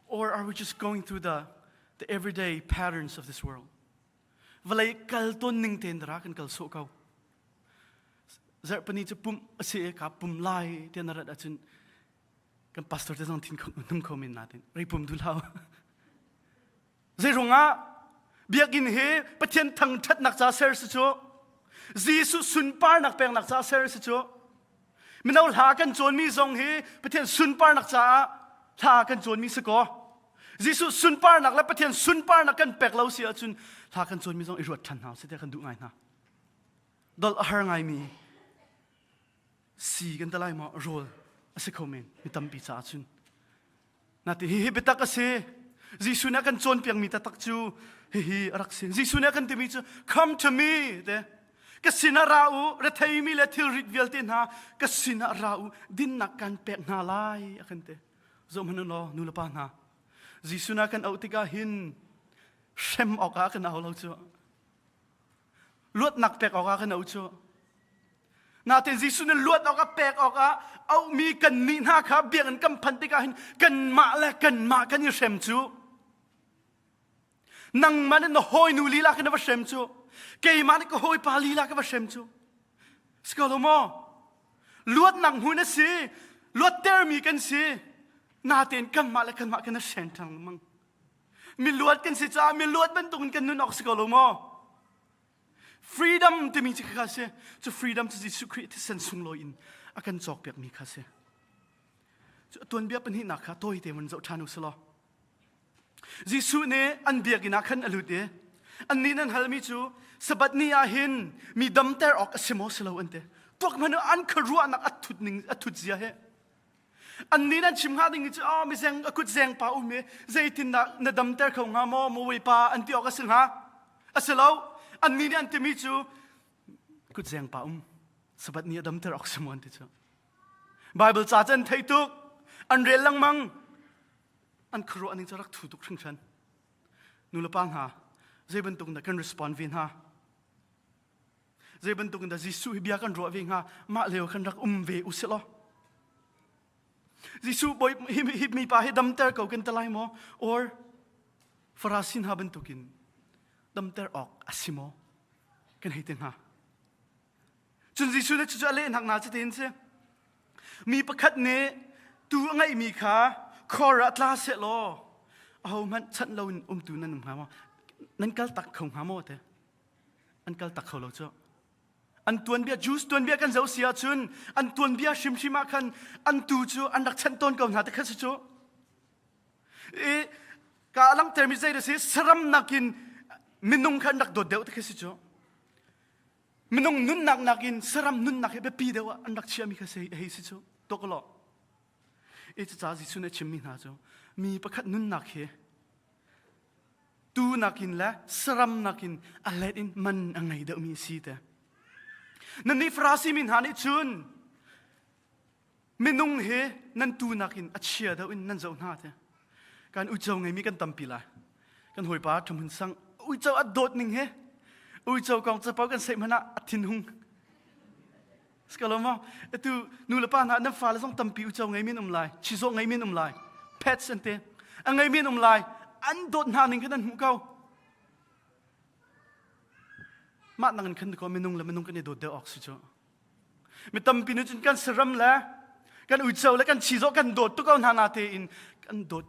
Or are we just going through the, the everyday patterns of this world? Vawlei kal tawn ning tein dara kan kal sawh ko. Zarhpini cu pumh a si ka pum lai tiah na rat ahcun kan pastor te zong thin num kho men natin rei pum du hlah. Zei ruangah biakinn hi Pathian thangṭhatnak ca ser si cu Jesuh sunparnak peknak ca ser si cu mino hla kan cawnmi zong hi Pathian sunparnak caah hla kan cawnmi si kaw Jesuh sunparnak le Pathian sunparnak kan pek lo si ahcun hla kan cawnmi zong i ruat ṭhan hna usih tiah kan duh ngai hna. Dol a har ngaimi si kan ti lai maw rawl a si kho men mi tampi caah cun Nati hihi biatak a si. Jesuh nih a kan cawnpiakmi taktak cu hihi a rak si. Jesuh nih a kan timi cu come to me te ka sinah ra u retheimi le thilrit vialte hna ka sinah ra u dinnak kan pek hna lai a kan ti. Zoh hmanh u law nu le pa hna Jesuh na kan auh tikah hin hrem awkah kan au lo cu. Luatnak pek awkah kan auh cu. Nain Jesuh nih luat awkah pek awkah auhmi kannih hna kha biakinn kan phanh tikah hin kanmah le kanmah kan i hrem cu. Nangmah nih na hawinu lila kha na va hrem cu. Keimah nih ka hawipa lila ka va hrem cu. Si ko lo maw? Luatnak hmun a si. Luattermi kan si. Natein kanmah le kanmah kan i hren ṭhan lengmang. Mi luat kan si caah mi luat bantukin kan nun awk si ko lo maw? Freedom timi cu kha si. Cu freedom cu Jesuh Khrih thisen sunglawi in a kan cawkpiakmi kha si. Cu tuanbia pahnihnak kha tawite vun zoh ṭhan u si law. Jesuh nih an biakinn ah khan a lut i annih nan halmi cu Sabbath ni ah hin mi damter awk a si maw si lo an ti. Tuak hmanh an khuaruahnak a thut ning a thut zia he. Annih nan chim hnga ding cu oh mizeng a kut zeng pa um i zeitindah na damter kho hnga maw maw pa an ti awk a si hnga. A si lo. Annih nih an timi cu kut zeng pa um Sabbath ni a damter awk si maw an ti cu. Bible ca cu an theih tuk an rel lengmang an khuaruah ning cu rak thu tuk hringhran nulepa hna zei bantuk in dah kan respond ve hna zei bantuk in dah Jesuh hi bia kan ruah ve hnga mah leo kan rak um ve usih law Jesuh bawi hi, hi mi pa hi damter ko kan ti lai maw or Farasi hna bantukin damter awk a si maw kan hei ti hnga Cun Jesuh nih cucu a lehnak hna cutin si. Mi pakhat nih tuu a ngeihmi kha khor ah tla seh law ahohmanh chanh loin umtu nan um hnga maw? Nan kal tak kho hnga maw te? An kal tak kho lo cu. An tuanbia Jews tuanbia kan zoh si ahcun an tuanbia hrimhrim ah khan an tuu cu an rak chanh tawn ko hna te kha si cu. I ka langhtermi zei da si saram nakin minung kha an rak dawt deuh te kha si cu. Minung nunnak nakin saram nunnak hi biapi deuh ah an rak chiahmi kha hei si cu tuk law. E cucaah Jesuh nih a chimmi hna cu mi pakhat nunnak hi tu nakin le saram nakin a let in man a ngei deuhmi a si te. Nannih Farasi mi hna nih cun minung hi nan tu nakin a chia deuh in nan zoh hna te. Kan uico ngeimi kan tampi lai. Kan hawipa Ṭhumhun Sang uico a dawt ning hi uico kong capo kan seih hmanh ah a thinhung. Sikalo maw? Atu nu le pa hna nan fale zong tampi uico ngeimi an um lai, chizawh ngeimi an um lai, pets an ti. A ngeimi an um lai. An dawt hna ning kha nan hmuh ko. Mah nang in khan ko minung le minung kan i dawt deuh awk si cu. Mi tampi nih cun kan saram le kan uico le kan chizawh kan dawt tuk ko hna na tein kan dawt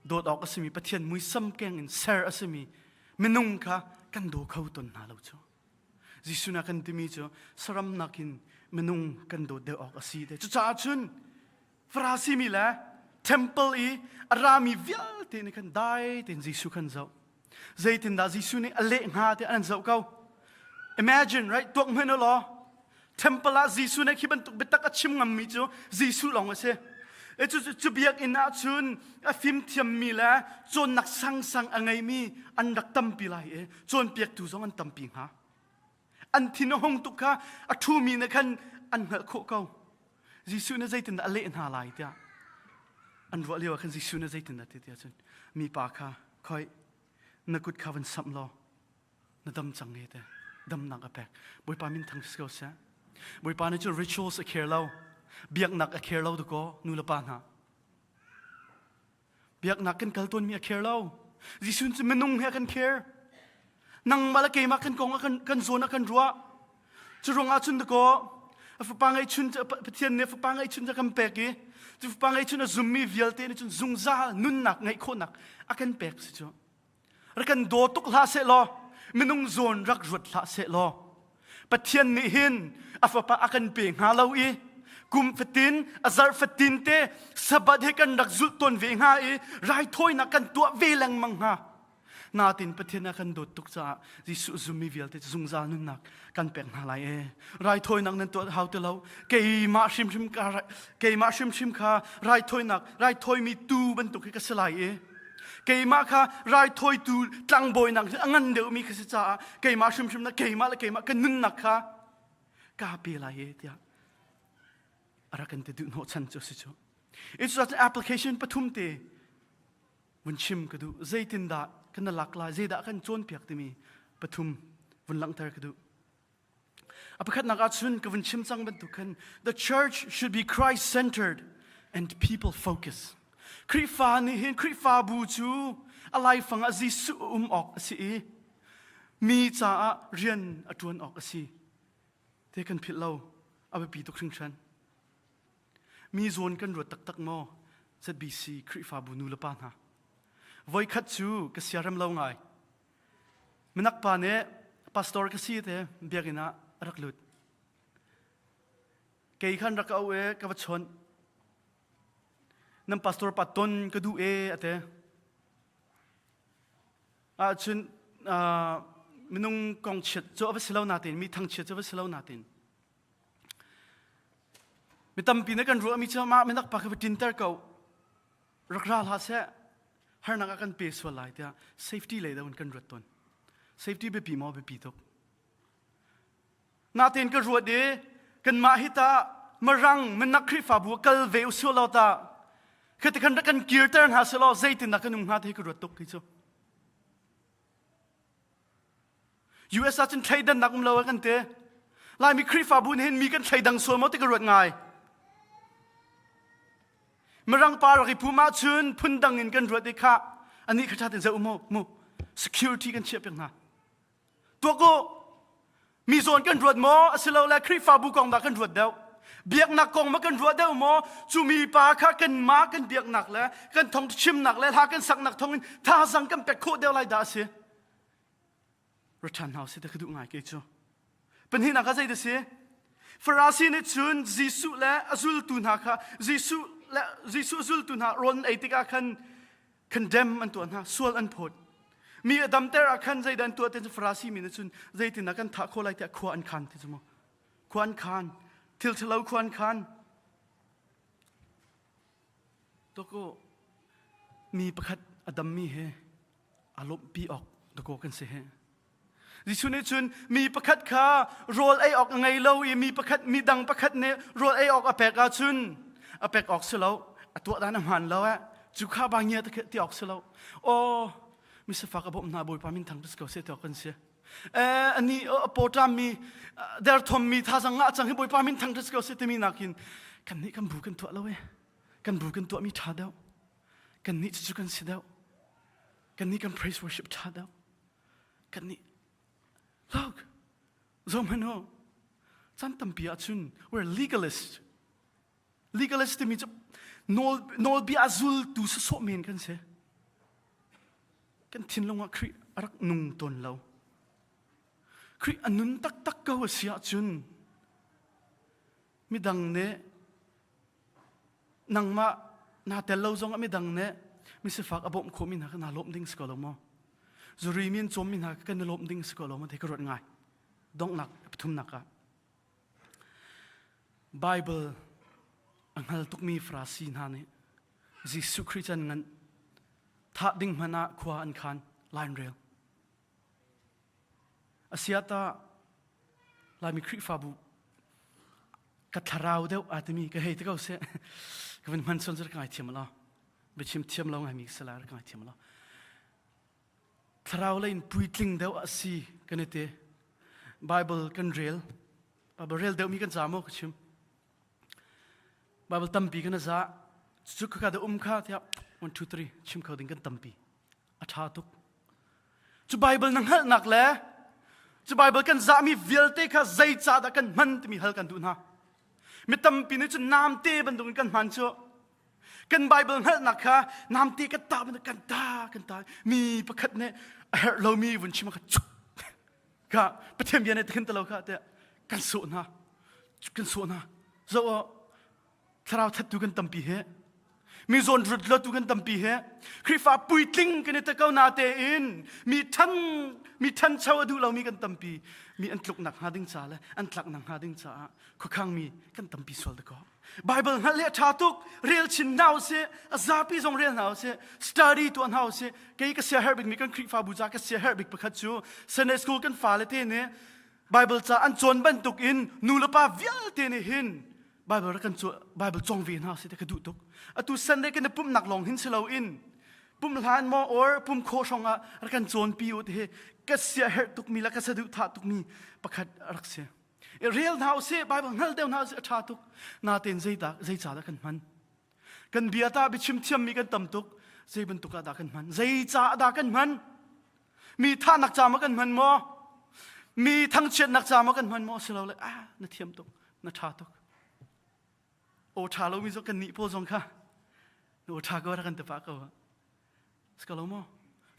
dawt awk a simi Pathian muisam keng in ser a simi minung kha kan daw kho ton hna lo cu. Jesuh na kan timi cu saram nakin minung kan dawt deuh awk a si te. Cucaah cun Farasi mi le temple i a rami vialte nih khan dai tein Jesuh khan zoh. Zeitindah Jesuh nih a leh hnga ti an zoh ko. Imagine, right? Tuak hmanh u law. Temple ah Jesuh nih khi bantuk biatak a chim ngammi cu Jesuh lawng a si. E cu, cu biakinn ah cun a fimthiammi le cawnnak sangsang a ngeimi an rak tampi lai i cawnpiaktu zong an tampi hnga. An thin a hung tuk kha a ṭhumi nih khan an hngalh khawh ko. Jesuh nih zeitindah a leh hna lai tiah an ruah lio ah khan Jesuh nih zeitindah ti tiah cun mipa kha khoi na kut kha van samh law na dam cang e te damnak a pek Bawipa min thang si ko seh Bawipa nih cun rituals a care lo biaknak a care lo dakaw nu le pa hna Biaknak kan kal tawnmi a care lo. Jesuh cu minung he a kan care. Nangmah le keimah kan kong a kan, kan zawn a kan ruah. Cu ruangah cun dakaw a fapa ngeihchun Pathian nih a fapa ngeihchun a kan pek i cu fapa ngeihchun a zummi vialte nih cun zungzal nunnak ngeih khawhnak a kan pek si cu. Rak kan daw tuk hlah seh law minung zawn rak ruat hlah seh law Pathian nih hin a fapa a kan pe hnga lo i kum fatin a zarh fatin te Sabbath he kan rak zulh tawn ve hnga i raithawinak kan tuah ve lengmang hnga natin Pathian a kan dawt tuk caah Jesuh zummi vialte zungzal nunnak kan pek hna lai e raithawinak nan tuah hau ti lo keimah hrimhrim ka keimah hrimhrim kha raithawinak raithawimi tu bantuk hi ka si lai i keimah kha raithawitu tlangbawi nak a ngan deuhmi ka si caah keimah hrimhrim na keimah le keimah ka nunnak kha ka pe lai e tiah a rak kan ti duh hnawh chan cu si cu it's just application pathum te vun chim ka duh zeitindah kan lak lai zeidah kan cawnpiak timi pathum vun langhter ka duh A pakhatnak ahcun ka vun chim cang bantuk khan the church should be Christ centered and people focused. Khrihfa nih hin Khrihfabu cu a laifang ah Jesuh um awk a si i mi caah rian a ṭuan awk a si. Te kan philh lo a biapi tuk hringhran. Mi zawn kan ruat taktak maw? ZBC Khrihfabu nu le pa hna. Voikhat cu ka siarem lo ngai. Minak pa nih pastor ka si te biakinn ah a rak lut. Kei khan rak ka auh i ka va chawnh. Nan pastor pa ton ka duh e ate. Ahcun minung kong chiat cu a va si lo natin mi thangchiat cu a va si lo natin mi tampi na kan ruahmi cu mah minak pa kha va ṭinter ko rak ra hlah seh harnak a kan pe sual lai tiah safety lei deuh in kan ruat tawn safety biapi maw biapi tuk natin ka ruat i kanmah hi ta marang minak Khrihfabu kal ve usih law ta khati khan rak kan kirter hna selaw zeitin dah kan um hnga ti hi ka ruat tuk hi cu US ah cun thleidannak um lo kan ti. Laimi Khrihfabu nih hin mi kan thleidang sual maw ti ka ruat ngai. Mirang pa rak i pum ahcun phundang in kan ruat i kha anih kha ṭha ten zoh mu mu security kan chiah piak hna. Tuak u mi zawn kan ruat maw asilole Khrihfabu kong dah kan ruat deuh. Biaknak kong ma kan ruah deuh maw cu mi pa kha kanmah kan biaknak le kan thong chimnak le hla kan saknak thongin thazang kan pek khawh deuh lai dah a si. Return hna usih ti ka duh ngai kei cu. Pahnihnak ah zei da si? Farasi nih cun Jesuh le a zultu hna kha Jesuh le Jesuh zultu hna rawl an ei tikah khan condemn an tuah hna, sual an phawt. Mi a damter ah khan zeidah an tuah ti cu Farasi mi nih cun zeitindah kan thah khawh lai tiah khua an khan ti cu mu. Khua an khan. Thil ṭhalo khua an khan. Toko mi pakhat a dammi he a lawmhpi awk dakaw kan si he. Jesuh nih cun mi pakhat kha rawl ei awk a ngei lo i mi pakhat mi dang pakhat nih rawl ei awk a pek ahcun a pek awk si lo a tuah dan a hmaan lo eh cu kha ba ngia ti awk si lo aw misafak a bawmh hna bawipa min thang ko seh ti awk kan si eh ani a pawṭam mi derthom mi thazang ngah cang hi bawipa min thang ko seh timi nakin kan nih kan bu kan tuah lo eh kan bu kan tuah mi ṭha deuh kan nih cucu kan si deuh kan nih kan praise worship ṭha deuh kan nih look zohhmanh u chan tampi ahcun we're legalist legalist timi cu nawl nawlbia a zultu sawsawh men kan si kan thinlung ah Khrih a rak nung tawn lo Khrih a nun taktak ko a si ahcun midang nih nangmah naa tel lo zong ah midang nih misifak a bawmh khawhmi hna kha naa lawmh ding si ko lo maw? Zuri mi an cawmmi hna kan i lawmh ding si ko lo maw ti ka ruat ngai. Donghnak pathumnak ah Bible a hngal tukmi Farasi hna nih Jesuh Khrih can ngan thah ding hmanh ah khua an khan line rel. Asiata Laimi Khrihfabu ka thlarau deuh aa timi ka hei ti ko seh ka vun hman sual cu ka ngaithiam lo biachim thiam lo ngaimi ka si lai ka ngaithiam lo thlarau lei in puitling deuh a si kan i ti Bible kan rel Bible rel deuh mi kan ca maw ka chim Bible tampi kan za cu ka da um kha tiah 1 2 3 chim kho ding kan tampi a ṭha tuk Cu Bible na hngalhnak le cu Bible kan zahmi vialte kha zeicahdah kan hman timi hal kan duh hna. Mi tampi nih cun namte bantukin kan hman cu. Kan Bible hngalhnak kha namte kan tah bantuk kan ta kan ta mi pakhat nih a herh lomi vun chim kha cuk kha Pathian bia nih tikhin talo kha tiah kan sawh hna kan sawh hna zo thlarau thattu kan tampi he mi zawn rut tu kan tampi he Khrihfa puitling kan i te ko na tein mi than mi thancho a duh lomi kan tampi mi an tluk nak hnga ding ca le an tlak nak hnga ding caah khuakhang mi kan tampi sual de ko Bible hngalh le tha tuk rel chin hna usih a zapi zong rel hna usih study tuah hna usih kei ka sia herh bik mi kan Khrihfabu ca ka sia herh bik pakhat cu Sunday school kan fale te nih Bible ca an cawn bantuk in nu le pa vialte nih hin Bible rak kan Bible cawng ve hna sih ka duh tuk. Atu Sunday kan i pumhnak lawng hin si loin pum hlan maw or pum kho hrong ah rak kan cawnpi u ti ka sia herh tukmi le ka saduhthah tukmi pakhat rak si. Rel hna usih Bible hngal deuh hna usih a ṭha tuk. Natein zeidah zeica dah kan hman? Kan bia ta biachim thiammi kan tam tuk. Zei bantuk ah dah kan hman? Zeica dah kan hman? Mi thahnak ca maw kan hman maw? Mi thangchiatnak ca maw kan hman maw? Silole ah na thiam tuk, na ṭha tuk. Aw ṭha lomi zong kan nih pawl zong kha na aw ṭha ko rak kan ti pah ko. Si ko lo maw?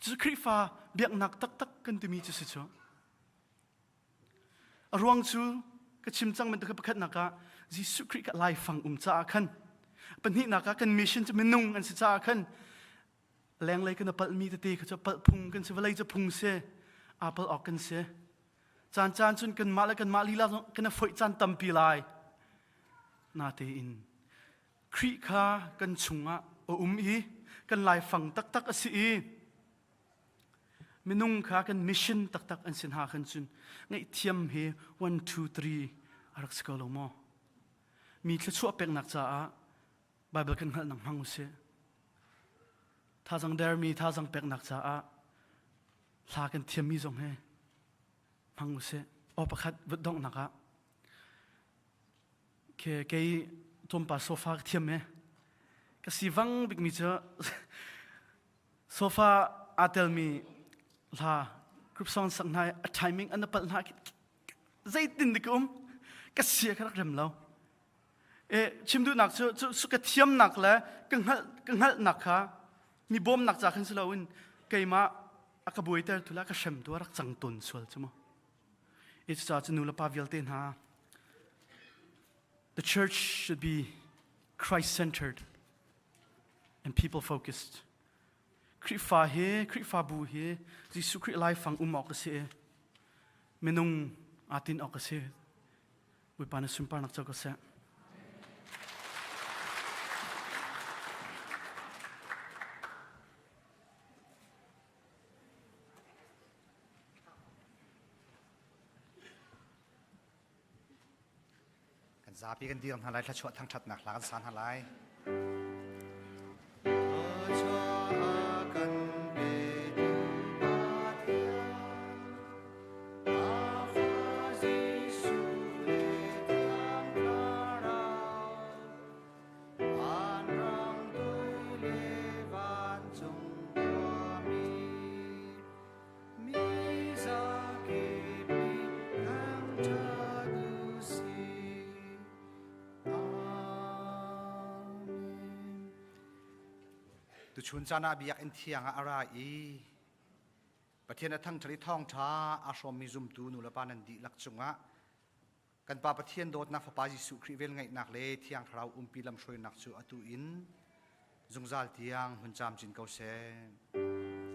Cucu Khrihfa biaknak taktak kan timi cu si cu. A ruang cu ka chim cang bantuk pakhatnak ah Jesuh Khrih ka laifang um caah khan. Pahnihnak ah kan mission cu minung an si caah khan lenglei kan palhmi tete kha cu palh phung kan si, vawlei cu phung si, aa palh awk kan si. Caan caan cun kanmah le kanmah lila zong kan i foih caan tampi lai. Natein Khrih kha kan chungah a um i kan laifang taktak a si i minung kha kan mission taktak an si hna khan cun ngaihthiam hi 1 2 3 a rak si ko lo maw? Mi thluachuah peknak caah Bible kan hngalhnak hmang usih. Thazang dermi thazang peknak caah hla kan thiammi zong hi hmang usih. Aw pakhat vut donghnak ah ke kei tlawmpa sofa ka thiam e. Ka si vang bikmi cu sofa aa telmi hla group song sak hna a timing an palh hna zeitin dik um ka sia ka rak rem lo. E chim duhnak cu cu ka thiamnak le ka hngalh ka hngalhnak kha mi bawmnak ca khan si loin keimah a ka buaiter tu le a ka hrem tu a rak cang tawn sual cu mu. E cucaah cu nu le pa vialte hna the church should be Christ-centered and people-focused. Khrihfa hi, Khrihfabu hi Jesuh Khrih laifang um awk a si i minung aa tin awk a si. Bawipa na sunparnak co ko seh. Kan zapi kan dir hna lai thluachuah thangṭhatnak hla kan sa hna lai. Tuchun caan ah biakinn thiang ah a ra i Pathian a thangṭhat i thawngṭha aa hrawmmi zumtu nulepa nan dihlak cungah kan Pa Pathian dawtnak Fapa Jesuh Khrih velngeihnak le Thiang Thlarau umpi lamhruainak cu atu in zungzal tiang hmun camcin ko seh.